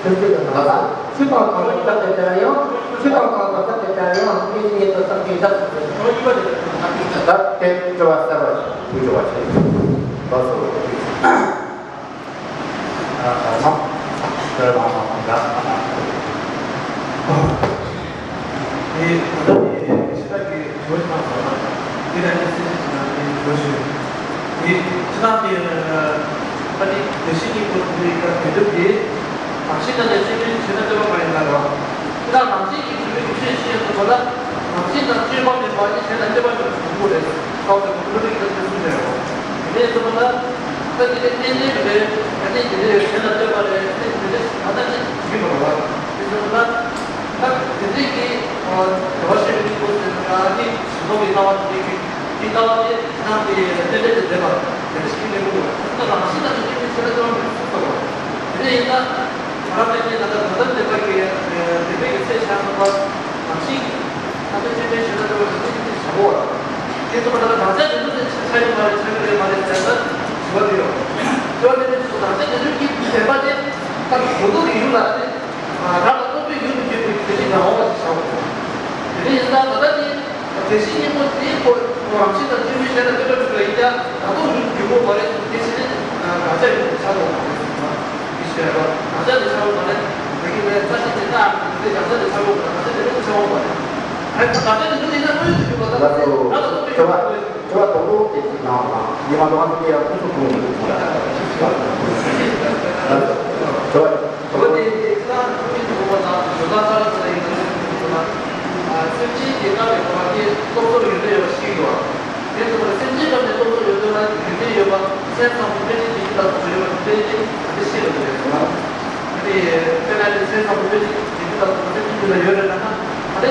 ཐུན་ཚོད་ཀྱི་ནང་ལ་ཆུ་དང་གང་དུ་བཏགས་ཏེ་བྱ་ཡང་ཆུ་དང་གང་དུ་བཏགས་ཏེ་བྱ་ཡང་དེ་བཞིན་ཉིད་དུ་བཏགས་པའི་བདག་ཟེར་བའི་ཐོག་གཉིས་པ་དེ་ལ་བཏགས་ཏེ་བྱ་ཡང་། ད་དེ་དྲི་བ་གསར་བ་ཞིག་ཐུགས་སྦྱོར་བ་བྱེད། ལགས་སོ། ཨ་ཨ་མ། ཁྱོད་རང་མ་མ་འདྲ་ཨ་མ། དེ་ད་ལྟ་དེ་ཕྱི་ལྟར་གྱི་བོད་ཁང་ཟེར་ན་དེ་ལ་ནི་སེམས་ཤིང་ན་དེ་བོད་ཤིང་དེ་ཕྱི་ནང་དེ་ཨ་ནི་བདེ་གཤེགས་སྙིང་པོ་དེ་ལ་དེ་སྒྲུབ་དེ་རང་བཞིན་ལ་ནི་སེམས་ཤིང་བྱེད་ན་སྟོན་པ་མ་ཡིན་ན་རོ། དེ་དག་རང་བཞིན་གྱིས་སྒྲུབ་པའི་སྒྲུབ་བྱེད་ཤེས་ཐུབ་པ་ལ། རང་བཞིན་དང་སྤྱོད་པ་མེད་པ་ནི་གཞན་ལ་སྤྱོད་པ་མེད་པའི་གཟུགས་པོ་རེད། ཁ་བ་ཅན་གྱི་ཁོ་ནའི་ཡིན་ན་དེ་གསུངས་ནས་རོ། དེ་ནས་གསུངས་པ་ལ། ད་དེ་ནི་གཏན་གཏན་གྱི་རེད། ད་ནི་དེ་ནི་གཞན་ལ་སྤྱོད་པ་རེད། དེ་ནི་དེ་ནི་ད་ལྟ་ནི་ཡིན་པ་རེད་བ། དེ་གསུངས་པ་ལ། ད་དེ་འདྲའི་གི་བདེ་བར་གཤེགས་པའི་སྙིང་པོ་ཟེར་ན་ནི་གཞི་ལུགས་ཀྱི་ལྟ་བ་དེ་འདྲའི་གི་དེ་ལྟ་བ་དེ་ནང་དེ་རྟེན་འབྲེལ་དུ་འདེབས་པ་དེ་འདྲ་ཞིག་གི་གནས་ལུགས་རེད། ད་རང་བཞིན་དང་ནི་སྐྱེ་མེད་ཕྱིར་ལ་སྤྱོད་པ་མེད་པའི་གཟུགས་པོ་རེད། དེ་འདྲ་ཡིན་ན། ང་རང་ཕལ་ཆེར་ད་ལྟ་ད་ལྟ་བདེན་པ་གི་བདེན་པའི་གི་ཚད་ཆགས་ཐུབ་པ་རང་བཞིན་གྱིས་ད་ལྟ་སྐྱེ་མེད་ཕྱིར་ལ་སྤྱོད་པ་རང་བཞིན་གྱིས་བྱ་བ་རེད། དེ་ཚོ་ད་ལྟ་རང་ཆ་དེ་ཚོ་དེ་ཆགས་ཡོད་མ་རེད་ཆགས་ཀྱི་རེད་མ་རེད་ཟེར་ན་དྲི་བ་དེ་ཡོད། དྲི་བ་དེ་ནི་རང་ཆ་དེ་ཚོ་གི་བདེན་པ་དེ་ད་གཟུགས་སྐུ་གི་ཡུལ་ལ་དེ་རང་ལ་རྟོག་པའི་ཡུལ་དུ་གྱུར་པའི་དེ་ནི་ངོ་བོ་ཞིག་བྱ་བ་རེད། དེ་ནི་ཡིན་ན་ད་ལྟ་དེ། དེ་བཞིན་གཉིས་པོ་དེའི་སྐོར་རང་བཞིན་དང་སྐྱེ་མེད་ཕྱིར་ལ་སྤྱོད་པ་ཡིན་ཀྱང་ད་དུང་ཡུལ་གྱི་སྐོར་མ་རེད། དེ་བཞིན་དགག་བྱ་ཡུལ་དུ་ཆགས་འགྲོ་བ་རེད་ཟེར་བ། དེ་བཞིན་དགག་བྱ་དེ་ཆགས་འགྲོ་བ་རེད། དེ་གི་ནས་རྩ་ཤེ་དེ་དག་དེ་དགག་བྱ་དེ་ཆགས་འགྲོ་བ་རེད། དགག་བྱ་དེ་མེད་དུ་ཆགས་འགྲོ་བ་རེད། ཨ་ནི་དགག་བྱ་དེ་ཚོ་ཡིན་ན་དངོས་ཡུལ་དུ་གྱུར་པ་དང་ད་ལྟ་ཚོ་དེ་ཡོད་པ་རེད། དྲི་བ་དོག་དོག་དེ་ཅིག་གནང་བ་དང་ཉི་མ་དོག་ཙམ་དེ་ཡང་ཁུ་ཚུར་ཁུར་མི་འདུག་ཟེར་བ། དྲི་བ། དྲི་བ་དེ་དེ་ཚོ་ཁུ་ཚུར་ཁུར་བ་དང་ཇོ་ལ་ས་ལ་ས་ལ་ཡིན་ན་ཁུ་ཚུར་ཁུར་བ། སེམས་ཅན་གྱི་སྐབས་ནས་གོ་བ་དེ་སྟོབས་ཚོར་ཡོད་དོ་ཡོད་པ་ཞིག་ཡོད། དེ་ཚོ་ལ་སེམས་ཅན་སྐབས་ནས་སྟོབས་ཚོར་ཡོད་དོ་ན་རྒྱུ་མཚན་ཡོད་པ་སེམས་ཙམ་དུ་དཔེ་ཅན་གྱི་རྒྱུ་ལ་སོགས་ཡོད་པ་དེ་དེ་ཨ་ནི་ཤེས་ལ་འདུག་ཟེར་བ། ཨ་ནི་དཔེར་ན་ནི་སེམས་ཙམ་དུ་དཔེ་ཅན་གྱི་རྒྱུ་ལ་སོགས་པ་སེམས་ཅན་རྒྱུད་ལ་ཡོད་རེད་ན་ཨ་ནི།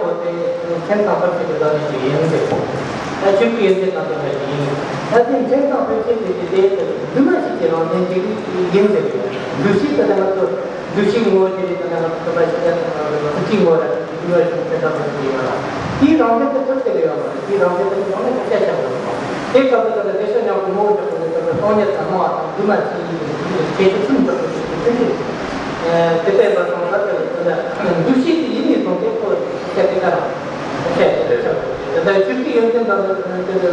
ཡོད་པ་དེ་མཚན་དང་ཕལ་ཆེར་གྱི་བདག་ཉིད་ཅིག་ཡིན་ཟེར། ད་ཆོས་ཀྱི་ཡོན་ཏན་དང་ལྡན་པ་ཞིག་ཡིན། ད་དེ་མཚན་དང་ཕལ་ཆེར་གྱི་དེ་དེ་འདུས་མ་བྱས་ཀྱི་རང་བཞིན་ཅིག་ཡིན་ཟེར། འདུ་ཤེས་དེ་ལ་ང་ཚོ་འདུ་ཤེས་ངོ་བོ་དེ་ལས་དེ་ལ་ང་ཚོ་ཐུབ་པ་ཞིག་ཡང་དེ་ལ་ང་ཚོ་ཐུབ་ཀྱི་ངོ་བོ་ལ་འདུས་མ་བྱས་མཚན་དང་ཕལ་ཆེར་ཡོད་ལ། དེའི་རང་བཞིན་དེ་ཐུབ་ཟེར་གི་ཡོད་མ་རེད། དེའི་རང་བཞིན་དེ་ཡང་ན་ཁ་ཤས་ཆགས་པ་རེད། དེ་སྐབས་སུ་ད་ལྟ་བདེ་གཤེགས་སྙིང་པོ་ངོ་བོ་འཇོག་པ་ནི་ད་ལྟ་སྟོང་ཉིད་དང་སྣང་བ་དང་འདུས་མ་བྱས་ཡིན་པའི་ཁྱད་ཆོས་གསུམ་འཇོག་པའི་ཆེད་དུ་ཐུན་གྱིས་དེ་བསྟན་པ་དང་ད་ལྟ་ད་ལྟ་འདུ་ཤེས་དེ་ཡིན་ནས་བཟུང་སྟེ་ཁོ་ཁྱད་དེ་ག་རང་ཁྱད་དེ་ཆགས། ད་ལྟ་ཆོས་ཀྱི་ཡོན་ཏན་དང་དེ་དེ་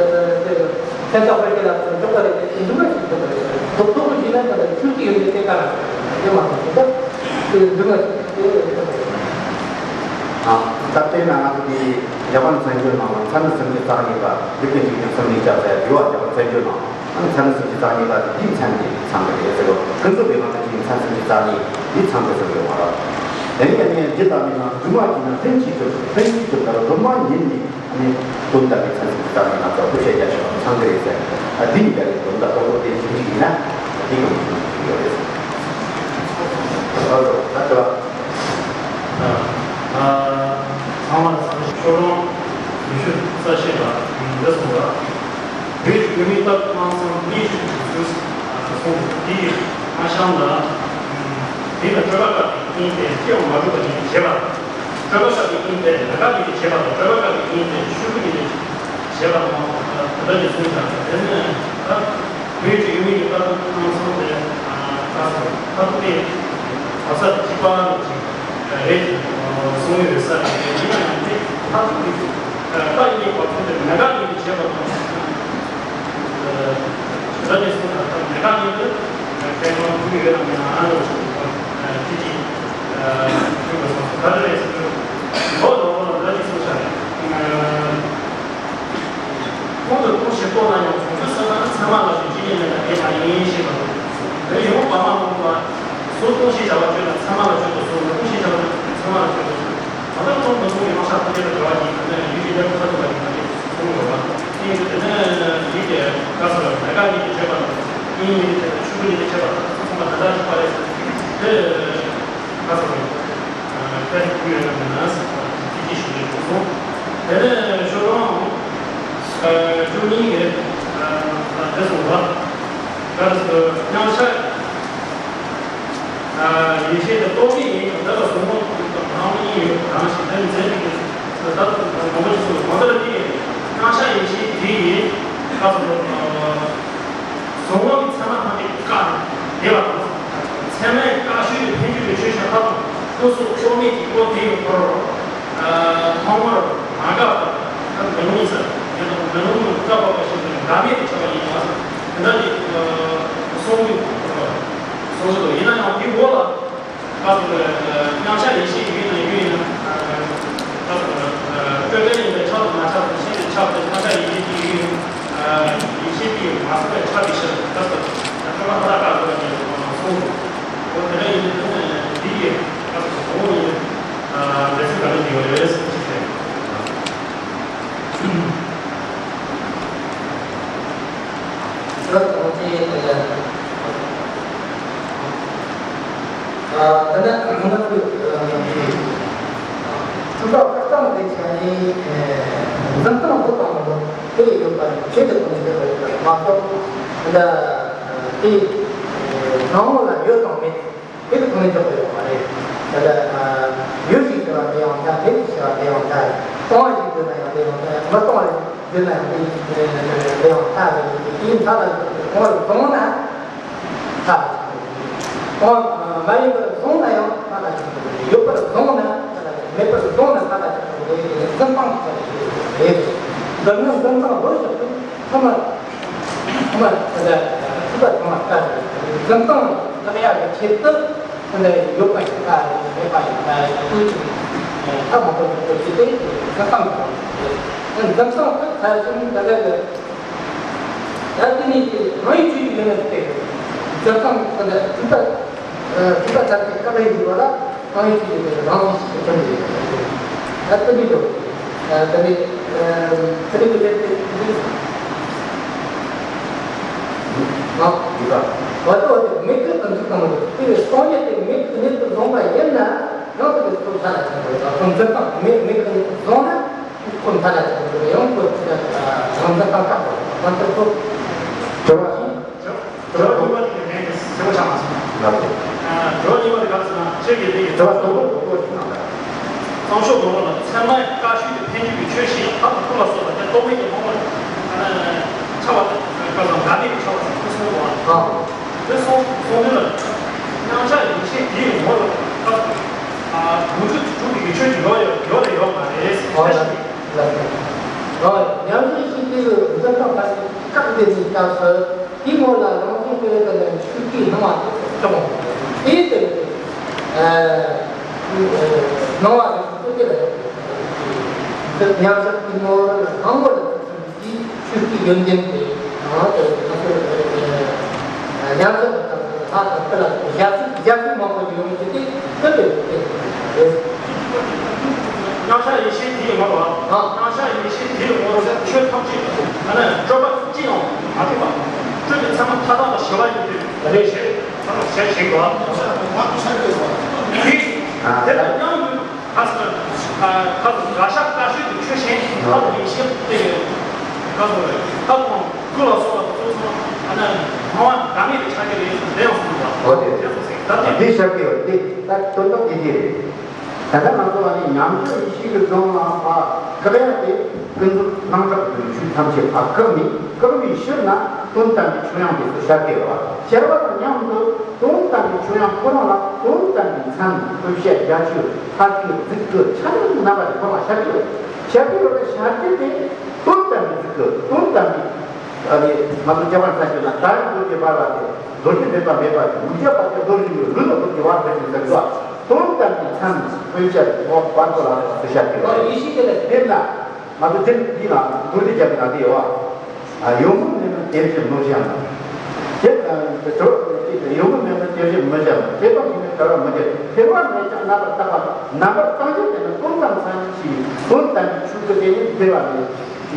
དེ་ཕན་ཐོགས་པར་སྐྱེ་ལ་དང་འཇོག་པ་རེད། དེ་འདུས་མ་བྱས་འཇོག་པ་རེད། རྡོག་རྡོག་པོ་ཞིག་ན་ད་ལྟ་ཆོས་ཀྱི་ཡོན་ཏན་དེ་ག་རང་དེ་མ་གཏོགས་དེ་འདུས་མ་བྱས་དེ་འཇོག་པ་རེད། ཨ། ད་ལྟའི་ནང་ང་ཚོ་འདི་རྒྱ་གར་མཚན་བརྗོད་ནང་ལ་མཚན་ནི་སུམ་ཅུ་རྩ་གཉིས་པ། རིགས་ཀྱི་འཇིག་རྟེན་སུམ་གཉིས་ཀྱང་ཟེར་ཡོད་པ། རྒྱ་གར་མཚན་བརྗོད་ནང་ཨ་ནི་མཚན་ནི་སུམ་ཅུ་རྩ་གཉིས་པ་དེ་འདིའི་མཚན་དེ་ཚང་གི་རེད་ཟེར་གོ། ཀུན་རྫོབ་པའི་ངང་ཚུལ་གྱི་མཚན་སུམ་ཅུ་རྩ་གཉིས་འདི་ཚང་གི་ཟེར་གི་ཡོད་མ་རེད། དེ་ནས་ཡང་ནི་འདི་ལྟ་བུའི་ནང་སྒྱུ་མ་བྱས་ན་ལྷུན་གྱིས་གྲུབ། ལྷུན་གྱིས་གྲུབ་ལྟར་སྒྲོན་མ་ཉིད་ནི་ནི་དོན་དམ་པའི་མཚན་སུམ་ཅུ་རྩ་གཉིས་ནང་ཚོ་བསླུ་བྱ་རྒྱ་ཆེ་བ་ཚང་གི་རེད་ཟེར། ཨ། འདི་ཡི་ག་རེ་དོན་དག་ལྷུག་ལྷུག་དེ་ཞིབ་འཇུག་ཡིན་ན་འདི་གི་མི་ཞིག་ཡོད་རེད། ཨ་ལོ། ད་ལྟ། ཨ། ཚང་མ་ལ་ཚང་མ་ཆོས་གྲོང་ཉི་ཤུ་རྩ་བཞི་པ་འདི་སོང་ལ། བོད་ཀྱི་བོད་མིའི་ལྟ་གྲུབ་སྣང་སྟོང་གཉིས་ཤིག་གི་ཚུལ་སོང་དེའི་ཨ་གཤམ་ལ། དེ་ལ་སྤྲོས་པ་བཀག་པའི་རྐྱེན་དེ་སྐྱེ་བ་མ་གྲུབ་པ་ཉིད་བྱེད་པ། སྤྲོས་པ་བཀག་པའི་རྐྱེན་དེ་མི་དགག་ཉིད་དུ་བྱེད་པ་དང་སྤྲོས་པ་བཀག་པའི་རྐྱེན་དེ་ཆོས་སྐུ་ཉིད་དུ་བྱེད་པ་དང་། དེ་འདྲ་ཞིག་གསུངས་ཀྱང་། དེ་ནི་ད་བོད་ཀྱི་ཡུལ་མི་གི་ལྟ་གྲུབ་སྣང་སྟོང་དེ་ལྟ་སོང་ཁ་ཐུག་དེ་བག་ཚ་གཅིག་པ་ཅིག་རེད་ཅེས་གསུངས་ཡོད་ས་རེད། ཡིན་ན་ཡང་དེ་ཁ་ཐུག་དེ་ལྟ་ཡིན་པའི་བག་ཚ་དེ་མི་དགག་ཉིད་དུ་བྱེད་པ་དང་། ད་ནི་སོང་ཙང་མེད་པ་ཉིད་དུ་ཁྱད་པར་ཕུལ་ཡོད་དམ་མེད་ན་ཨ་ནི་ཅི་ཅི་ཞུ་དགོས་སོང་ཟེར། ག་རེ་རེད་ཟེར་ན། འོ་ད་འོ་ད་ཅི་གསུངས་བཞག་རེད། ཁོང་དུ་སྟོང་ཞིག་རྟོགས་ན་ཡང་། བྱུང་ཚུལ་གསལ་ན་ཚད་མ་ལ་ཞུགས། ཇི་སྙེད་ལས་ཀྱང་འདས་པ་ཡིན། ཞེས་པ་དང་། དེ་ཡང་བ་མ་ལུང་པ་གཟུགས་སྟོང་ཞེས་བྱ་བ་གཅོད་ན་ཚད་མ་ལ་གཅོད་དུ་གསུངས། མི་སྟོང་ཞེས་བྱ་བ་ཚད་མ་ལ་གཅོད་དུ་གསུངས། ད་ལྟ་ཁོང་མི་གསུང་གི་དབང་ཆ་ཐམས་ཅད་ལ་འགྲོ་བ་ཡིན། ད་ནི་ཡུལ་གྱི་ལེགས་པར་ཐ་དད་པ་ཡིན་པ་ནི་གསུང་དགོས་པ། དེ་ཡིན་དུས་དེ་ནི་ཡིད་ཀྱི་བཀའ་སོགས་མེད་དགག་ཉིད་དུ་བྱེད་པ་དང་། དབྱིངས་ཉིད་དུ་བྱེད་པ། ཆོས་སྐུ་ཉིད་དུ་བྱེད་པ་དང་། ཚང་མ་དེ་དག་གཅིག་པ་རེད་ཟེར། དེ་བཀའ་སོགས་ཀྱི་ཁྱད་དུ་ཡོད་ན་མེད་ན་ཟེར་བ་ཅི་ཞིག་རེད་གསུངས། དེ་ནས་ཤོ་རོང་བཅུ་གཉིས་ཀྱི་དེ་གསུངས་པ། བཀའ་སོགས་མཉམ་གཞག་ཡེ་ཤེས་དེ་རྟོག་མེད་ཡིན་ཀྱང་། དེ་ལ་གཟུང་འོག་དང་སྣང་བ་གཉིས་ཡོད་པ་གང་ཞིག་དེ་ནི་མཚན་ཉིད་ཀྱི་ད་མང་པོ་ཞིག་གསུངས། གང་ལྟར་དེ་ཡི་མཉམ་གཞག་ཡེ་ཤེས་དེ་ཡི་བཀའ་སོགས་གཟུང་འོག་གི་མཚན་མ་ཐམས་ཅད་བཀག་ནས་བསྡད་པ་དང་། མཚན་མའི་བཀག་ཤུལ་དུ་འཕེན་འགྱུར་བའི་ཆོས་ཤ་སྟག་དང་། སྐུ་གཟུགས་རྟོག་མེད་ཀྱི་སྐུ་དེ་ཡི་འཁོར་ཐོག་མར་མ་འགགས་པར་མི་རུང་ཟེར། ཡང་དག་མི་རུང་བཀག་པ་བཞིན་དུ་འགག་མེད་དུ་ཆགས་པ་ཡིན་ལ། དེ་འདྲ་ནི་གསུང་གི་གསུང་གི་འདུག་ཡིན་ན་ཡང་དེའི་འོག་ལ། ཁ་ཐུག་ལ་མཉམ་གཞག་ཡེ་ཤེས་ཡུལ་ན་ཡུལ་ཡིན་ན། ཁ་ཐུག་ལ་སྤྲོས་བྲལ་ཡིན་པས་ཁྱབ་དང་མ་ཁྱབ་དང་ཤེས་པས་ཁྱབ་སྟེ། མཉམ་གཞག་ཡེ་ཤེས་ཀྱི་ཡུལ་ཡིན། ཡེ་ཤེས་ཀྱི་ཡུལ་མ་གསུངས་པས་ཁྱབ་པའི་ཕྱིར། ཁ་ཐུག་ལ་ཁ་ཐག་བཀག་དགོས་པ་ཉིད་དུ་གསུངས་འདུག་འོ་དེ་འདྲ་ཡིན་དུས་འདི་ཡི་ཁ་ཐུག་གོང་འོག་ཡིན་ན་འགྲེལ་ཚུལ་ག་རེ་ཡོད་རེད་ཟེར་གྱི་རེད། ད་གོང་ཆེན་དེ་ལ། ཨ། ད་ནི་ང་ཚོས་ཨ་སྤྲུལ་པ་བཀའ་གདམས་དེ་ཆ་ནས་འཛིན་སྟངས་བོད་དང་མི་འདྲ་དེ་ཡོད་པ་ནི་ཆེད་དུ་གོ་ནས་བསྡད་པ་ཡོད་པ་མ་གཏོགས། ད་དེ་ནང་ལོགས་ལ་ཡོད་དང་མེད། དེ་ལ་ཁོ་ནས་འཇོག་པ་ཡོད་མ་རེད། དེ་ལ་ཡུལ་ཞིག་ཟེར་བ་དེ་ཡང་འདྲ། དེ་ཞིག་ཟེར་བ་དེ་ཡང་འདྲ། སྟོང་བ་ཞིག་ཟེར་ན་ཡང་དེ་ཡང་འདྲ། མི་སྟོང་བ་ཞིག་ཟེར་ན་ཡང་དེ་ཡང་འདྲ་རེད། དེའི་མཐའ་ལ་སྟོང་བ་ཞིག་བཟུང་ན་མཐའ་ལ་སྟོང་བ་མ་ཡིན་པར་བཟུང་ན་ཡང་མཐའ་ལ་ཡོད་པར་བཟུང་ན་མཐའ་ལ་མེད་པར་བཟུང་ན་མཐའ་ལ་འཛིན་སྟངས་ཟེར་བ་ཞིག་རེད། འདི་ནི་འཛིན་སྟངས་ལོ་ཞིག་ཏུ་ཐོག་མར། ཐོག་མར་དེ་འདྲ་སྤྲུལ་པ་ཚང་མ་ལྟ་རེད། འཛིན་སྟངས་བརྟག་ཡག་གི་ཆེད་དུ་དེ་འདྲ་ཡོད་པ་ཞིག་ལྟ་རེད། མེད་པ་ཞིག་ལྟ་རེད། ཚུལ་གཅིག་ཐབས་མང་པོ་ཞིག་ཏུ་བྱས་ཏེ་འཛིན་སྟངས་དང་། འཛིན་སྟངས་དེ་ཚར་ཞིང་དེ་འདྲ་གི་ད་དེ་ནས་རང་ཡུལ་ཆོས་ཅིག་ཡོད་ན་དེ་འཛིན་སྟངས་དེ་འདྲ་སྤྲུལ་པ། ཨ་ཐིག་པ་ལྟར་གྱི་བཀག་ཡིག་ཡོད་པ་ལ་གང་ཡིན་གྱི་རང་བཞིན་ཞིག་ཏུ་སྟོན་གྱི་ཡོད། ད་དེ་འདྲ་འདུག་ཨ་དེ་ནས་ཨ་དེ་འདྲ་གི་ལས་དེ་འདི་ཨ་ཡིན་པ། འོ་དེ་འོ་དེ་མིག་གི་དོན་ཚིག་དང་མི་འདུག་དེ་བས་སྟོང་ཉིད་དེ་མིག་གི་ཉིད་དུ་བཟུང་བ་ཡིན་ན་ཡང་དེ་ལས་ཐོབ་ཆ་ལ་ཆགས་པ་ཡོད་པ་ཁོང་འཛིན་སྟངས་མིག་མིག་གི་ཉིད་དུ་བཟུང་ན་ཁོང་མཐའ་ལ་ཆགས་པ་ཡོད་ཡང་ཁོ་ཆ་ལ་ཁོང་འཛིན་སྟངས་བཀག་པ་ཡོད་པ་ཁོང་དེ་ཐོབ། དྲི་བ་ཞིག་དྲི་བ་དྲི་བ་དེ་ནི་ངས་ཟེར་བ་ཆགས་མ་སོང་། ལགས་སོ། ཨ་དྲི་བ་གཉིས་པ་དེ་ག་རེ་ཟེར་ན་ཁྱེད་ཀྱིས་དེ་གི་དྲི་བ་དང་པོ་དང་པོ་ཞིག་གནང་དང་། གཙང་ཤོག་དགུང་ལོ་ལ་ཚད་མ་བཀའ་ཤོད་དེ་འཕེན་བྱེད་ཀྱི་ཆོས་ཤིག་ལ་ཐབས་དང་སྐུ་ལ་སོགས་པ་དེ་རྟོག་མེད་ཀྱི་རྨོངས་པ་ཆགས་པ་དང་འགག་མེད་ཀྱི་ཆགས་པ་ཟེར་ཁོ་གསུངས་པ། ཨ་དེ་གསུངས་གསུངས་དུས་ལ་མཉམ་གཞག་ཡེ་ཤེས་དེའི་ངོ་ལ་ད་ཨ་དགོངས་ཚུལ་དེ་གྲུབ་པའི་ཡེ་ཆོས་ཀྱི་ཡོག་ཡོག་ཡོག་ལས་ཡོག་མ་རེད་ཟེར་ཁ་ཤས་ཀྱིས། ལགས་སོ། ཉམས་ལེན་ཞིག་དེ་ལ་འཛིན་སྟངས་ཁ་ཤས་བཀག་སྟེ་ནས་བཏབ་ཚེ། དེའི་ངོ་ལ་རང་བཞིན་གྱི་ལས་ཀ་ལ་ཆོས་སྐུའི་སྣང་བ་དེ་ཆགས་འོང་། དེའི་ལྟར་དུ་ཨ་སྣང་བ་རང་བཞིན་སྐུ་དེ་ལ་ཡོད། ཉམས་སུ་དེའི་ངོ་ལ་སྣང་ངོ་ལ་ཐུག་ཚུལ་དེའི་ཆོས་སྐུའི་ཡོན་ཏན་དེ་རང་དུ་ང་ཚོས་ཉམས་སུ་དང་ལྷ་དང་ཀི་ལ་སོགས་བཞག་ཚུལ་བཞག་ཚུལ་མང་པོ་ཞིག་ཡོང་གི་དེ་སྐུ་དེ་ཡོད་དེ་རེད། མཉམ་གཞག་ཡེ་ཤེས་དེའི་ངོ་ལ། ཨ། མཉམ་གཞག་ཡེ་ཤེས་དེའི་ངོ་ལ་ཆོས་ཐམས་ཅད་ཨ་ནི་སྤྲོས་པ་ཅི་ཡང་མ་གྲུབ་པ། སྤྲོས་པའི་ཚད་མ་མཐའ་དག་ལ་ཞི་བ་ཡིན་དུས་རེ་ཞིག་ཚང་ཞལ་ཞིག་ལ། དེ་དེ་དང་མཉམ་དུ་ཁ་སང་ཁ་སང་རང་གཞག་བཀའ་ཤོད་ཀྱི་ཆོས་གཞན་ཁ་སང་ཡེ་ཤེས་དེ་ཁ་སང་ཁ་སང་ཀུན་ལ་སོགས་པ་དེ་ཚོ་ཚང་ཨ་ནི་སྣང་བ་འགག་མེད་དུ་ཆགས་ཀྱི་རེད་ཟེར་ནས་ཡང་གསུངས་པ། འོ་དེ་དེ་ཚོ་ཟེར་ད་དེ་འདི་ཤར་གྱི་ཡོད་དེ་ད་དོན་དག་དེ་དེ་རེད། ད་ལྟ་ང་ཚོ་ཨ་ནི་ཉམས་ལེན་ཡེ་ཤེས་ཀྱི་སྒང་ལ་ཕར་བཀག་ཡ་དེ་ཀུན་རྫོབ་སྣང་གྲགས་ཀྱི་ཆོས་ཐམས་ཅད་ཕར་བཀག་ནས་བཀག་པའི་ཕྱིར་ན་དོན་དམ་པའི་ཆོས་དབྱིངས་དེ་ཚོ་ཤར་གྱི་ཡོད་པ། ཤར་བ་དང་མཉམ་དུ་དོན་དམ་པའི་ཆོས་དབྱིངས་ཁོ་རང་ལ་དོན་དམ་པའི་མཚན་ཉིད་བསྐུལ་བྱ་རྒྱ་ཆེ་བ་མཐར་ཐུག་གི་རྫིག་གི་ཆ་ནས་རྣམ་པ་དེ་ཁོ་རང་ཤར་གྱི་ཡོད། ཤར་གྱི་ཡོད་པའི་ཤར་རྒྱུ་དེ་དོན་དམ་པའི་རྫིག་གི་དོན་དམ་པའི་ཨ་ནི་ང་ཚོ་རྒྱ་གར་ས་ཆ་ན་ད་རེས་མདོ་སྡེ་བར་བ་དེ་མདོ་སྡེ་མེད་པ་མེད་པ་དེ་མུ་ཇ་པ་དེ་མདོ་རིང་པོའི་ལུས་ལ་མདོ་སྡེ་བར་བ་དེ་ཟེར་གྱི་བ། དོན་དམ་པའི་མཚན་ཉིད་དཔེ་ཆ་འོག་བར་དུ་ལ་སོགས་སུ་བཤད་དེ་བ། ཡེ་ཤེས་དེ་ལ་དེ་ན་ང་ཚོ་དེ་འདི་ལ་མདོ་སྡེ་རྒྱབ་ནང་དེ་ཡོད་བ། ཡོད་མིན་མེད་མིན་དེ་བཞིན་མི་བཞག་ན། དེ་ལྟར་དེ་གྲོགས་ཀྱི་ཡོད་མིན་མེད་མིན་དེ་བཞིན་མི་བཞག་ན། དེ་དང་དེ་ནི་བྲལ་བ་མི་འགྱུར། འཕེལ་བ་མེད་ཀྱང་རྣམ་པར་དག་པ། རྣམ་པར་དག་འགྱུར་དེ་ནི་དོན་དམ་མཚན་ཉིད་ཀྱི་དོན་དམ་པའི་ཆོས་སྐུ་དེ་ནི་འཕེལ་བ་མེད།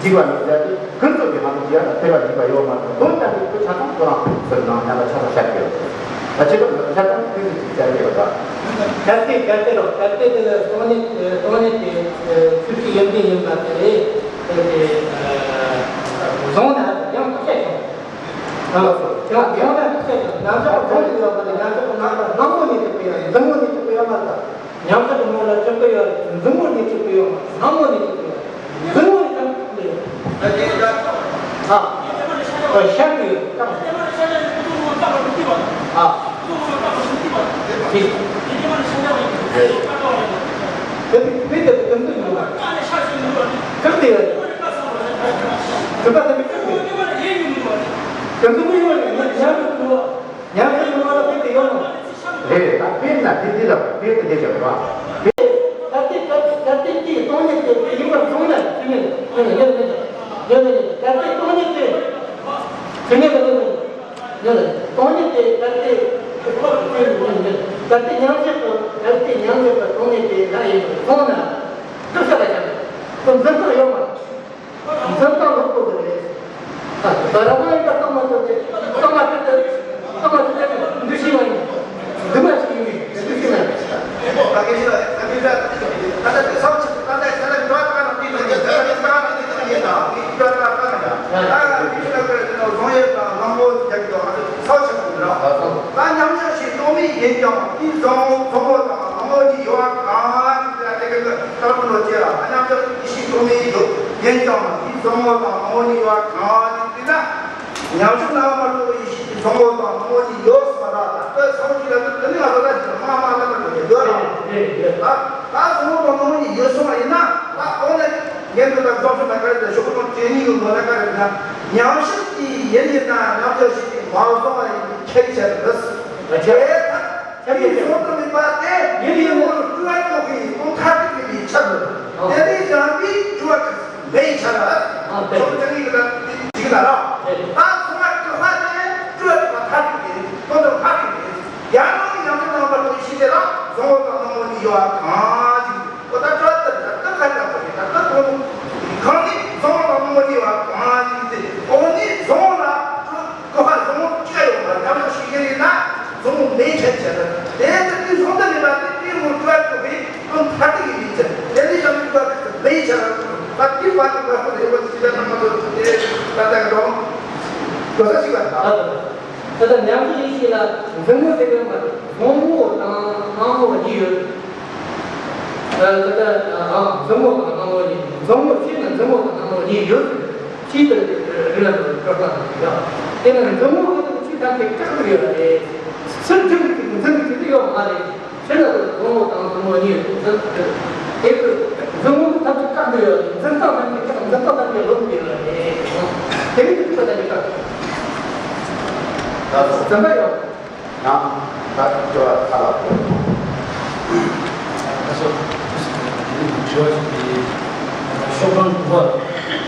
འཇིག་པ་མེད་ཟེར་ཏེ་ཀུན་རྫོབ་ཀྱི་ངང་དུ་བྱས་ན་འཕེལ་བ་འཇིག་པ་ཡོད་མ་རེད། དོན་དམ་པའི་སྐུ་ཆ་ཚང་ཁོ་རང་ཟེར་ནང་ཉམས་པ་ཆ་ཚང་ཤར་གྱི་ཡོད་རེད། ད་ཆེད་དུ་ཆ་ཚང་ཀུན་གྱི་ཅིག་ཅར་གྱི་ཡོད་པ། གལ་ཏེ་གལ་ཏེ་རོ་གལ་ཏེ་དེ་ལ་སྟོང་ཉིད་སྟོང་ཉིད་དེ་ཆོས་ཀྱི་ཡོན་ཏན་ཡིན་པ་དེ་དེ་དེ་བཟུང་ན་ཡང་ཐག་ཆོད་ཀྱང་། ཡང་བཟུང་ན་ཐག་ཆོད་ཀྱང་ཉམས་ཆག་བཟུང་ཡོད་པ་དེ་ཉམས་ཆག་བཟུང་ཡོད་པ་ཉམས་ཆག་ནང་དང་སྣང་ངོ་ནས་གྲུབ་པའི་ཡང་འཛིན་ངོ་ནས་གྲུབ་པའི་ཡང་མ་ལ། ཉམས་སུ་མྱོང་ལ་སྤྱོད་པ་ཡོད། འཛིན་མོ་ནི་སྤྱོད་པ་ཡོད། སྣང་མོ་ནི་སྤྱོད་པ་ཡོད། འཛིན་མོ་ནི་ཀྱང་སྤྱོད་པ་ཡོད། ཨ། ཨ། ཤར་གྱི་ཡོད། ཀྱང་། ཨ། དེ། དེ་དེ་དེ་འཛིན་ཡོད། ཀྱང་དེ་ཡོད། གྲུབ་པ་དེ་མི་སྤྱོད་པ་ཡོད། འཛིན་མོ་ཡོད་ནི་ཉམས་སུ་མྱོང་། ཉམས་སུ་མྱོང་བ་ལ་དཔེ་དེ་ཡོད་ནོ། རེད། ད་དཔེར་ན་དེ་འདི་ལ་དཔེ་དེ་འདི་བཞག་རོགས། དཔེ། ད་ལྟའི་སྐབས་ཀྱི་ད་ལྟའི་དེའི་སྟོང་ཉིད་དེ་དེ་ཡིན་པར་བཟུང་ན་ཅི་ནས་ཅི་ནས་ཡོད་ནས་ཡོད་ནས་ད་ལྟའི་སྟོང་ཉིད་དེ་ཅི་ནས་ཡོད་ནས་ཡོད་ནས་སྟོང་ཉིད་དེ་ད་ལྟའི་ད་ལྟའི་ཉམས་བཞག་པ་ད་ལྟའི་ཉམས་བཞག་པ་སྟོང་ཉིད་དེ་ང་ཡིན་པར་བཟུང་ན་སྐབས་ས་ལ་ཡང་དོན་འཛིན་སྟངས་ཡོད་མ་རེད། འཛིན་སྟངས་ལོག་པོ་དེ་རེད། ད་རང་དབང་ཡིན་པ་གཏོང་མ་ཐུབ་ཚེ་གཏོང་མ་ཐུབ་ཚེ་གཏོང་མ་ཐུབ་ཚེ་འདུ་ཤེས་མ་ཡིན། འདུ་མ་ཞིག་ཡིན་པས་འདུ་ཤེས་མ་ཡིན། ད་ཉམས་ཞག་ཞིག་སྟོང་མི་ཡིན་ཀྱང་དེའི་བཟང་བཟང་བོ་དང་བཟང་བོ་གཉིས་ཡོད་པ་གང་ཡིན་ཟེར་ཏེ་གི་ལྟ་བུ་ལོ་ཅེ་ལ་ད་ཉམས་ཞག་ཡེ་ཤེས་སྟོང་མི་ཡོད་ཡིན་ཀྱང་དེའི་བཟང་བོ་དང་བཟང་བོ་གཉིས་ཡོད་པ་གང་ཡིན་ཟེར་ན། ཉམས་ཞག་ནང་མ་གཏོགས་ཡེ་ཤེས་ཀྱི་བཟང་བོ་དང་བཟང་བོ་གཉིས་ཡོད་སོང་ལ་ད་ལྟ་སངས་རྒྱས་ལ་ད་ནི་ང་ཚོ་ལ་ཅི་མ་མ་ལ་མ་ལ་ཡོད་ར། ད་ད་བཟང་བོ་དང་བཟང་བོ་གཉིས་ཡོད་སོང་བ་ཡིན་ན་ད་འོ་ན་ངན་དུ་ད་བཟང་ཕྱོགས་ན་ག་རེ་ད་ཞོག་ནང་བྲེ་ནི་ཡོད་ནོ་ན་ག་རེ་ན་ཉམས་ཞག་དེ་ཡིན་ཡིན་ན་ཉམས་ཞག་ཞིག་དེ་མ་བཟང་བ་ཡིན་ཁྱེད་ཆ་རེད། ད་ཆ་རེད། དེ་སོང་དུ་མི་པ་དེ་ཡིན་ཡིན་ནོ་སྤྲུལ་བ་ཐོག་གི་སྟོང་ཐག་གི་མི་ཆགས་ནོ། དེ་ནས་ཡང་གི་སྤྲུལ་བ་གི་མེ་ཡི་ཆ་ལ། ཨ་ཙོག་ཙེ་གི་ལ་ཅིག་ལ་ར། ད་ཚོང་བ་གི་ཧ་དེ་སྤྲུལ་བ་ཐག་གི་མེ་སྟོང་དུ་ཐག་གི་མེ་ཡང་ནང་ཡང་ ད་ལྟ་འགྲོ་འགྲོ་ས་ཞིག་ལ། ད་ལྟ་ཉམས་སུ་ཡིན་ཞིག་ལ་མཛུབ་མོ་ཟེར་གི་མ་རེད། མཛུབ་མོ་དང་སྣང་ངོ་གཉིས་ཡོད། ད་ལྟ་མཛུབ་མོ་དང་སྣང་ངོ་གཉིས། མཛུབ་མོ་ཕྱིས་ན་མཛུབ་མོ་དང་སྣང་ངོ་གཉིས་ཡོད། ཕྱིས་དེ་རི་ལ་དུ་སྐྲོད་པ་དང་ཡོད། དེ་ན་མཛུབ་མོ་གི་ཆུ་ཐམས་ཅད་བཀག་ཏུ་ཡོད་རེད། ཚུར་མཛུབ་མོ་གི་མཛུབ་མོ་གི་ཡོད་མ་རེད། ཕྱི་ལ་དུ་མཛུབ་མོ་དང་མཛུབ་མོ་གཉིས་ཡོད། དེ་དུ་མཛུབ་མོ་ཐམས་ཅད་བཀག་ཏུ་ཡོད། མཛུབ་ཐམས་ཅད་བཀག་མཛུབ་ཐམས་ཅད་ལོག་ཏུ་ཡོད་རེད། དེ་རིང་དུ་ཆུ་ཐམས་ཅད་བཀག་ད་སོ་ཙམ་པ་ཡོད། ཡང་ད་སྐྱོ་བ་ཚ་ལ་པོ། ད་སོ་ཞོགས་པ་དགུ་པ་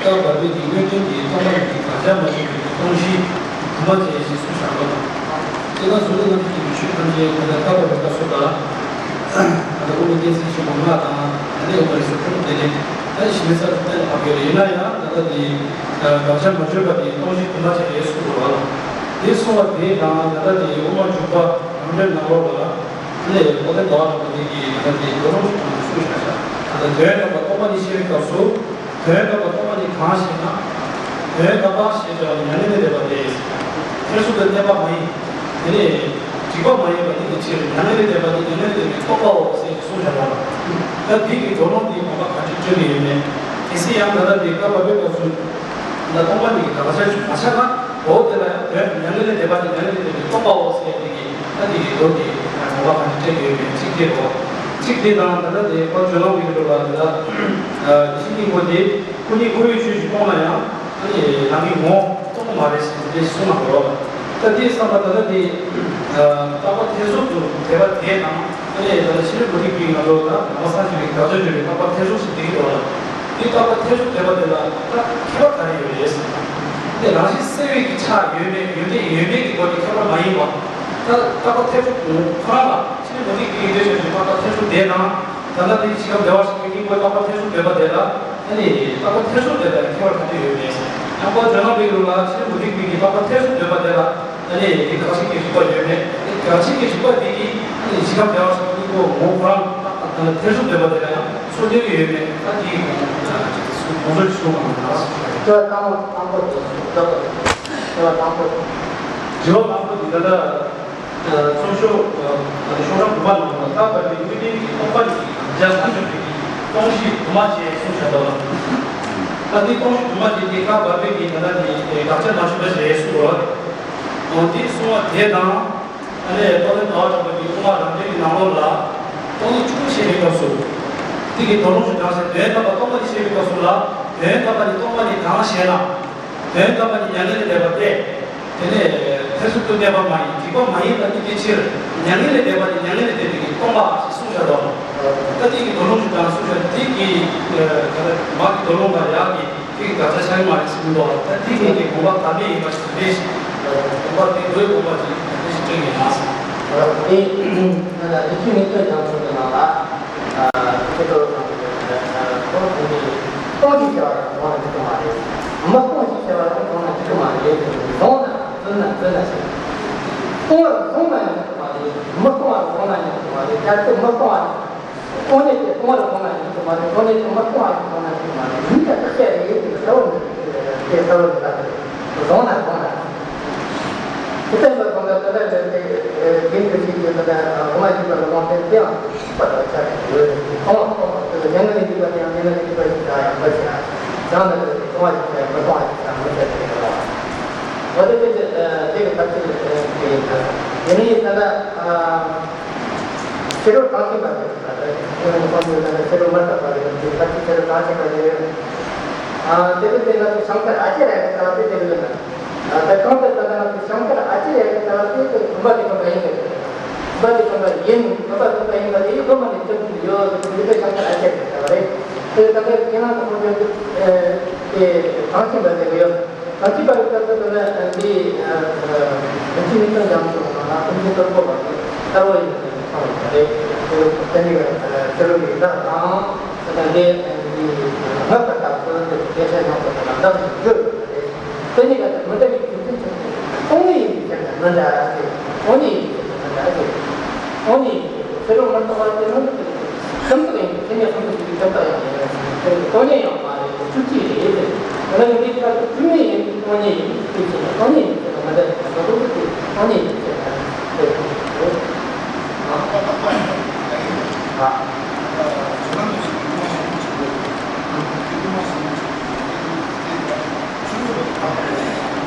སྐབས་བར་པའི་གི་སྔོན་ཐོན་གྱི་སྟོང་པ་ཡི་དགག་བྱ་མ་བྱུང་བའི་སྟོང་གཞི་དུ་མ་བྱས་ཞེས་གསུངས་བཞག་པ་དང་། དེ་ན་བཟོ་ལུགས་རྣམ་བཤད་ཀྱི་ཆོས་ཐམས་ཅད་ད་ལྟ་བཀག་པ་རེད་ད་སོ་ད། ད་ལྟ་དབུ་མའི་སྡེ་ཚན་ཆེན་པོ་ལྔ་དང་ད་ལྟ་ཡོད་པ་རེད་སོ་ཁུལ་དེ་ནས་ད་ཞི་མི་ས་རུ་གཏན་ལ་ཕབ་ཡོད་རེད། ཡིན་ན་ཡང་ད་ལྟ་དེ་དགག་བྱ་མ་བྱུང་བ་དེ་སྟོང་གཞི་དུ་མ་བྱས་རེད་གསུངས་འདུག་བ། དེ་གསུངས་པ་དེ་དང་ད་ལྟ་དེ་དབུ་མ་འཇུག་པ་རང་འགྲེལ་ནང་ལོགས་ལ་ཨ་ནི་ཨོ་ཏེ་ཟླ་བ་རིན་པོ་ཆེ་གིས་ད་ལྟ་དེ་མདོ་ལུང་ཞིག་ཐོག་ནས་གསུངས་བཞག་བཞག་ད་ལྟ་དོན་དམ་པ་སྟོང་པ་ཉིད་བཤད་པའི་སྐབས་སུ། དོན་དམ་པ་སྟོང་པ་ཉིད་གང་ཞེ་ན། དོན་དམ་པ་ཞེས་བྱ་བ་ནི་མྱ་ངན་ལས་འདས་པ་སྟེ། ཐེར་ཟུག་ཏུ་གནས་པ་མ་ཡིན། དེ་ནི་འཇིག་པ་མ་ཡིན་པ་ཉིད་ཀྱི་ཕྱིར་མྱ་ངན་ལས་འདས་པ་ནི་མྱ་ངན་ལས་འདས་པའི་རྟོག་པའོ་ཞེས་གསུངས་བཞག་པ་ལ། ད་འདི་གི་དོན་ལུང་འདི་དགོངས་པ་ག་འདྲ་སྤྲོད་ཀྱི་ཡོད་མེད། གལ་སྲིད་ཡང་ད་ལྟ་འདི་བཀའ་བབས་པའི་སྐབས་སུ། ད་སྟོང་པ་ཉིད་ཀྱི་དགག་བྱ་ཞིག་མ་ཆགས་ན། འོ་དེ་ལ་ཡང་དོན་མྱ་ངན་ལས་འདས་པ་ནི་མྱ་ངན་ལས་འདས་པའི་རྟོག་པའོ་ཞེས་འདི་གི་ད་འདི་གི་མདོ་འདི་དགོངས་པ་ག་འདྲ་སྤྲད་ཀྱི་ཡོད་མེད་གཅིག་དེ་རེད། གཅིག་དེ་དང་ད་ལྟ་དེ་བཀའ་བརྗོད་ལམ་གྱི་འགྲོ་ལ་ད་ལྟ་ཡེ་ཤེས་སྙིང་པོ་དེ། ཁོ་གཉིས་ཁོ་བོའི་ཆོས་ཀྱི་སྟོང་ལ་ཡང་ཨ་ནི་རང་གི་ངོ་བོ་སྟོང་མ་རེད་ཟེར་ཏེ་གསུངས་ན་འགྲོ་བ། ད་དེའི་བསམ་པ་ད་ལྟ་དེ་རྟག་པ་ཐེར་ཟུག་ཏུ་འབྲེལ་བ་དེ་དང་ཨ་ནི་ད་ལྟ་ཕྱི་རོལ་མུ་སྟེགས་པའི་ང་ཚོ་ད་ནང་པ་སངས་རྒྱས་པའི་དགག་བྱ་བརྗོད་པའི་རྟག་པ་ཐེར་ཟུག་ཟེར་དེ་གི་འགྲོ་བ། དེ་རྟག་པ་ཐེར་ཟུག་འབྲེལ་བ་དེ་ལ་ད་ཁྱད་པར་ག་རེ་ཡོད་རེད་ཟེར་ན། དེ་རང་བཞིན་གསལ་བའི་གི་ཆ་ཡོད་མེད་ཡོད་མེད་ཡོད་མེད་ཀྱི་སྐོར་གྱི་ཁྱད་པར་མ་ཡིན་པ། ད་རྟག་པ་ཐེར་ཟུག་ཁོ་རང་ལ་ཕྱི་རོལ་མུ་སྟེགས་པའི་ཡིན་དུས་ཞེས་པའི་རྟག་པ་ཐེར་ཟུག་དེ་དང་། ད་ལྟ་དེ་ཇི་ལྟར་འབྲེལ་བ་ཞིག་གི་སྙིང་པོའི་རྟག་པ་ཐེར་ཟུག་འདོད་པ་དེ་ལ་ཨ་ནི་རྟག་པ་ཐེར་ཟུག་འདོད་པའི་ཁྱད་པར་ག་དུས་ཡོད་མེད། ཡང་པ་བྱོན་ལམ་པའི་ལུགས་ལ་ཕྱི་རོལ་མུ་སྟེགས་པའི་གི་རྟག་པ་ཐེར་ཟུག་འདོད་པ་དེ་ལ་ཨ་ནི་དེ་དགག་བྱེད་ཀྱི་རིགས་པ་ཡོད་མེད། དེ་དགག་བྱེད་ཀྱི་རིགས་པ་དེ་གིས་ཨ་ནི་ཇི་ལྟར་འབྲེལ་བ་ཞིག་གི་སྙིང་པོ་ངོ་བོ་རང་རྟག་པ་ཐེར་ཟུག་འདོད་པ་དེ་ལ་ཡང་ཚོགས་བསྟན་ཡོད་མེད། ད་དེའི་དགོངས་ཚུལ་ཞིག་གསུངས་པ་མ་ཟད། དེ་དང་པོ་དང་པོ་དེ་དེ་དང་པོ་དེ་དང་པོ་དེ་ད་ལྟ། གཙོ་ཤོག་ཤོག་གྲངས་དགུ་པ་ནང་ལ་བཀའ་བབས་པའི་དངོས་བསྟན་གྱི་རྟོག་པ་ཉིད་ཀྱི་དགག་བྱ་སྣ་ཚོགས་པའི་སྟོང་གཞི་དུ་མ་ཞེས་གསུངས་བཞག་པ་ལ། ད་འདི་སྟོང་གཞི་དུ་མ་ཞེས་འདི་བཀའ་བབས་པའི་གི་ད་ལྟ་འདི་དགག་བྱ་སྣ་ཚོགས་པ་ཞེས་གསུངས་པ། འོ་འདི་གསུངས་པ་དེ་དང་། ཨ་ནི་རྟོགས་ལྡན་ཟླ་བ་གྲགས་པའི་གི་དབུ་མ་རབ་འབྲིང་གི་ནང་ལོགས་ལ་སྟོང་ཉིད་བཅུ་བཤད་པའི་སྐབས་སུ། འདི་གི་དོན་ལུང་ཞིག་དྲངས་ཟེར། དོན་དམ་པ་སྟོང་པ་ཉིད་བཤད་པའི་སྐབས་སུ་ལ། དོན་དམ་པ་ཉིད་སྟོང་པ་ཉིད་གང་ཞེ་ན། དོན་དམ་པ་ཉིད་མྱ་ངན་ལས་འདས་པ་སྟེ། དེ་ནས་ཐེར་ཟུག་ཏུ་གནས་པ་མ་ཡིན། འཇིག་པ་མ་ཡིན་པ་ཉིད་ཀྱི་ཕྱིར། མྱ་ངན་ལས་འདས་པ་ནི་མྱ་ངན་ལས་འདས་པའི་སྟོང་པ་ཞེས་གསུངས་བཞག་པ། ད་དེ་གི་དོན་ལུང་ཞིག་དང་གསུངས་བཞག་དེ་གི་ད་ལྟ་མ་གི་དོན་ལུང་ལ་ཡག་གི་དེ་གི་དགག་བྱ་ཆགས་ཀྱི་མ་རེད་ཟེར་གྱི་འདུག་ད་དེ་གི་དགོངས་པ་ག་འདྲ་ཡིན་པ་ཞིག་རེད་ཞིག་དགོངས་པ་དེ་མདོའི་དགོངས་པ་ཞིག་ག་འདྲ་ཞིག་སྤྲད་ཡིན་ན། དེ་ཡིན་ན་ད་རིགས་ཀྱི་ངེས་དོན་རྒྱ་མཚོ་གི་ནང་ལ། ཁྱེད་ཚོ་དང་སྟོང་ཞིག་བྱ་བ་དང་སྟོང་ན་འཇིག་པ་མ་རེད། མི་སྟོང་ཞིག་བྱ་བ་དང་སྟོང་ན་འཇིག་པ་མ་རེད། བཟུང་ན་བརྫུན་ན་བརྫུན་ན་ཞིག་སྟོང་བར་བཟུང་ན་ཡང་འཇིག་པ་མ་རེད། མི་སྟོང་བར་བཟུང་ན་ཡང་འཇིག་པ་མ་རེད། གལ་ཏེ་མི་སྟོང་བ་ནི་སྟོང་ཉིད་དེ་སྟོང་བར་བཟུང་ན་ཡང་འཇིག་པ་མ་རེད། སྟོང་ཉིད་དེ་མི་སྟོང་བར་བཟུང་ན་འཇིག་པ་མ་རེད། གཉིས་ཀ་བརྟག་དཔྱད་རེད་ཟེར་ན་གསལ་བོ་འདུག་དེ་གསལ་བོ་འདུག་ད་བཟུང་ན་བཟུང་ན། དེ་ལྟར་ན་དགོངས་པ་དེ་ལྟར་ལས་ཏེ། རྒྱན་དུ་ཞིག་ཡོད་པ་དང་དབུ་མ་འཇུག་པ་ལ་དབང་དེ་དེའང་འཇུག་པ་དང་ཆ་ཡོད། སྟོང་བ་སྟོང་བ་དེ་ལ་མྱ་ངན་ལས་འཇུག་པ་དེའང་མྱ་ངན་ལས་འཇུག་པ་ཞིག་ཡང་ཡང་པ་ཞིག་ཡང་ན་དེ་སྟོང་བ་ཞིག་ཡང་མི་སྟོང་བ་ཞིག་ཡང་མི་ཤེས་པ་ཞིག་ཡོད། འོ་དེ་དེ་དེ་དེ་གི་ཐབས་ཤེས་དེ་ཡིན་ད། དེ་ནས་ད་ལྟ་ཕྱི་རོལ་གང་ཤེས་པ་དེ་ད་ལྟ་ཕྱི་རོལ་གང་ཤེས་པ་དེ་ཕྱི་རོལ་མི་རྟག་པ་དེ་ཐབས་ཤེས་ཕྱི་རོལ་གང་ཤེས་པ་དེ་ཡོད། དེ་དེ་དེ་ང་ཚོ་བྱང་ཤར་ཨ་ཅེ་ར་ཡ་གི་ལྟ་བ་དེ་དེ་ལ་ཡོད་ན། ད་གང་ལྟར་ད་ལྟ་ང་ཚོ་བྱང་ཤར་ཨ་ཅེ་ར་ཡ་གི་ལྟ་བ་དེ་དེ་བུམ་པ་དེ་བུམ་པ་ཡིན་པས། བུམ་པ་དེ་བུམ་པ་ཡིན། བུམ་པ་བུམ་པ་ཡིན་པ་དེ་ཡོད་པ་མ་ནས་ཅི་ཡོད་དེ་བུམ་པའི་བྱང་ཤར་ཨ་ཅེ་ར་ཡ་གི་ལྟ་བ་རེད། དེ་ད་ལྟ་ཁྱེད་རང་ཚོ་ཁོང་ཚོས་དེ་གང་ཤེས་པ་དེ་ཡོད། གང་ཤེས་པ་ཡི་ལྟ་བ་དེ་ནི་འདི་ཨ་ཨ་ཕྱི་ནས་ཀྱང་ཡང་སོང་ན་ཀུན་གཞི་ལྟར་གོ་བ་དེ་ལྟ་བ་ཡིན་པས་ཁོང་ལ་རེད། དེ་ལ་ཁོ་ཚན་རིག་ཨ་ཕྱི་རོལ་གྱི་བདག་དང་། དེ་ལས་འདི་ངག་གི་བདག་ཏུ་དེ་སྐད་ཆ་ཡང་དག་པ་དང་འདབ་ཏུ་བརྗོད་པ་རེད། དེ་ནི་ཀ་མི་འདྲ་བའི་རྒྱུ་མཚན་ཅན་གྱི་སྟོང་ཉིད་ཡིན་པའི་ཕྱིར་ན་མི་འདྲ་སྟེ། སྟོང་ཉིད་ཡིན་པའི་ཕྱིར་ན་མི་འདྲ་སྟེ། སྟོང་ཉིད་ཡིན་པའི་ཕྱིར་ན་མི་འདྲ་སྟེ། ཁྱིམ་བདག་ཡིན་པའི་ཕྱིར་ན་ཁྱིམ་བདག་ཅིག་གི་ཁྱིམ་བདག་ཡང་ཡིན། སྟོང་ཉིད་ཡང་མ་རེད། བཅུ་གཅིག་རེད། དེ་ནི་འདི་ལྟར་དུ་བཅུ་གཉིས་ཡིན། སྟོང་ཉིད་ཡིན་ཟེར་ན་སྟོང་ཉིད་ཡིན་ཟེར་ན་མ་འདྲ་ཟེར་ན་སྟོང་ཉིད་ཡིན་ཟེར་ན་ཟེར་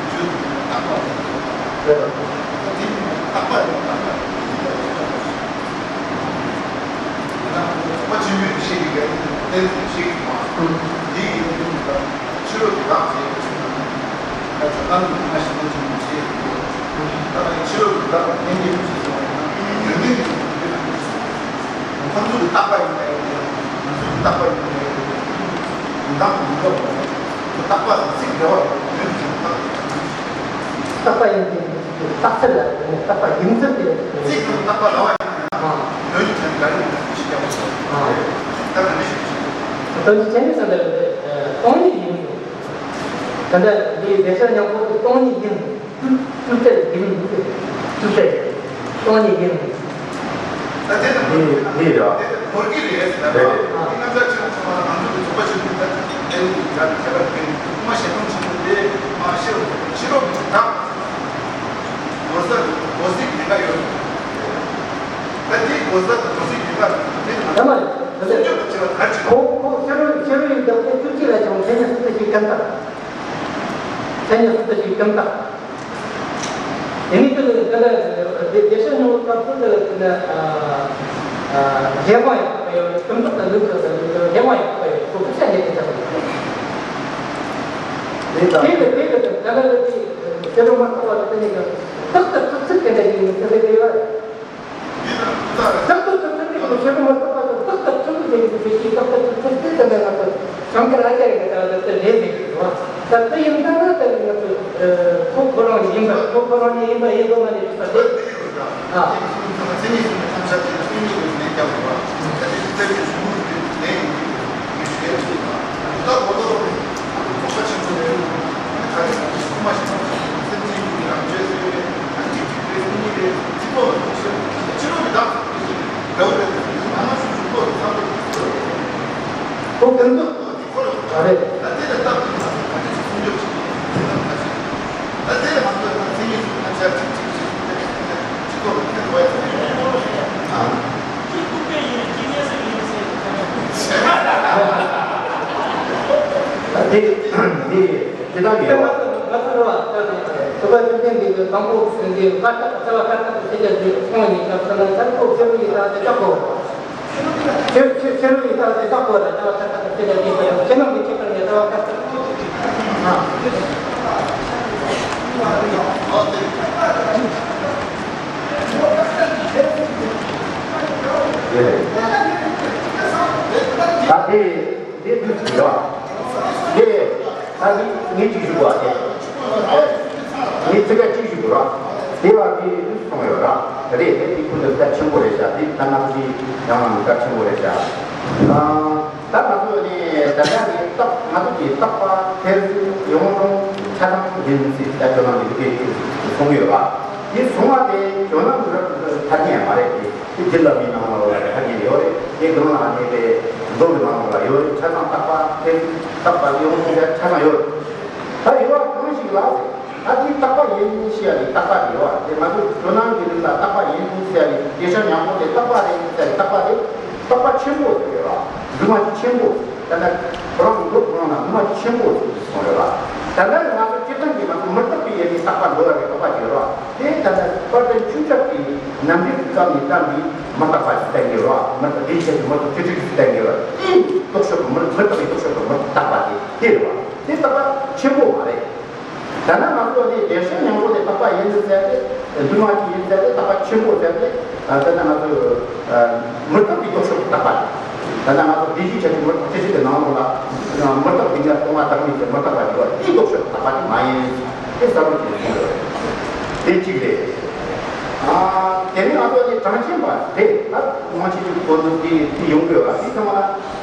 གྱི་ཡོད། ཕྱི་རོལ་དུ་བདག་ཟེར་བའི་ཚུལ་དང་། ད་ཇོ་ནང་དུ་མ་ཤེས་ན་ཅུང་མི་ཤེས་ཡོད། ད་ལྟ་ཕྱི་རོལ་དུ་བདག་ལ་ལྷན་སྐྱེས་སུ་ཞེས་བྱ་བ་ཡིན་ན་ཡོད་མེད་ཀྱི་ཚུལ་དུ་ཁོང་ཚོ་གི་བཏགས་པ་ཡིན་པ་ཡིན་ན་ང་ཚོ་གི་བཏགས་པ་ཡིན་པ་ཡིན་ན་ཡོད་མེད་ཀྱི་ཚུལ་དུ་བཏགས་པ་ཡིན་པ་ཡིན་ན་ཡོད་མེད་ཀྱི་ཚུལ་དུ་བཏགས་པ་ཡིན་པ་ཡིན་ན་ཡོད་མེད་ཀྱི་ཚུལ་དུ་བཏགས་པ་ཡིན་པ་ཡིན་ན་ཡོད་མེད་ཀྱི་ཚུལ་དུ་བཏགས་པ་ཡིན་པ་ཡིན་ན་ཡོད་མེད་ཀྱི་ཚུལ་དུ་བཏགས་པ་ཡིན་ཚུལ་དེ་ཚིག་ཀྱང་བཏགས་པ་ལ་བ་ཡིན་ན་ཡོད་མེད་ཀྱི་ཚུལ་དུ་བཏགས་པ་ཡིན་པ་ཡིན་ན་ཡོད་མེད་ཀྱི་ཚུལ་དུ་བཏགས་པ་ཡིན་པ་ཡིན་ན་ཡོད་མེད་ཀྱི་ཚུལ་དུ། ད་ལྟ་འདི་བདེ་ཆེན་གྱི་སངས་རྒྱས་ཀྱི་སྟོང་ཉིད་ཡིན། ད་ལྟ་འདི་བདེ་ཆེན་སྙིང་པོ་དེ་སྟོང་ཉིད་ཡིན། ཏུ་ཏུ་ཏེ་ཡིན། ཏུ་ཏེ་སྟོང་ཉིད་ཡིན། ད་དེ་དང་འདི་འདི་རེད་བ། དེ་ནོར་གྱི་རེད་ཟེར་ན་རེད། ང་ཚོ་ཆེན་པོ་ཚང་མ་ང་ཚོ་གི་རྫོགས་པ་ཆེན་པོའི་ད་དེ་ལ་ཁྱད་པར་དེ་ཐོག་མ་ཞེ་སྡང་ཆེན་པོ་དེ་མ་ཤེས་ཤེས་རོགས་ཀྱི་དག་ངོ་ཚ་ངོ་ཚ་གི་ལས་ཀ་ཡོད། ད་དེ་ངོ་ཚ་ངོ་ཚ་གི་ལས་ཀ་དེ་ལ་ང་ཚོ་སེམས་སྐྱོ་དང་བཅས་པ་དར་ཅིག་ཁོ་ཁོ་ཤེས་རོགས་ཤེས་རོགས་ཡིན་ད་དེ་ཐུགས་རྗེ་ལ་ཀྱང་མཚན་ཉིད་སུ་དེ་ཞིག་གམ་དང་། མཚན་ཉིད་སུ་དེ་ཞིག་གམ་དང་། དེ་ནི་དེ་ལ་དེ་ལ་བདེ་བདེ་ཆེན་སྙིང་པོ་སྐབས་སུ་དེ་ལ་དེ་ལ་རྒྱལ་དབང་ཡོད་ཀུན་རྫོབ་དང་ལུགས་སྲོལ་དང་རྒྱལ་དབང་ཡོད་ཁོ་ཐུགས་རྗེ་ལས་དེ་ལྟ་བུ། དེ་ལ་དེ་ལ་དེ་ལ་དེ་ལ་དེ་ཤེས་རོགས་མ་གཏོགས་པ་དེ་ནི་ཀྱང་རྟག་ཏུ་ཐུགས་ཚིག་དེ་འདྲ་ཞིག་ཡིན་ཟེར་བའི་དེ་བ། རྟག་ཏུ་ཐུགས་ཚིག་དེ་ཤེས་རོགས་མ་གཏོགས་པ་དང་རྟག་ཏུ་ཐུགས་ཚིག་དེ་ཞིག་རྟག་ཏུ་ཐུགས་ཚིག་དེ་འདྲ་ང་ཚོ་བྱང་ཁ་ལ་ཅར་གྱི་ལྟ་བ་དེ་རེད་ཟེར་གྱི་འདུག་ད་ལྟ་ཡིན་ད་ན་ད་ང་ཚོ་ཁོ་ཁོ་རང་ཡིན་པ་ཁོ་ཁོ་རང་ཡིན་པ་ཡིན་དགོས་མ་རེད་པ་དེ། ཨ། ཁོ་ཀུན་རྫོབ། ཨ་རེད། ད་དེ་དེ་དེ་ལྟར་ཡོད། ང་ཚོ་རེ་བ་ལྟར་ནས་སོ་པ་བཅུ་བདུན་གྱི་དང་པོ་འདི་བཀའ་རྟགས་རྩ་བ་བཀའ་རྟགས་ཀྱི་ཆེད་དུ་འདི་སོང་ནས་སྐབས་སུ་ལ་མཐར་ཐུག་ཕྱི་རོལ་ཡི་ས་དེ་བཀག་གོ། ཕྱི་ཕྱི་ཕྱི་རོལ་ཡི་ས་དེ་བཀག་གོ་ལ་རྩ་བ་བཀའ་རྟགས་ཀྱི་ཆེད་དུ་འདི་ཕྱི་ནང་གི་ཁྱད་པར་ནས་རྩ་བ་བཀའ་རྟགས། ད་དེ། དེ་དུས་སུ་ཡོད། དེ་ད་ནི་ངས་ཅིག་ཞུ་དགོས་ཨ་དེ། ངས་ཚིག་ཀ་ཅིག་ཞུ་དགོས་ར། དེ་བ་དེ་དུས་སུ་སོང་ཡོད་ར། དེ་དེ་དེ་ཁུ་ཚོ་གལ་ཆེན་པོ་རེད་ཤག་དེ་ད་ང་ཚོ་དེ་ཡང་གལ་ཆེན་པོ་རེད་ཤག་ད་ང་ཚོ་ནི་ད་ལྟ་ནི་རྟགས་ང་ཚོ་གི་རྟག་པ་ཐེར་ཟུག་ཡོང་རུང་ཆ་ཚང་ཡིན་སྲིད་ད་ཇོ་ནང་གི་དེ་དུས་སུ་སོང་ཡོད་ར། དེ་སོང་བ་དེ་ཇོ་ནང་གི་རབ་ཏུ་ཐར་ཉན་མ་རེད་དེ། དེ་རྒྱུད་བླ་མའི་ནང་ལོགས་ལ་ཐར་གྱི་ཡོད་རེད། དེ་སྒང་ལ་གནས་པའི་མདོ་གི་ནང་ལོགས་ལ་ཡོད་རེད། ཆ་ཚང་རྟག་པ་དེ་རྟག་པ་ཡོང་ཐུབ་ཡ་ཆ་ཚང་ཡོད་རེད། ད་རེ་བ་གང་ཞིག་ལ་ཟེར། ད་དེ་རྟག་པ་ཡིན་ཞེས་ཡ་དེ་རྟག་པ་རེད་བ། དེ་ང་ཚོ་ཇོ་ནང་གི་རིགས་ལ་རྟག་པ་ཡིན་ཟེར་ཡ་དེ་དེ་ཤ་ཉག་པོ་དེ་རྟག་པ་རེད་ཟེར་ཡ་དེ་རྟག་པ་དེ་རྟག་པ་ཆེན་པོ་ཟེར་རེད་བ། སྒྲོན་མ་ཆེན་པོ་ཟེར། ད་ནི་ཁོ་རང་གི་མདོ་ཁོ་རང་ལ་སྒྲོན་མ་ཆེན་པོ་ཟེར་གསུངས་ཡོད་བ། ད་ནི་ང་ཚོ་སྤྱིར་བཏང་གི་ང་ཚོ་མི་རྟག་པའི་ཡུལ་ནས་རྟག་པ་འདོད་པའི་རྟོག་པ་ཡོད་རེད་བ། དེ་ལྟར་ན་དཔལ་ལྡན་ཆོས་ཁྱབ་ཀྱིས་རྣམ་འགྲེལ་གྱི་སྐབས་ནས་བཀྲམ་པའི་མི་རྟག་པ་ཞིག་བསྟན་གྱི་ཡོད་རེད་བ། མི་རྟག་པའི་ཆེད་དུ་མི་རྟག་ཅི་ཁྲིག་ཅིག་བསྟན་གྱི་ཡོད་རེད། དེའི་རྟོགས་ཆོས་ཀྱི་མི་མི་རྟག་པའི་རྟོགས་ཆོས་ཀྱི་མི་རྟག་པ་དེ་དེ་རེད་བ། དེ་རྟག་པ་ཆེན་པོ་མ་རེད། ད་ནི་ང་ཚོ་ནི་བདེ་གཤེགས་སྙིང་པོ་དེ་རྟག་པ་ཡིན་ཟེར་ཏེ། འདུས་མ་བྱས་ཡིན་ཟེར་ཏེ། རྟག་པ་ཆེན་པོ་ཟེར་ཏེ། ད་ནི་ང་ཚོ་མི་རྟག་པའི་རྟོགས་ཆོས་ཀྱི་རྟག་པ་རེད། ད་ནི་ང་ཚོ་བདེན་བཞིའི་ཆ་ཁྱབ་མི་རྟག་ཅི་ཞིག་གི་ནང་ལོགས་ལ་མི་རྟག་པའི་ངས་སྟོང་པ་བདག་མེད་ཀྱི་མི་རྟག་པ་ཡོད་པ་དེའི་རྟོགས་ཆོས་ཀྱི་རྟག་པ་དེ་མ་ཡིན། དེ་གསལ་པོ་ཅིག་གསུངས་ཡོད་རེད། དེ་གཅིག་རེད། ཨ། དེ་ནས་ང་ཚོ་ནི་གྲངས་ཅན་པ་རེད། ད་མང་ཆེ་ཤོས་གོ་འདུག་དེ་དེ་ཡོང་གི་ཡོད་པ་དེ་ཚང་མ་ལ།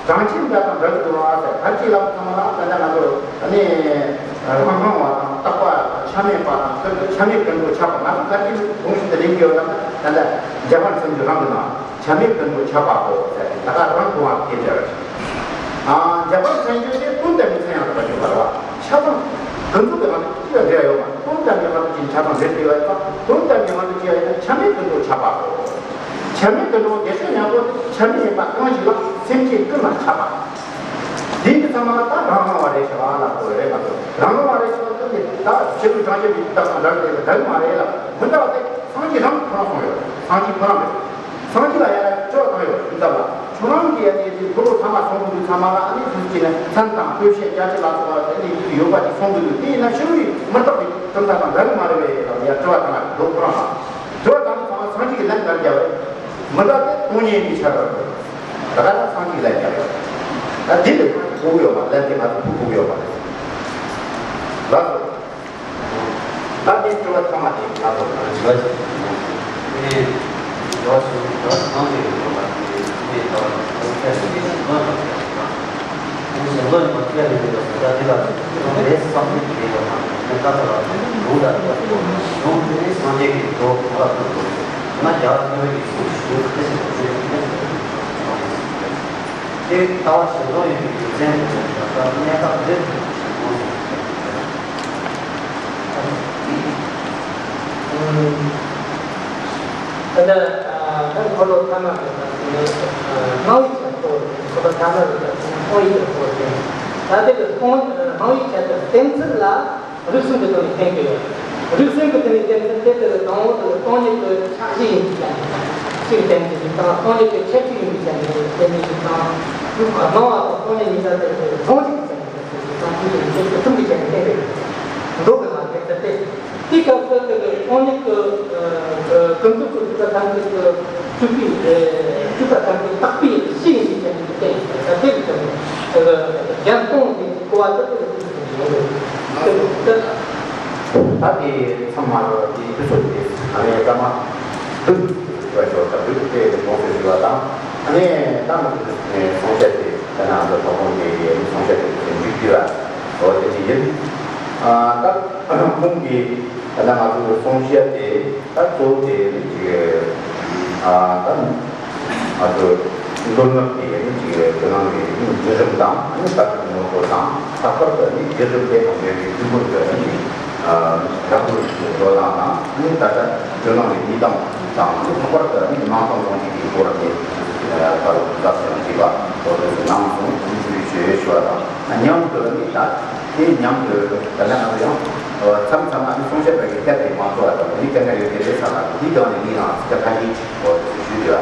གྲངས་ཅན་འདྲ་དང་འདྲ་ཞིག་འགྲོ་བ་ཟེར། ག་རེ་ལབ་ཚང་མ་ལ་ད་ལྟ་ང་ཚོ་ནི་རང་སྣང་བ་དང་རྟག་པ་དང་ཆ་མེད་པ་དང་ཁྱད་པར་དུ་ཆ་མེད་ཀུན་ཏུ་ཁྱབ་པ། ང་ཚོ་ག་རེ་གོང་ཞིག་ཏུ་ལེན་གྱི་ཡོད་ལབ་ན། ད་ལྟ་འཇམ་དཔལ་མཚན་བརྗོད་རང་གི་ནང་ཆ་མེད་ཀུན་ཏུ་ཁྱབ་པ་གོ་ཟེར། ད་ག་རང་གོང་བ་སྐད་ཆ་རེད། ཨ། འཇམ་དཔལ་མཚན་བརྗོད་དེ་ཀུན་བཏབ་པའི་མཚན་ཡང་དག་པར་འཇུག་པ་རེད་བ། ཆ་ཚང་ ཀུན་རྫོབ་ཀྱི་ངང་དུ་ཅི་ཡང་འབྲེལ་བ་ཡོད་མ་རེད། དོན་དམ་པའི་ངང་དུ་ཅི་ཆགས་སྡང་འབྲེལ་བ་ཡོད་པ། དོན་དམ་པའི་ངང་དུ་ཅི་ཡང་ཡོད་ན་ཆ་མེད་ཀུན་རྫོབ་ཆགས་པ་རེད། ཆ་མེད་ཀུན་རྫོབ་བདེ་གཤེགས་ཉམས་པོ་དེ་ཆ་མེད་ཡིན་པ་གང་ཞིག་ལ་སེམས་ཅན་ཀུན་ལ་ཆགས་པ། དེ་འདི་ཚང་མ་ད་རང་རང་བ་རེད་ཤག་ལ་གོ་རེད་མ་གཏོགས། རང་རང་བ་རེད་ཤག་ལ་ད་ནི་ད་ཕྱི་རོལ་བྱང་ཆུབ་ཀྱི་རྟགས་དང་འདྲ་བའི་ལ་འདྲ་གི་མ་རེད་ལ། མི་འདྲ་བ་དེ་སངས་རྒྱས་རང་ཁོ་རང་གསུངས་ཡོད། སངས་རྒྱས་ཁོ་རང་རེད། སངས་རྒྱས་ལ་ཡང་སྤྱོད་བཏང་ཡོད་ཡིན་ཙམ་ལ། ཁྱོད་རང་གིས་ཡང་ནས་དེ་འཁོར་ལོ་ཐ་མ་སོང་གི་འདུག་ཚང་མ་ལ་ཨ་ནི་དུས་ཀྱི་ནས་མཚན་དང་སྤོས་ཤེས་རྒྱ་ཆེ་ལ་སོགས་པ་དེ་ནས་ཡོད་པ་ཅིག་སོང་གི་འདུག་དེ་ཡིན་ན་ཕྱི་རོལ་ཡི་མི་རྟག་པའི་གྲུབ་མཐའ་དང་འདྲ་གི་མ་རེད་པས་ལ་ཡང་དྲི་བ་བཏང་ཡ་འདུག་ཁོ་རང་ལ། དྲི་བ་བཏང་ཚང་མ་སངས་རྒྱས་ཀྱི་ལན་ག་རེ་བརྒྱབ་རེད། མི་འདྲ་སྟེ་སྟོང་ཉིད་ཡིན་པའི་ཆ་རེད། ད་ག་ད་སངས་རྒྱས་ཀྱི་ལན་བརྒྱབ་ཡོད། ད་འདི་ལས་གོ་གི་ཡོད་མ་ལན་དེ་ང་ཚོ་ཐུག་གོ་གི་ཡོད་མ་རེད། ལགས་སོ། ད་དེ་དྲི་བ་ཐ་མ་དེ་ང་ཚོ་གང་ཞིག་ལ་ཞིག་ནས་དྲི་བ་ཞུ་དྲི་བ་གང་ཞིག་ཡོད་པ་དེ་དེ་ལྟ་བུ་ཁྱེད་ཀྱིས་ལོན་པ་ཁྱེད་ཀྱིས་ལོན་པ་ཁྱེད་ཀྱིས་ལོན་པ་དེ་ལ་དེ་རེད་བསམ་གྱི་དེ་ཡོད་མ་རེད། ད་ལྟ་ལ་ལུང་དང་ལུང་དེ་སངས་རྒྱས་ཀྱི་གྲོགས་གང་ལ་ཐུག་དགོས་ན་རྒྱ་ཆེ་བའི་གི་ཚུལ་ཞུ་ཁ་ཞིག་ལ་ཚུལ་ཞུ་ཁ་ཞིག་ལ་དེ་ལྟ་བ་ཞིག་ལོ་ཡོད་པའི་རྒྱུ་མཚན་དེ་ལ་གནས་སྟངས་འདིར་ཞིག་མཐོང་སོང་། ད་ལྟ་ད་འཁོར་ལོ་ཐ་མ་རེད་ད། སྣང་བའི་ཆ་སྟོང་འཁོར་ལོ་ཐ་མ་རེད་ད། སྟོང་ཡིན་སྟོང་ཡིན། ད་དེ་ལ་སྟོང་སྣང་བའི་ཆ་དང་གཏན་ཚིགས་ལ། རིགས་གསུམ་གྱི་སྟེང་ནས་བསྟན་གྱི་ཡོད། རིགས་གསུམ་གྱི་སྟེང་ནས་བསྟན་ཚུལ་དེ་ལྟར་དང་པོ་དེ་ལ་སྟོང་ཉིད་ཀྱི་ཆ་གཅིག་ཡིན་པའི་ཆ་ནས་གཅིག་བསྟན་གྱི་ཡོད་དང་། སྟོང་ཉིད་ཀྱི་ཁྱད་ཆོས་ཡིན་པའི་ཆ་ནས་བསྟན་གྱི་ཡོད་དང་། སྣང་བ་དང་སྟོང་ཉིད་གཉིས་ཀ་དེ་ལ་ཟུང་འཇུག་གི་ཆ་ནས་བསྟན་གྱི་ཡོད་དང་། ཆོས་ཀྱི་ཡིན་ཚུལ་གྱི་གསུམ་གྱི་ཆ་ནས་བསྟན་གྱི་ཡོད། མདོ་གི་ནང་དེ་ལྟར་ཏེ། དེའི་སྐབས་སུ་དེ་ལ་སྟོང་ཉིད་ཀྱི་ཀུན་རྫོབ་ཀྱི་སྤྲོས་པ་ཐམས་ཅད་ཀྱི་སྤྲོས་པའི་སྤྲོས་པ་ཐམས་ཅད་དག་པའི་གཞི་ཡིན་པའི་ཆ་ནས་བསྟན་གྱི་ཡོད། ད་དེ་ལ་ཟེར་ནས་གཞན་སྟོང་ཉིད་ཀྱི་གོ་བ་དེ་ལ། ད་དེ་ཚང་མ་དེ་དུས་ཚོད་དེ་ཨ་ནི་སྐར་མ་བདུན་ཞུ་བ་ཞོར་དང་བདུན་དེ་དགོངས་སེལ་ཞུ་བ་དང་། ཨ་ནི་ད་ང་ཚོ་གསུང་བཤད་དེ་ད་ནང་ཚོ་ཐོག་ཁོངས་དེ་གསུང་བཤད་དེ་མཇུག་བསྡུ་བ་འོ་དེ་ཅི་ཡིན། ད་ཁོང་གིས་ད་ང་ཚོ་གསུང་བཤད་དེ་ད་གཙོ་བོ་དེ་ནི་ཅིག་ད། ང་ཚོ་མདོ་སྔགས་ཀྱི་ནི་ཅིག་དེ་ནང་གི་ནི་བརྒྱུད་རིམ་དང་ནི་ལྟ་གྲུབ་ངོ་སྤྲོད་དང་། ལྷག་པར་དུ་ནི་བརྒྱུད་རིམ་དེ་དང་འབྲེལ་བའི་ཐུན་མོང་གི་ནི་ཅིག་རང་གི་འགྲོ་སྟངས་དང་། ནི་ད་ལྟ་ཇོ་ནང་གི་གནས་སྟངས་དང་། ནི་ལྷག་པར་དུ་ནི་སྣང་སྟོང་སྟོང་གཅིག་གི་སྐོར་ནི་ད་ལོ་ཟབ་ཅིང་རྒྱས་པ་འོ་དེ་ཚོ་གནང་སོང་། ནི་ཞུ་ཞུ་ཞུ་བ་དང་། ཉམས་སུ་ནི་ད། དེ་མཉམ་དུ་ད་ལྟ་ང་ཚོ་ཡང་མཚམས་མཚམས་ཨ་ནི་གསུང་བཤད་པ་གི་སྐད་དེ་མ་གཏོགས་པ་དང་། འདི་སྐད་ཆ་ཡོད་དེ་རེད་ས་ལ་འདི་སྒང་ནས་འདི་ཡང་སྐད་ཁ་ཤས་ཞིག་འོ་ཞུས་ཏེ།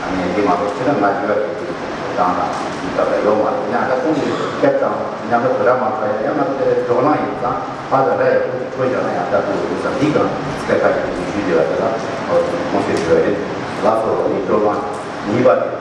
ཨ་ནི་འདི་མ་གཏོགས་ཕྱི་ནང་ང་བརྗོད་པ་དེ་དང་དང་འདི་ལྟ་བུ་ཡོད་མ་རེད། ཡང་ད་ཁོང་གི་སྐད་དང་མཉམ་དུ་དོ་ར་མ་ཚོ་ཡང་ང་ཚོ་དེ་བགྲོ་གླེང་ཡིན་ཙང་ཕ་ད་ར་ཡ་ཁོང་གི་འཕྲོ་བཞག་ན་ཡང་ད་ཁོང་གི་ས་འདི་སྒང་སྐད་ཁ་ཤས་ཞིག་ཞུས་ཏེ་ལ་དེ་ལ་འོ་གསུང་བཤད་ཞུ་བ་རེད། ལགས་སོ། འདི་བགྲོ་གླེང་གཉིས་པ་དེ།